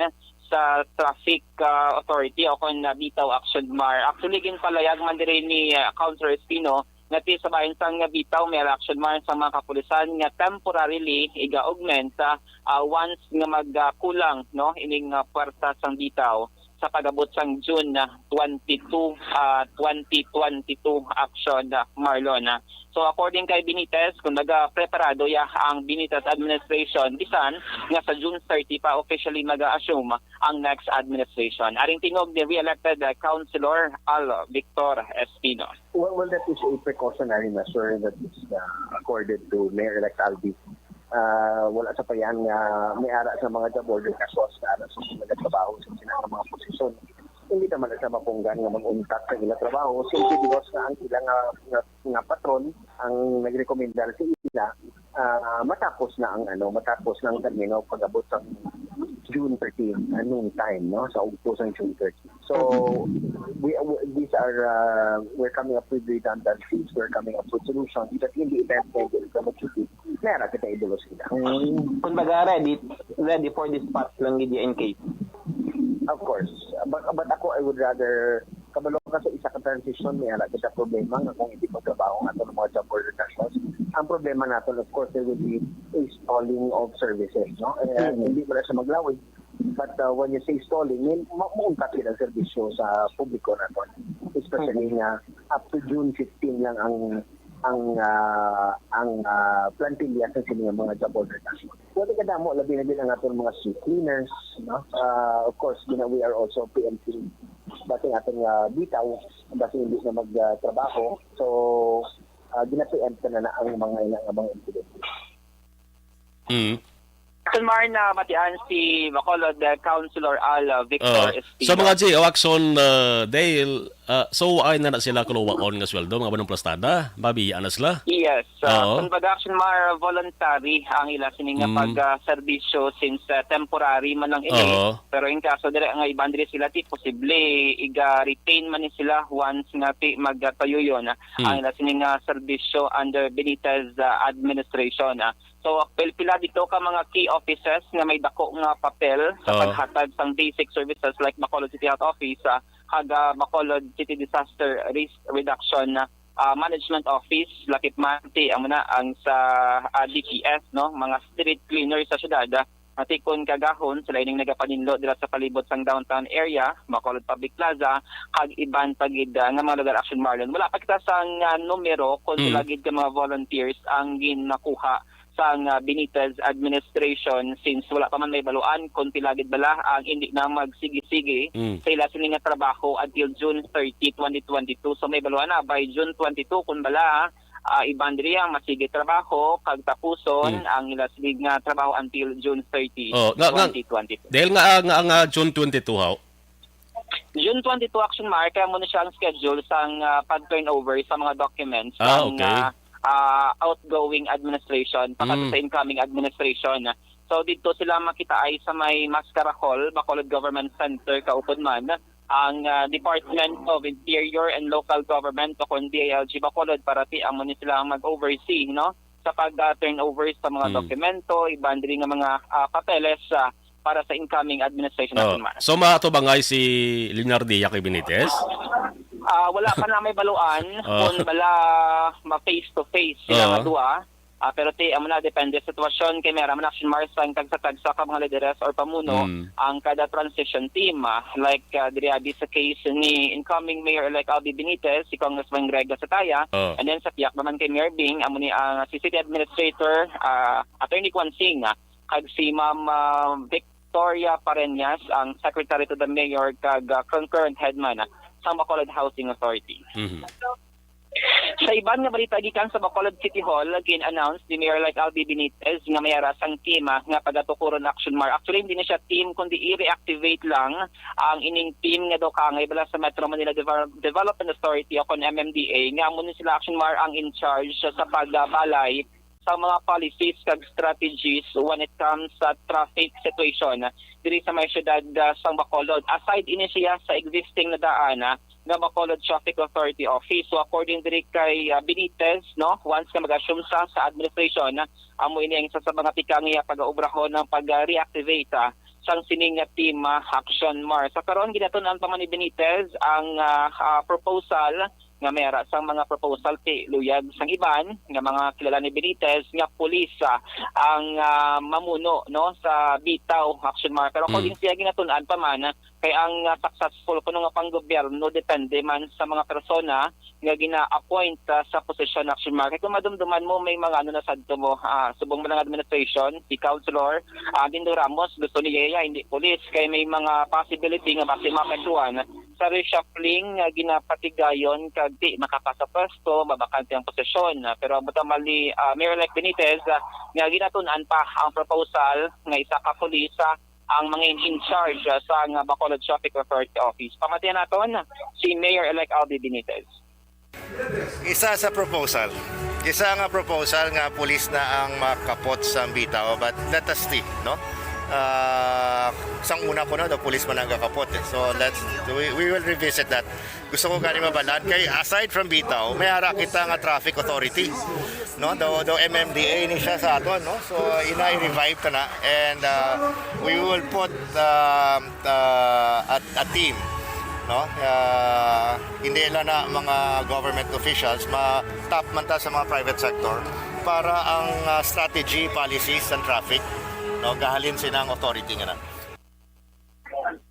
sa Traffic ah, Authority o kon ah, Bitaw Action Mar. Actually, ginpalayag man diri ni ah, Councilor Espino nga ti sa bahin sang Bitaw may Action Mar sa mga kapulisan nga temporarily iga-augment ah, ah, once nga magkulang no ining ah, puwersa sang Bitaw sa pag-abot sang June ah, twenty-two, ah, twenty twenty-two Action ah, Marlon. Ah. So according kay Benitez, kung nagapreparado ya ang Benitez administration, bisan nga sa June thirty pa officially mag-assume ang next administration. Aring tingog ni re-elected ah, Councilor Al Victor Espino. Well, well, that is a precautionary measure that is uh, accorded to Mayor-elect Albi. Uh, wala sa payan nga may ara sa mga job order casuals na ara sa mga trabaho sa sila nga mga posisyon. Hindi naman sa mapunggan nga mag-untat sa ila trabaho simply because na ang ila nga, nga, nga patron ang nagrekomendar sa ila ah, matapos na ang ano, matapos na ang termino pag-abot sa June thirteen, ah, noon time, no, sa ugto sa June thirteen. So, we, we- these are, uh, we're coming up with redundancies, we're coming up with solutions that in the event na hindi ito mag-succeed, meron kita idolo sila. Kumbaga, ready, ready for dispatch lang gid in case. Of course. But, but ako, I would rather, kabalo ka sa isa ka transition, may ara kita problema nga kung hindi magtrabaho ang aton mga job order casuals. Ang problema natin, of course, there will be a stalling of services, no? Eh, Mhm. Hindi mo na siya maglawig. But uh, when you say stalling, may ma- maungkat din ang serbisyo sa publiko natin. Especially nga up to June fifteen lang ang ang ah, ang ah, plantilla sa sini nga mga job order casuals. Pwede ka damo, labi na din ang aton mga street cleaners, no? Ah, of course, you know, we are also preempting bating aton nga bitaw, bating hindi na magtrabaho. So, uh, gina-preempt na na ang mga ina nga mga insidente. Mm. Action Mar, na matian si Bacolod uh, Councilor Al uh, Victor Uh, Espino. So mga G, o Action uh, Dale, uh, so ay na na sila kuluwaon nga sweldo, mga banong plastada, mabiyaan na sila. Yes. Oo. Uh, kumbaga, Action Mar, voluntary ang ila sini nga Mm. pag-serbisyo since uh, temporary man lang ini. Oo. Pero in kaso dire nga iban diri sila ti posible iga-retain man ni sila once nga ti magtuyuyon Mm. ang ila sini nga serbisyo under Benitez uh, administration. Uh. So pil- pila dito ka mga key offices nga may dako nga papel sa Oo. paghatag sang basic services like Bacolod City Health Office, uh, kag uh, Bacolod City Disaster Risk Reduction uh, Management Office, lakip man ti amo na ang sa uh, D P S, no, mga street cleaner sa syudad. Uh, nga ti kon kagahon sila ining nagapaninlo dira sa palibot sang downtown area, Bacolod Public Plaza, kag iban pa gid uh, nga mga lugar, Action Marlon. Wala pa kita sang uh, numero kung Mm. sila gid ka mga volunteers ang ginakuha sang uh, Benitez administration since wala pa man may baluan kung pila gid bala ang hindi na magsigi-sigi Mm. sa ila sini nga trabaho until June thirty, twenty twenty-two. So may baluan na by June twenty-two kung bala ah, iban diri ang masigi trabaho kag tapuson Mm. ang ila sini nga trabaho until June thirty, Oh, nga- nga- twenty twenty-two. Dahil nga nga nga June twenty-two haw. June twenty-two, Action Mar, kaya mo na siya ang schedule sang ah, pag-turnover sa mga documents Ah, sang okay. ah, ah, outgoing administration, pakadto Mm. sa incoming administration. So dito sila makita ay sa may Mascara Hall, Bacolod Government Center, kaupod man ang ah, Department of Interior and Local Government o kon D I L G Bacolod para ti amo ni sila ang mag-oversee, no, sa pag-turnover sa mga Mm. dokumento, iban diri nga mga ah, papeles ah, para sa incoming administration, Oh. Action Mar. So matubangay si Leonardia kay Benitez? Ah, wala pa na may baluan Oh. kung bala ma-face to face sila Oh. nga duha. Ah, pero ti amo na depende sa sitwasyon kay may ara man, Action Mar, sang tagsa-tagsa ka mga lideres or pamuno Mm. ang kada transition team, ah, like ah, diri abi sa case ni incoming Mayor-elect Albi Benitez, si Congressman Greg Gasataya, Oh. and then sa piyak naman kay Mayor Bing, amo ni ang si City Administrator ah, Attorney Kwan Singh, ah, kag si Ma'am ah, Victoria Pareñas, ang Secretary to the Mayor kag ah, concurrent headman ah, sa Bacolod Housing Authority. Mhm. Sa iban nga balita gikan sa Bacolod City Hall, gin-announce ni Mayor-elect Albi Benitez nga may ara sang team ah, nga pagatukuron, Action Mar. Actually, hindi na siya team kundi i-reactivate lang ang ining team nga daw kaangay bala sa Metro Manila Devel- Development Authority o kon M M D A nga amo ni sila, Action Mar, ang in charge sa pagbalay sa mga policies kag strategies when it comes sa traffic situation diri sa may siyudad, ah, sang Bacolod. Aside ini siya sa existing na daan, ah, nga Bacolod Traffic Authority Office. So, according diri kay, ah, Benitez, no, once nga mag-assume sa, sa administration, ah, amo ini ang isa sa mga tikang iya pag-aubrahon ang pag-reactivate, ah, sang sining nga team, ah, Action Mar. Sa karon, ginatun-an pa man ni Benitez ang, ah, ah, proposal nga may ara sang mga proposal ti luyag sang iban nga mga kilala ni Benitez nga pulis, ah, ang, ah, mamuno, no, sa Bitaw Action Mar. Pero according Mm. siya, ginatun-an pa man, ah, kay ang, ah, successful kuno nga panggobyerno depende man sa mga persona nga gina-appoint, ah, sa posisyon Action Mar. Kay kung madumduman mo, may mga ano na sadto mo, ah, subong man ang administration, si Councilor, ah, Dindo Ramos, gusto niya iya, hindi pulis, kay may mga possibility nga basi maapektuhan sa reshuffling nga ginapatigayon kag di makapasa pwesto, mabakante ang posisyon. Pero ang buta mali, ah, Mayor-elect Benitez, ah, nga ginatun-an pa ang proposal nga isa ka pulis, ah, ang mga in, in charge, ah, sa nga Bacolod Traffic Authority Office. Pamatian naton si Mayor-elect Albi Benitez. Isa sa proposal. Isa nga proposal nga pulis na ang makapot sa Bitaw, but let us see, no? Ah, sang una ko na, daw pulis man ang kakapot, eh. So, let's, we, we will revisit that. Gusto ko gani mabalaan kay aside from Bitaw, may ara kita nga traffic authority, no? Daw, daw M M D A ni siya sa aton, no? So, ina i-revive ta na, and, ah, we will put, um, uh, a, a team, no? Uh, hindi lang na mga government officials, ma-tap man ta sa mga private sector para ang, uh, strategy, policies, and traffic, no, gahalin sina ang authority nga na.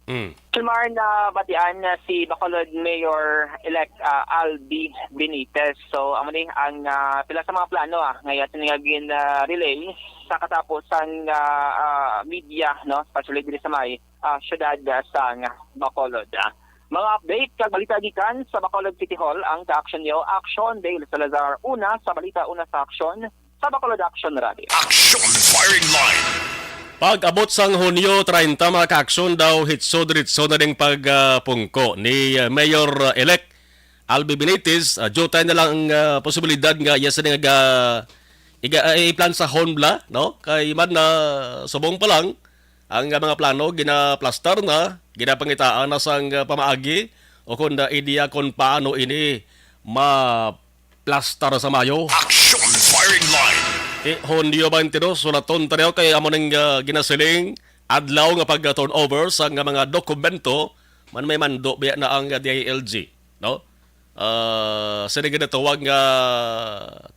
Mm. Sumar na batian na si Bacolod Mayor-elect, uh, Albi Benitez. So, amo ni ang, uh, pila sa mga plano, ah, nga iya sini nga gin, uh, relay sa katapos sang, uh, uh, media, no, especially diri sa may, ah, siyudad, ah, sang Bacolod, ah. Mga update kag balita gikan sa Bacolod City Hall ang ka-action niyo, Action Dale Salazar, una sa balita, una sa aksyon, sa Bacolod Action Radio. Action Firing Line. Pag-abot sang Hunyo treinta, mga ka-action, daw hitso-diritso na ding pagpungko ni, ah, Mayor-elect Albi Benitez. Ah, diutay na lang ang, ah, posibilidad nga iya sini nga iga-, ah, i-plan sa hon bala, no? Kay man na subong pa lang, ang, ah, mga plano ginaplastar na, ginapangitaan na sang, ah, pamaagi, o kon, ah, ideya kon paano ini maplastar sa maayo. Action Firing Line. Eh, Hunyo twenty-two, sulaton ta niyo kay amo ning, ah, ginasiling adlaw nga pag-turnover sa nga mga dokumento, man may mando biya na ang, ah, D I L G, no? Ah, sa ginatawag nga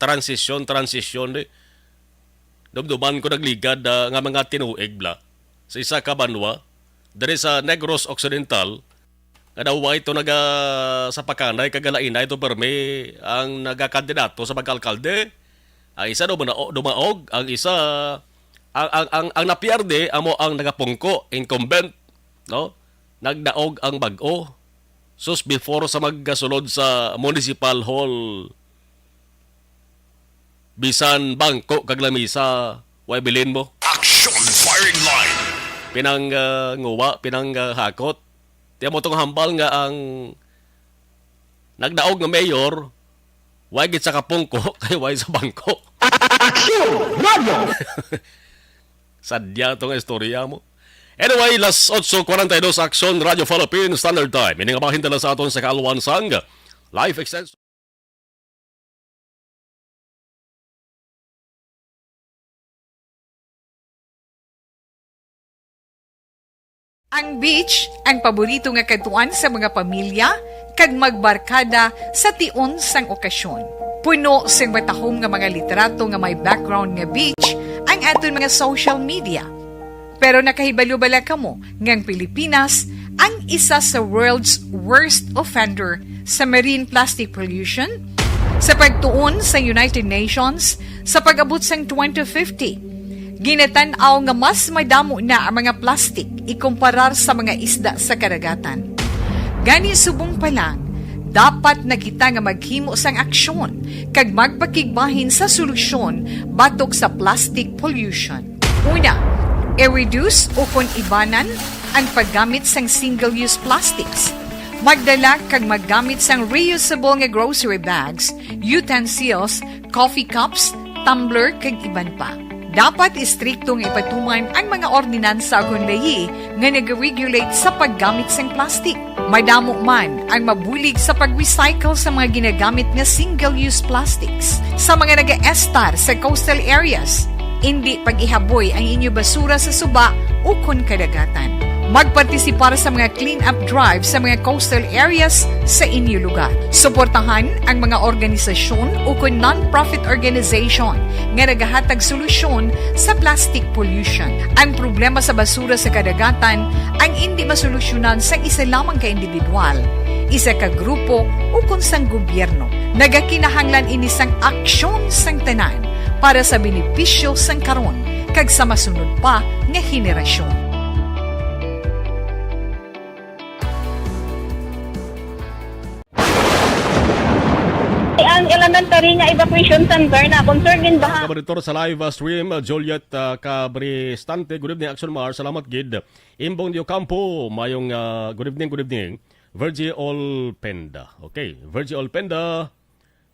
transisyon, transisyon, eh. Dumduman ko nagligad, ah, nga mga tinuig bala sa isa ka banwa diri sa Negros Occidental, nga daw way to naga-, sa pakanay kag alainay to permi ang nagakandidato sa pagkaalkalde. Ang isa daw dumao-, dumaog, ang isa, ang, ang, ang, ang napierde amo ang nagapungko, incumbent, no? Nagdaog ang bag-o. Sus, before sa magkasulod sa municipal hall, bisan bangko kag lamisa, way bilin mo. Action Firing Line. Pinang, ah, nguwa, pinang, ah, hakot. Tiyan mo tong hambal nga ang nagdaog nga mayor, way gid sa kapungko, kay way sa bangko. Action Radio! Sadya tong istorya mo. Anyway, las otso cuarenta y dos, Action Radio Philippine Standard Time. Ini nga bahin dala sa aton sa kaalwan sang live extension. Ang beach, ang paborito nga kadtuan sa mga pamilya, kag magbarkada sa tion sang okasyon. Puno sing matahom nga mga litrato nga may background nga beach ang aton mga social media. Pero nakahibalo bala kamo nga ang Pilipinas ang isa sa world's worst offender sa marine plastic pollution? Sa pagtuon sa United Nations, sa pag-abot sang twenty fifty, ginatan-aw nga mas madamo na ang mga plastic ikumparar sa mga isda sa kadagatan. Gani, subong pa lang, dapat na kita nga maghimo sang aksyon kag magpakigbahin sa solusyon batok sa plastic pollution. Una, i-reduce o kon ibanan ang paggamit sang single-use plastics. Magdala kag maggamit sang reusable nga grocery bags, utensils, coffee cups, tumbler, kag iban pa. Dapat istrikto nga ipatuman ang mga ordinansa ukon layi nga nag-regulate sa paggamit sang plastic. Madamo man ang mabulig sa pag-recycle sa mga ginagamit nga single-use plastics. Sa mga nagaestar sa coastal areas, indi pag-ihaboy ang inyo basura sa suba ukon kadagatan. Magpartisipar sa mga clean-up drive sa mga coastal areas sa inyo lugar. Suportahan ang mga organisasyon ukon non-profit organization nga nagahatag solusyon sa plastic pollution. Ang problema sa basura sa kadagatan ang indi masolusyonan sang isa lamang ka individual, isa ka grupo, ukon sang gobyerno. Nagakinahanglan ini sang aksyon sang tanan para sa benepisyo sang karon kag sa masunod pa nga henerasyon. Ang elementary nga evacuation center na concern gid baha. Monitor sa live, uh, stream, uh, Juliet, uh, Cabristante. Good evening, Action Mar. Salamat gid. Imbong de Ocampo, mayong, uh, good evening, good evening. Virgie Olpenda. Okay, Virgie Olpenda.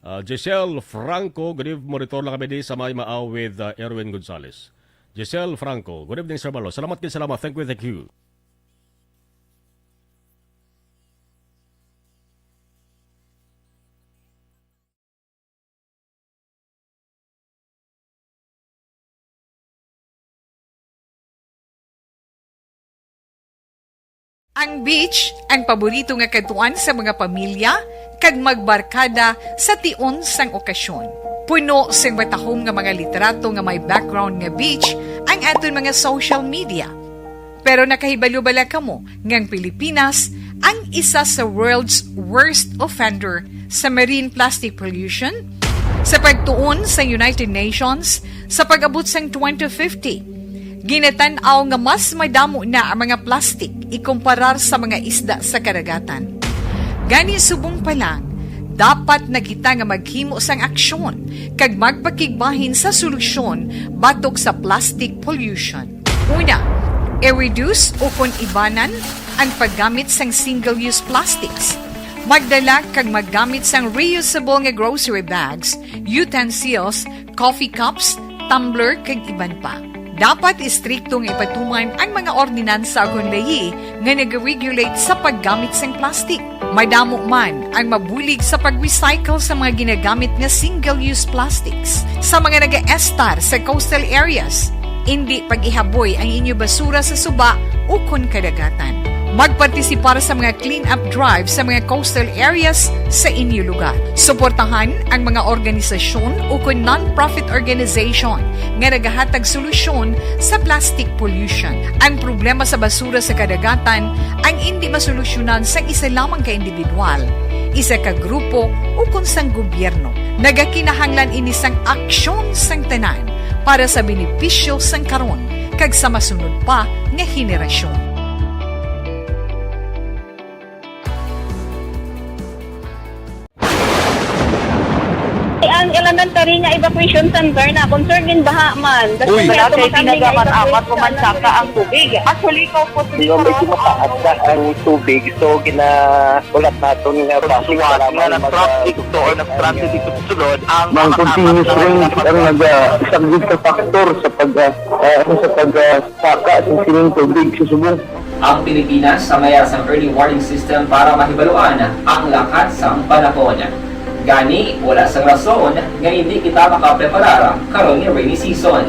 Uh, Giselle Franco, good evening. Monitor lang kami di sa may Maaw with, uh, Erwin Gonzalez. Giselle Franco, good evening, Sir Marlo. Salamat gid, salamat. Thank you, thank you. Ang beach, ang paborito nga kadtuan sa mga pamilya kag magbarkada sa tion sang okasyon. Puno sing matahom nga mga litrato nga may background nga beach ang aton mga social media. Pero nakahibalo bala kamo nga ang Pilipinas ang isa sa world's worst offender sa marine plastic pollution? Sa pagtuon sa United Nations, sa pag-abot sang twenty fifty, ginatan-aw nga mas madamo na ang mga plastic ikumparar sa mga isda sa kadagatan. Gani, subong pa lang, dapat na kita nga maghimo sang aksyon kag magpakigbahin sa solusyon batok sa plastic pollution. Una, i-reduce ukon ibanan ang paggamit sang single-use plastics. Magdala kag maggamit sang reusable nga grocery bags, utensils, coffee cups, tumbler, kag iban pa. Dapat istrikto nga ipatuman ang mga ordinansa ukon layi nga nag-regulate sa paggamit sang plastic. Madamo man ang mabulig sa pag-recycle sa mga ginagamit nga single-use plastics. Sa mga nagaestar sa coastal areas, indi pag-ihaboy ang inyo basura sa suba ukon kadagatan. Magpartisipar sa mga clean-up drive sa mga coastal areas sa inyo lugar. Suportahan ang mga organisasyon ukon non-profit organization nga nagahatag solusyon sa plastic pollution. Ang problema sa basura sa kadagatan ang indi masolusyonan sang isa lamang ka individual, isa ka grupo, ukon sang gobyerno. Nagakinahanglan ini sang aksyon sang tanan para sa benepisyo sang karon kag sa masunod pa nga henerasyon. Ang elementary nga evacuation center na concern gid baha man. Uy. Wala kay tinaga man amat o mansaka ang tubig. Actually, ikaw po, di ba, medyo mataas na ang tubig, so ginahulat naton nga basi wala nga nag-traffic to or nag-transit dito sa sulod ang mga continuous rain ang nag-, ah, isa gid ka factor sa pag, ah, ah, ano, sa pag, ah, saka sa sining tubig sa subong. Ang Pilipinas sa mayar sang early warning system para mahibaluan ang lakat sang panahon. Gani, wala sang rason nga indi kita makapreparar karon nga rainy season.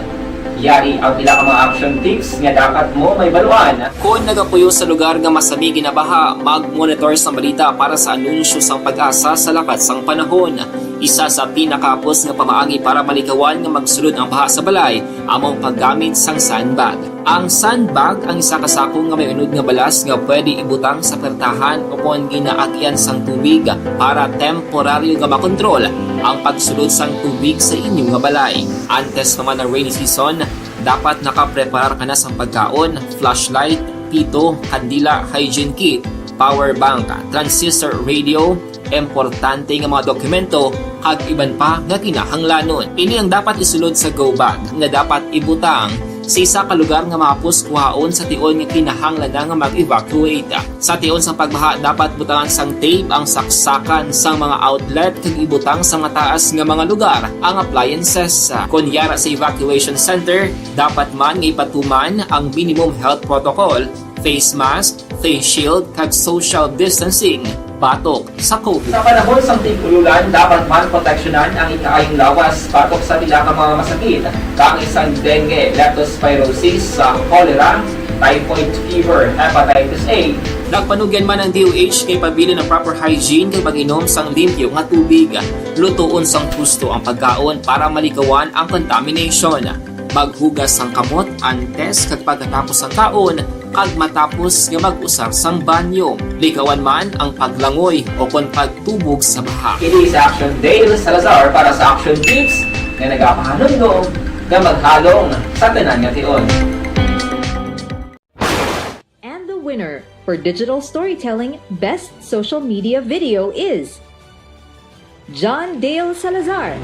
Yari ang pila ka mga action tips nga dapat mo mahibaluan. Kon nagapuyo sa lugar nga masami ginabaha, mag-monitor sa balita para sa anunsyo sang PAGASA sa lakat sang panahon. Isa sa pinakahapos nga pamaagi para malikawan nga magsulod ang baha sa balay amo ang paggamit sang sandbag. Ang sandbag ang isa ka sako nga may unod nga balas nga pwede ibutang sa pertahan ukon ginaagian sang tubig para temporaryo nga makontrol ang pagsulod sang tubig sa inyo nga balay. Antes pa man ang rainy season, dapat nakapreparar ka na sang pagkaon, flashlight, pito, kandila, hygiene kit, power bank, transistor radio, importante nga mga dokumento, kag iban pa nga kinahanglanon. Ini ang dapat isulod sa go bag nga dapat ibutang sa isa ka lugar nga mahapos kuhaon sa tion nga kinahanglan na nga mag-evacuate. Sa tion sang pagbaha, dapat butangan sang tape ang saksakan sang mga outlet kag ibutang sa mataas nga mga lugar ang appliances. Kon yara sa evacuation center, dapat man nga ipatuman ang minimum health protocol, face mask, face shield, kag social distancing batok sa COVID. Sa panahon sang tig-ululan, dapat man proteksyonan ang ikaayong lawas batok sa pila ka mga masakit, kaangay sang dengue, leptospirosis, sa cholera, typhoid fever, hepatitis A. Nagpanugyan man ang D O H kay pabilin ang proper hygiene kag mag-inom sang limpyo nga tubig. Lutoon sang husto ang pagkaon para malikawan ang contamination. Maghugas sang kamot antes kag pagkatapos sang kaon, kag matapos nga mag-usar sang banyo. Likawan man ang paglangoy o kon pagtubog sa baha. Kini si Action Dale Salazar para sa Action Tips nga nagapahanumdom nga maghalong sa tanan nga tion. And the winner for digital storytelling best social media video is John Dale Salazar,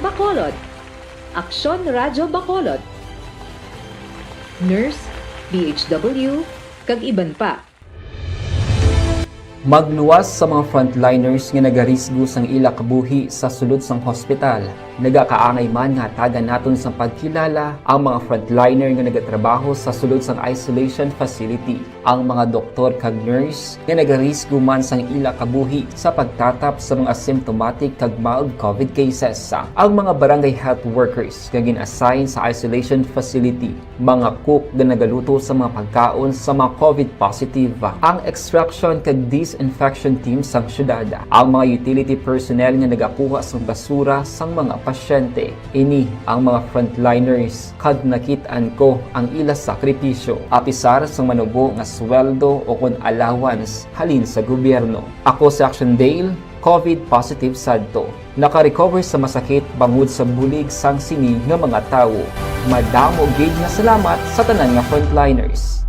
Bacolod, Aksyon Radyo Bacolod, Nurse, D H W, kag iban pa. Magluwas sa mga frontliners nga nagarisgo sang ila kabuhi sa sulod sang hospital. Nagakaangay man nga hatagan naton sang pagkilala ang mga frontliner nga nagatrabaho sa sulod sang isolation facility, ang mga doktor kag nurse nga nagarisgo man sang ila kabuhi sa pagtatap sa mga asymptomatic kag mild COVID cases, ang mga barangay health workers nga gin-assign sa isolation facility, mga cook nga nagaluto sa mga pagkaon sa mga COVID positive, ang extraction kag disinfection team sang syudad, ang mga utility personnel nga nagakuha sang basura sang mga pasyente. Ini ang mga frontliners kag nakit-an ko ang ila sakripisyo, apisar sang manubo nga sweldo o kon allowance halin sa gobyerno. Ako si Action Dale, COVID positive sadto. Naka-recover sa masakit bangod sa bulig sang sini nga mga tawo. Madamo gid nga salamat sa tanan nga frontliners.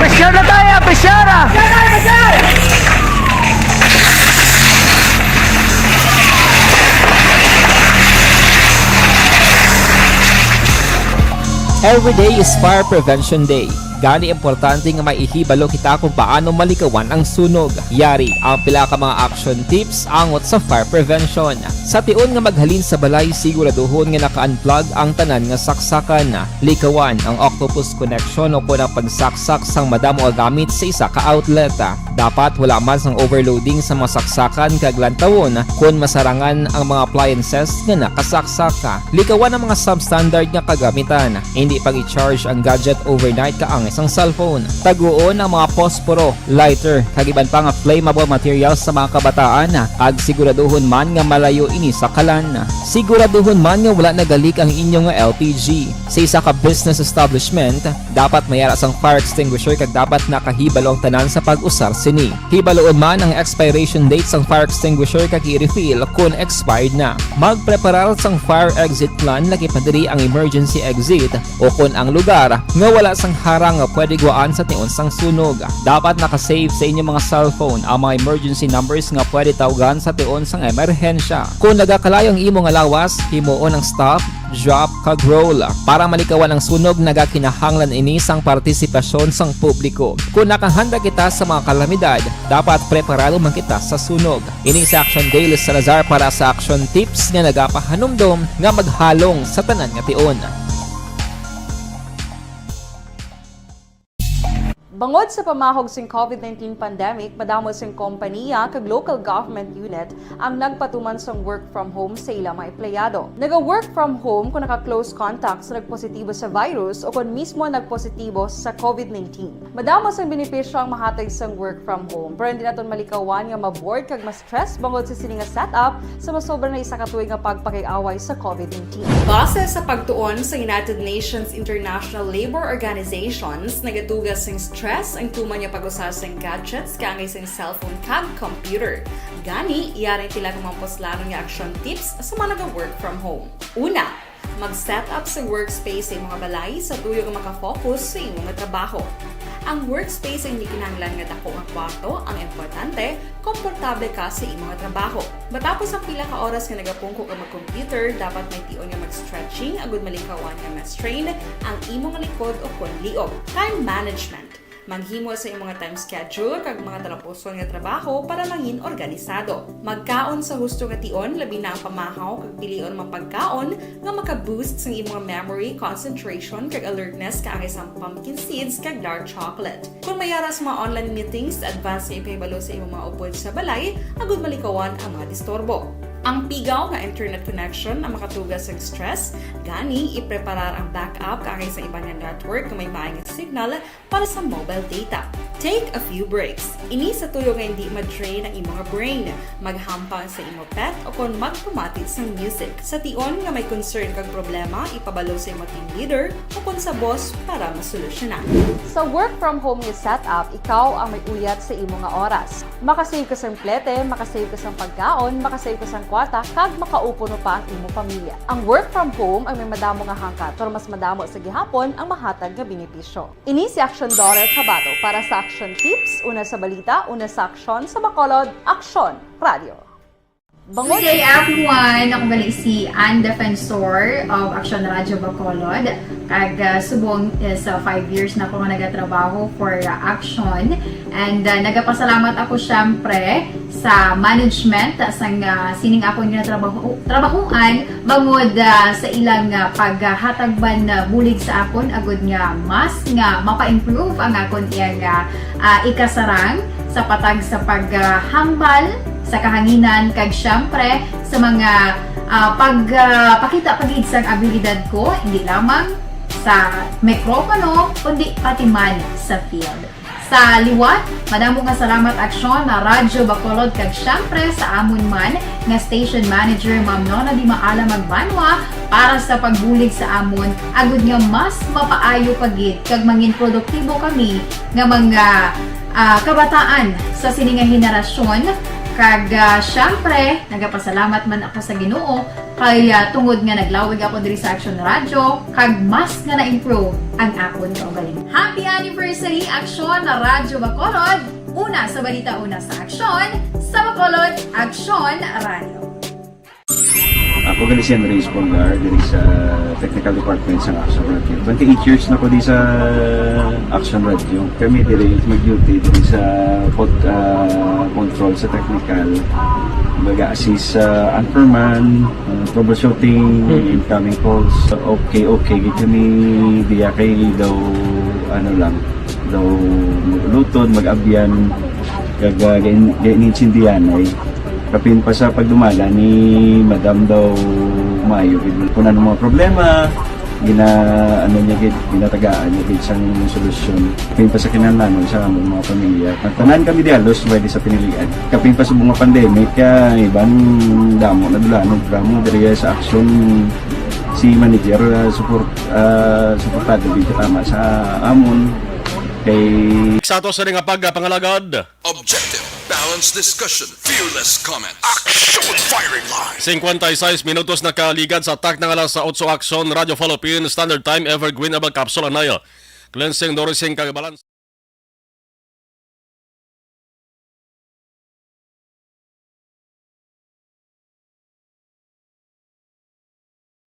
Pressure na tayo! Pressure! Every day is Fire Prevention Day. Gani, importante nga may ihibalo kita kung paano malikawan ang sunog. Yari ang pila ka mga action tips angot sa fire prevention. Sa tion nga maghalin sa balay, siguraduhon nga naka-unplug ang tanan nga saksakan. Likawan ang octopus connection o kon ang pagsaksak sang madamo nga gamit sa isa ka outlet. Dapat wala man sang overloading sa mga saksakan kag lantawon kon masarangan ang mga appliances nga nakasaksak. Likawan ang mga substandard nga kagamitan. Indi pag-i-charge ang gadget overnight kaangay sang cellphone. Taguon ang mga posporo, lighter, kag iban pa nga flammable materials sa mga kabataan, kag siguraduhon man nga malayo ini sa kalan. Siguraduhon man nga wala nagalik ang inyo nga L P G. Sa isa ka business establishment, dapat may ara sang fire extinguisher kag dapat nakahibalo ang tanan sa pag-usar sini. Hibaloon man ang expiration date sang fire extinguisher kag i-refill kon expired na. Magpreparar sang fire exit plan, lakip na diri ang emergency exit o kon ang lugar nga wala sang harang nga pwede guwaan sa tion sang sunog. Dapat naka-save sa inyo mga cellphone ang mga emergency numbers nga pwede tawgan sa tion sang emerhensya. Kon nagakalayo ang imo nga lawas, himuon ang stop, drop, kag roll para malikawan ang sunog. Nagakinahanglan ini sang partisipasyon sang publiko. Kon nakahanda kita sa mga kalamidad, dapat preparado man kita sa sunog. Ini si Action Dale Salazar para sa Action Tips nga nagapahanumdom nga maghalong sa tanan nga tion. Bangod sa pamahog sing COVID nineteen pandemic, madamo sing kompaniya kag local government unit ang nagpatuman sang work from home sa ila mga empleyado. Naga-work from home kon naka-close contact sa nagpositibo sa virus o kon mismo nagpositibo sa COVID nineteen. Madamo sang benepisyo ang mahatag sang work from home, pero hindi naton malikawan nga ma-bored kag ma-stress bangod sa sini nga setup sa masobra na isa ka tuig nga pagpakig-away sa COVID nineteen. Base sa pagtuon sa United Nations International Labour Organizations, nagaduga sing stress ang tuman nga pag-usa sing gadgets kaangay sing cellphone kag computer. Gani, yari ang pila ka mga puslanon nga action tips sa mga naga-work from home. Una, mag-set up sa workspace sa imong balay sa tuyo nga maka-focus sa imo nga trabaho. Ang workspace hindi kinahanglan nga dako nga kwarto, ang importante, komportable ka sa imo nga trabaho. Matapos ang pila ka oras nga nagapungko ka mag-computer, dapat may tion nga mag-stretching agud malikawan nga ma-strain ang imo nga likod o kon liog. Time management. Maghimo sa imo nga time schedule kag mga talapuson nga trabaho para mangin organisado. Magkaon sa husto nga tion, labi na ang pamahaw kag pilion mga pagkaon nga maka-boost sang imo nga memory, concentration, kag alertness, kaangay sang pumpkin seeds kag dark chocolate. Kung may ara sa mga online meetings, advance nga ipahibalo sa imo mga upod sa balay agud malikawan ang mga disturbo. Ang pigaw nga internet connection ang makatuga sang stress, gani ipreparar ang backup kaangay sa iban nga network nga may maay nga signal para sa mobile data. Take a few breaks. Ini sa tuyo nga hindi ma-drain ang imo nga brain. Maghampang sa imo pet o kon magpamati sang music. Sa tion nga may concern kag problema, ipabalo sa imo team leader o kon sa boss para masolusyonan. Sa work from home nga setup, ikaw ang may uyat sa imo nga oras. Makasave ka sang plete, makasave ka sang pagkaon, makasave ka sang kwarta, kag makaupo pa ang imo pamilya. Ang work from home ang may madamo nga hangkat, pero mas madamo sa gihapon ang mahatag nga benepisyo. Ini si Aksyon Doral Chavado para sa Aksyon Tips, una sa balita, una sa aksyon, sa Bacolod, Aksyon Radio. Bangod Good day, everyone! Ako gali si Ann Defensor of Aksyon Radyo Bacolod. Kag, ah, subong, eh, sa five years na ako nga nagatrabaho for, ah, Aksyon. And, ah, nagapasalamat ako, syempre, sa management sang, ah, sining akon nga trabaho, trabahuan bangod, ah, sa ilang, ah, paghatag man, ah, bulig sa akon agud nga mas nga mapa-improve ang akon iyang, ah, ah, ikasarang sa patag sa paghambal sa kahanginan kag siyempre sa mga, ah, pag, ah, pakita pa gid sang abilidad ko, hindi lamang sa mikropono kundi pati man sa field. Sa liwat, madamo nga salamat Aksyon na Radyo Bacolod kag siyempre sa amon man nga station manager, Ma'am Nona Di Maala Magbanwa, para sa pagbulig sa amon, agud nga mas mapaayo pa gid kag mangin produktibo kami nga mga, ah, kabataan sa sini nga henerasyon. Kag, ah, siyempre, nagapasalamat man ako sa Ginoo kay, ah, tungod nga naglawig ako diri sa Aksyon Radyo, kag mas nga na-improve ang akon kaugalingon. Happy anniversary, Aksyon Radyo Bacolod! Una sa balita, una sa aksyon, sa Bacolod, Aksyon Radyo. Ako gali si Andres Polgar, diri sa technical department sa Aksyon Radyo. Twenty-eight years na ko di sa Aksyon Radyo. Kami diri mag-duty diri sa pod-, ah, control sa technical. Mag-assist sa anchorman, ah, troubleshooting, Mm. incoming calls. Okay, okay. Gid kami diya kay daw, ano lang, daw maglutod, mag-abyan, kag, ah, gain-, gain-, intindihan ay kapin pa sa pagdumala ni Madam daw maayo gid. Kung ano mga problema, gina-, ano niya gid, ginatagaan niya gid sang solusyon. Kapin pa sa kinahanglanon sa among mga pamilya. Tanan kami di halos pwede sa pinilian. Kapin pa sa mga pandemic, kaya iban damo na dulanon, damo diri sa aksyon si manager, ah, support, ah, suportado gid tama sa amon. Kay Sa ato sa nga pagpangalagad. Objective, balanced discussion, fearless comment. Action firing line. Cincuenta y seis minutos nakaligad sa tak ng alas sa otso. Aksyon, Radyo Philippines, Standard Time, Evergreen Herbal Capsule, Anaya. Cleansing, nourishing, kag balance.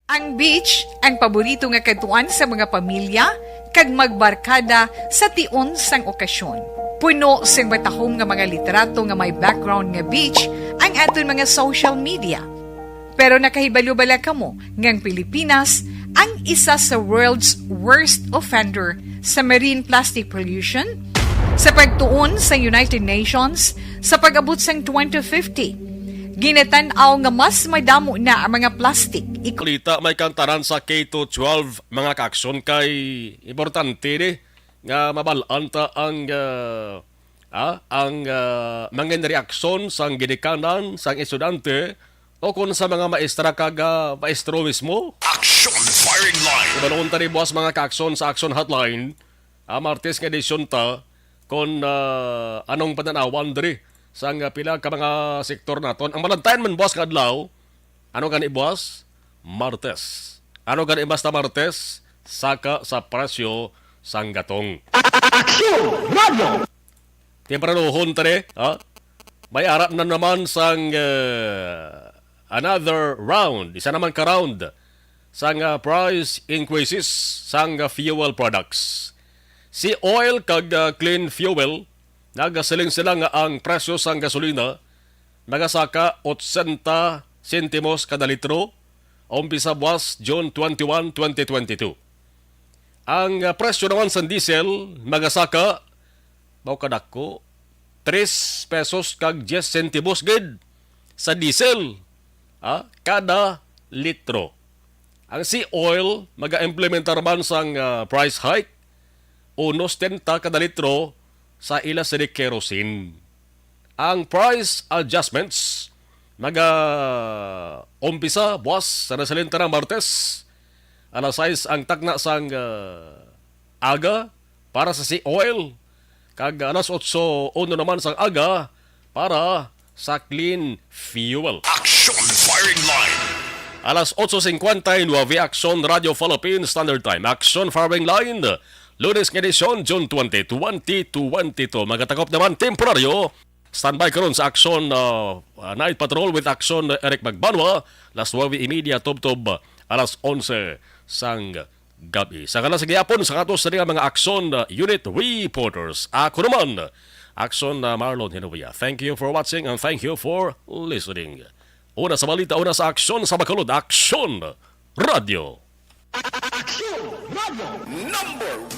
Ang beach, ang paborito nga kadtuan sa mga pamilya kag magbarkada sa tion sang okasyon. Puno sing matahom nga mga litrato nga may background nga beach ang aton mga social media. Pero nakahibalo bala kamo nga ang Pilipinas ang isa sa world's worst offender sa marine plastic pollution? Sa pagtuon sa United Nations, sa pag-abot sang twenty fifty, ginatan-aw nga mas madamo na ang mga plastic. Ik- Balita, may kantaran sa K to twelve, mga kaaksyon, kay importante ni nga mabal-an ta ang, ah, ah, ang, ah, mga reaksyon sang ginikanan sang estudyante o kon sa mga maestra kag, ah, maestro mismo. Action firing line. Ibalon ta ni buwas, mga kaaksyon, sa Action Hotline, ah, Martes nga edisyon ta, kon, ah, anong pananawan diri sang, ah, pila ka mga sektor naton. Ang malantayan man buwas nga adlaw, ano gani buwas? Martes. Ano gani basta Martes? Saka sa presyo sang gatong. Aksyon Radio! Tempranuhon tani, ha? May ara na naman sang, eh, another round, isa naman ka round sang, ah, price increases sang, ah, fuel products. Si oil kag, ah, clean fuel, nagasiling sila nga ang presyo sang gasolina nagasaka otsenta sentimos kada litro, umpisa buwas June twenty-one, twenty twenty-two. Ang, ah, presyo naman sang diesel magasaka, mao kadako, tres pesos kag diyes sentimos gid sa diesel, ah, kada litro. Ang si oil maga-implementar man sang, ah, price hike, uno setenta kada litro sa ila sini kerosene. Ang price adjustments naga-umpisa buwas sa nasalinta nga Martes, alas sais ang takna sang, ah, aga para sa si oil, kag alas otso uno naman sang aga para sa clean fuel. Action Firing Line. Alas otso cincuenta y nueve, Action Radio Philippines Standard Time. Action Firing Line, Lunes nga edisyon, June twenty, twenty twenty-two. Magatakop naman temporaryo. Standby karon sa Action, uh, uh, Night Patrol with Action Eric Magbanwa, alas nuebe y media tubtob alas onse sang gabi. Sa kalas gihapon sa ato sa mga Action, uh, Unit Reporters. Ako naman, Action, uh, Marlon Hinovia. Thank you for watching and thank you for listening. Una sa balita, una sa aksyon sa bakulod, Action Radio. Action Radio. Number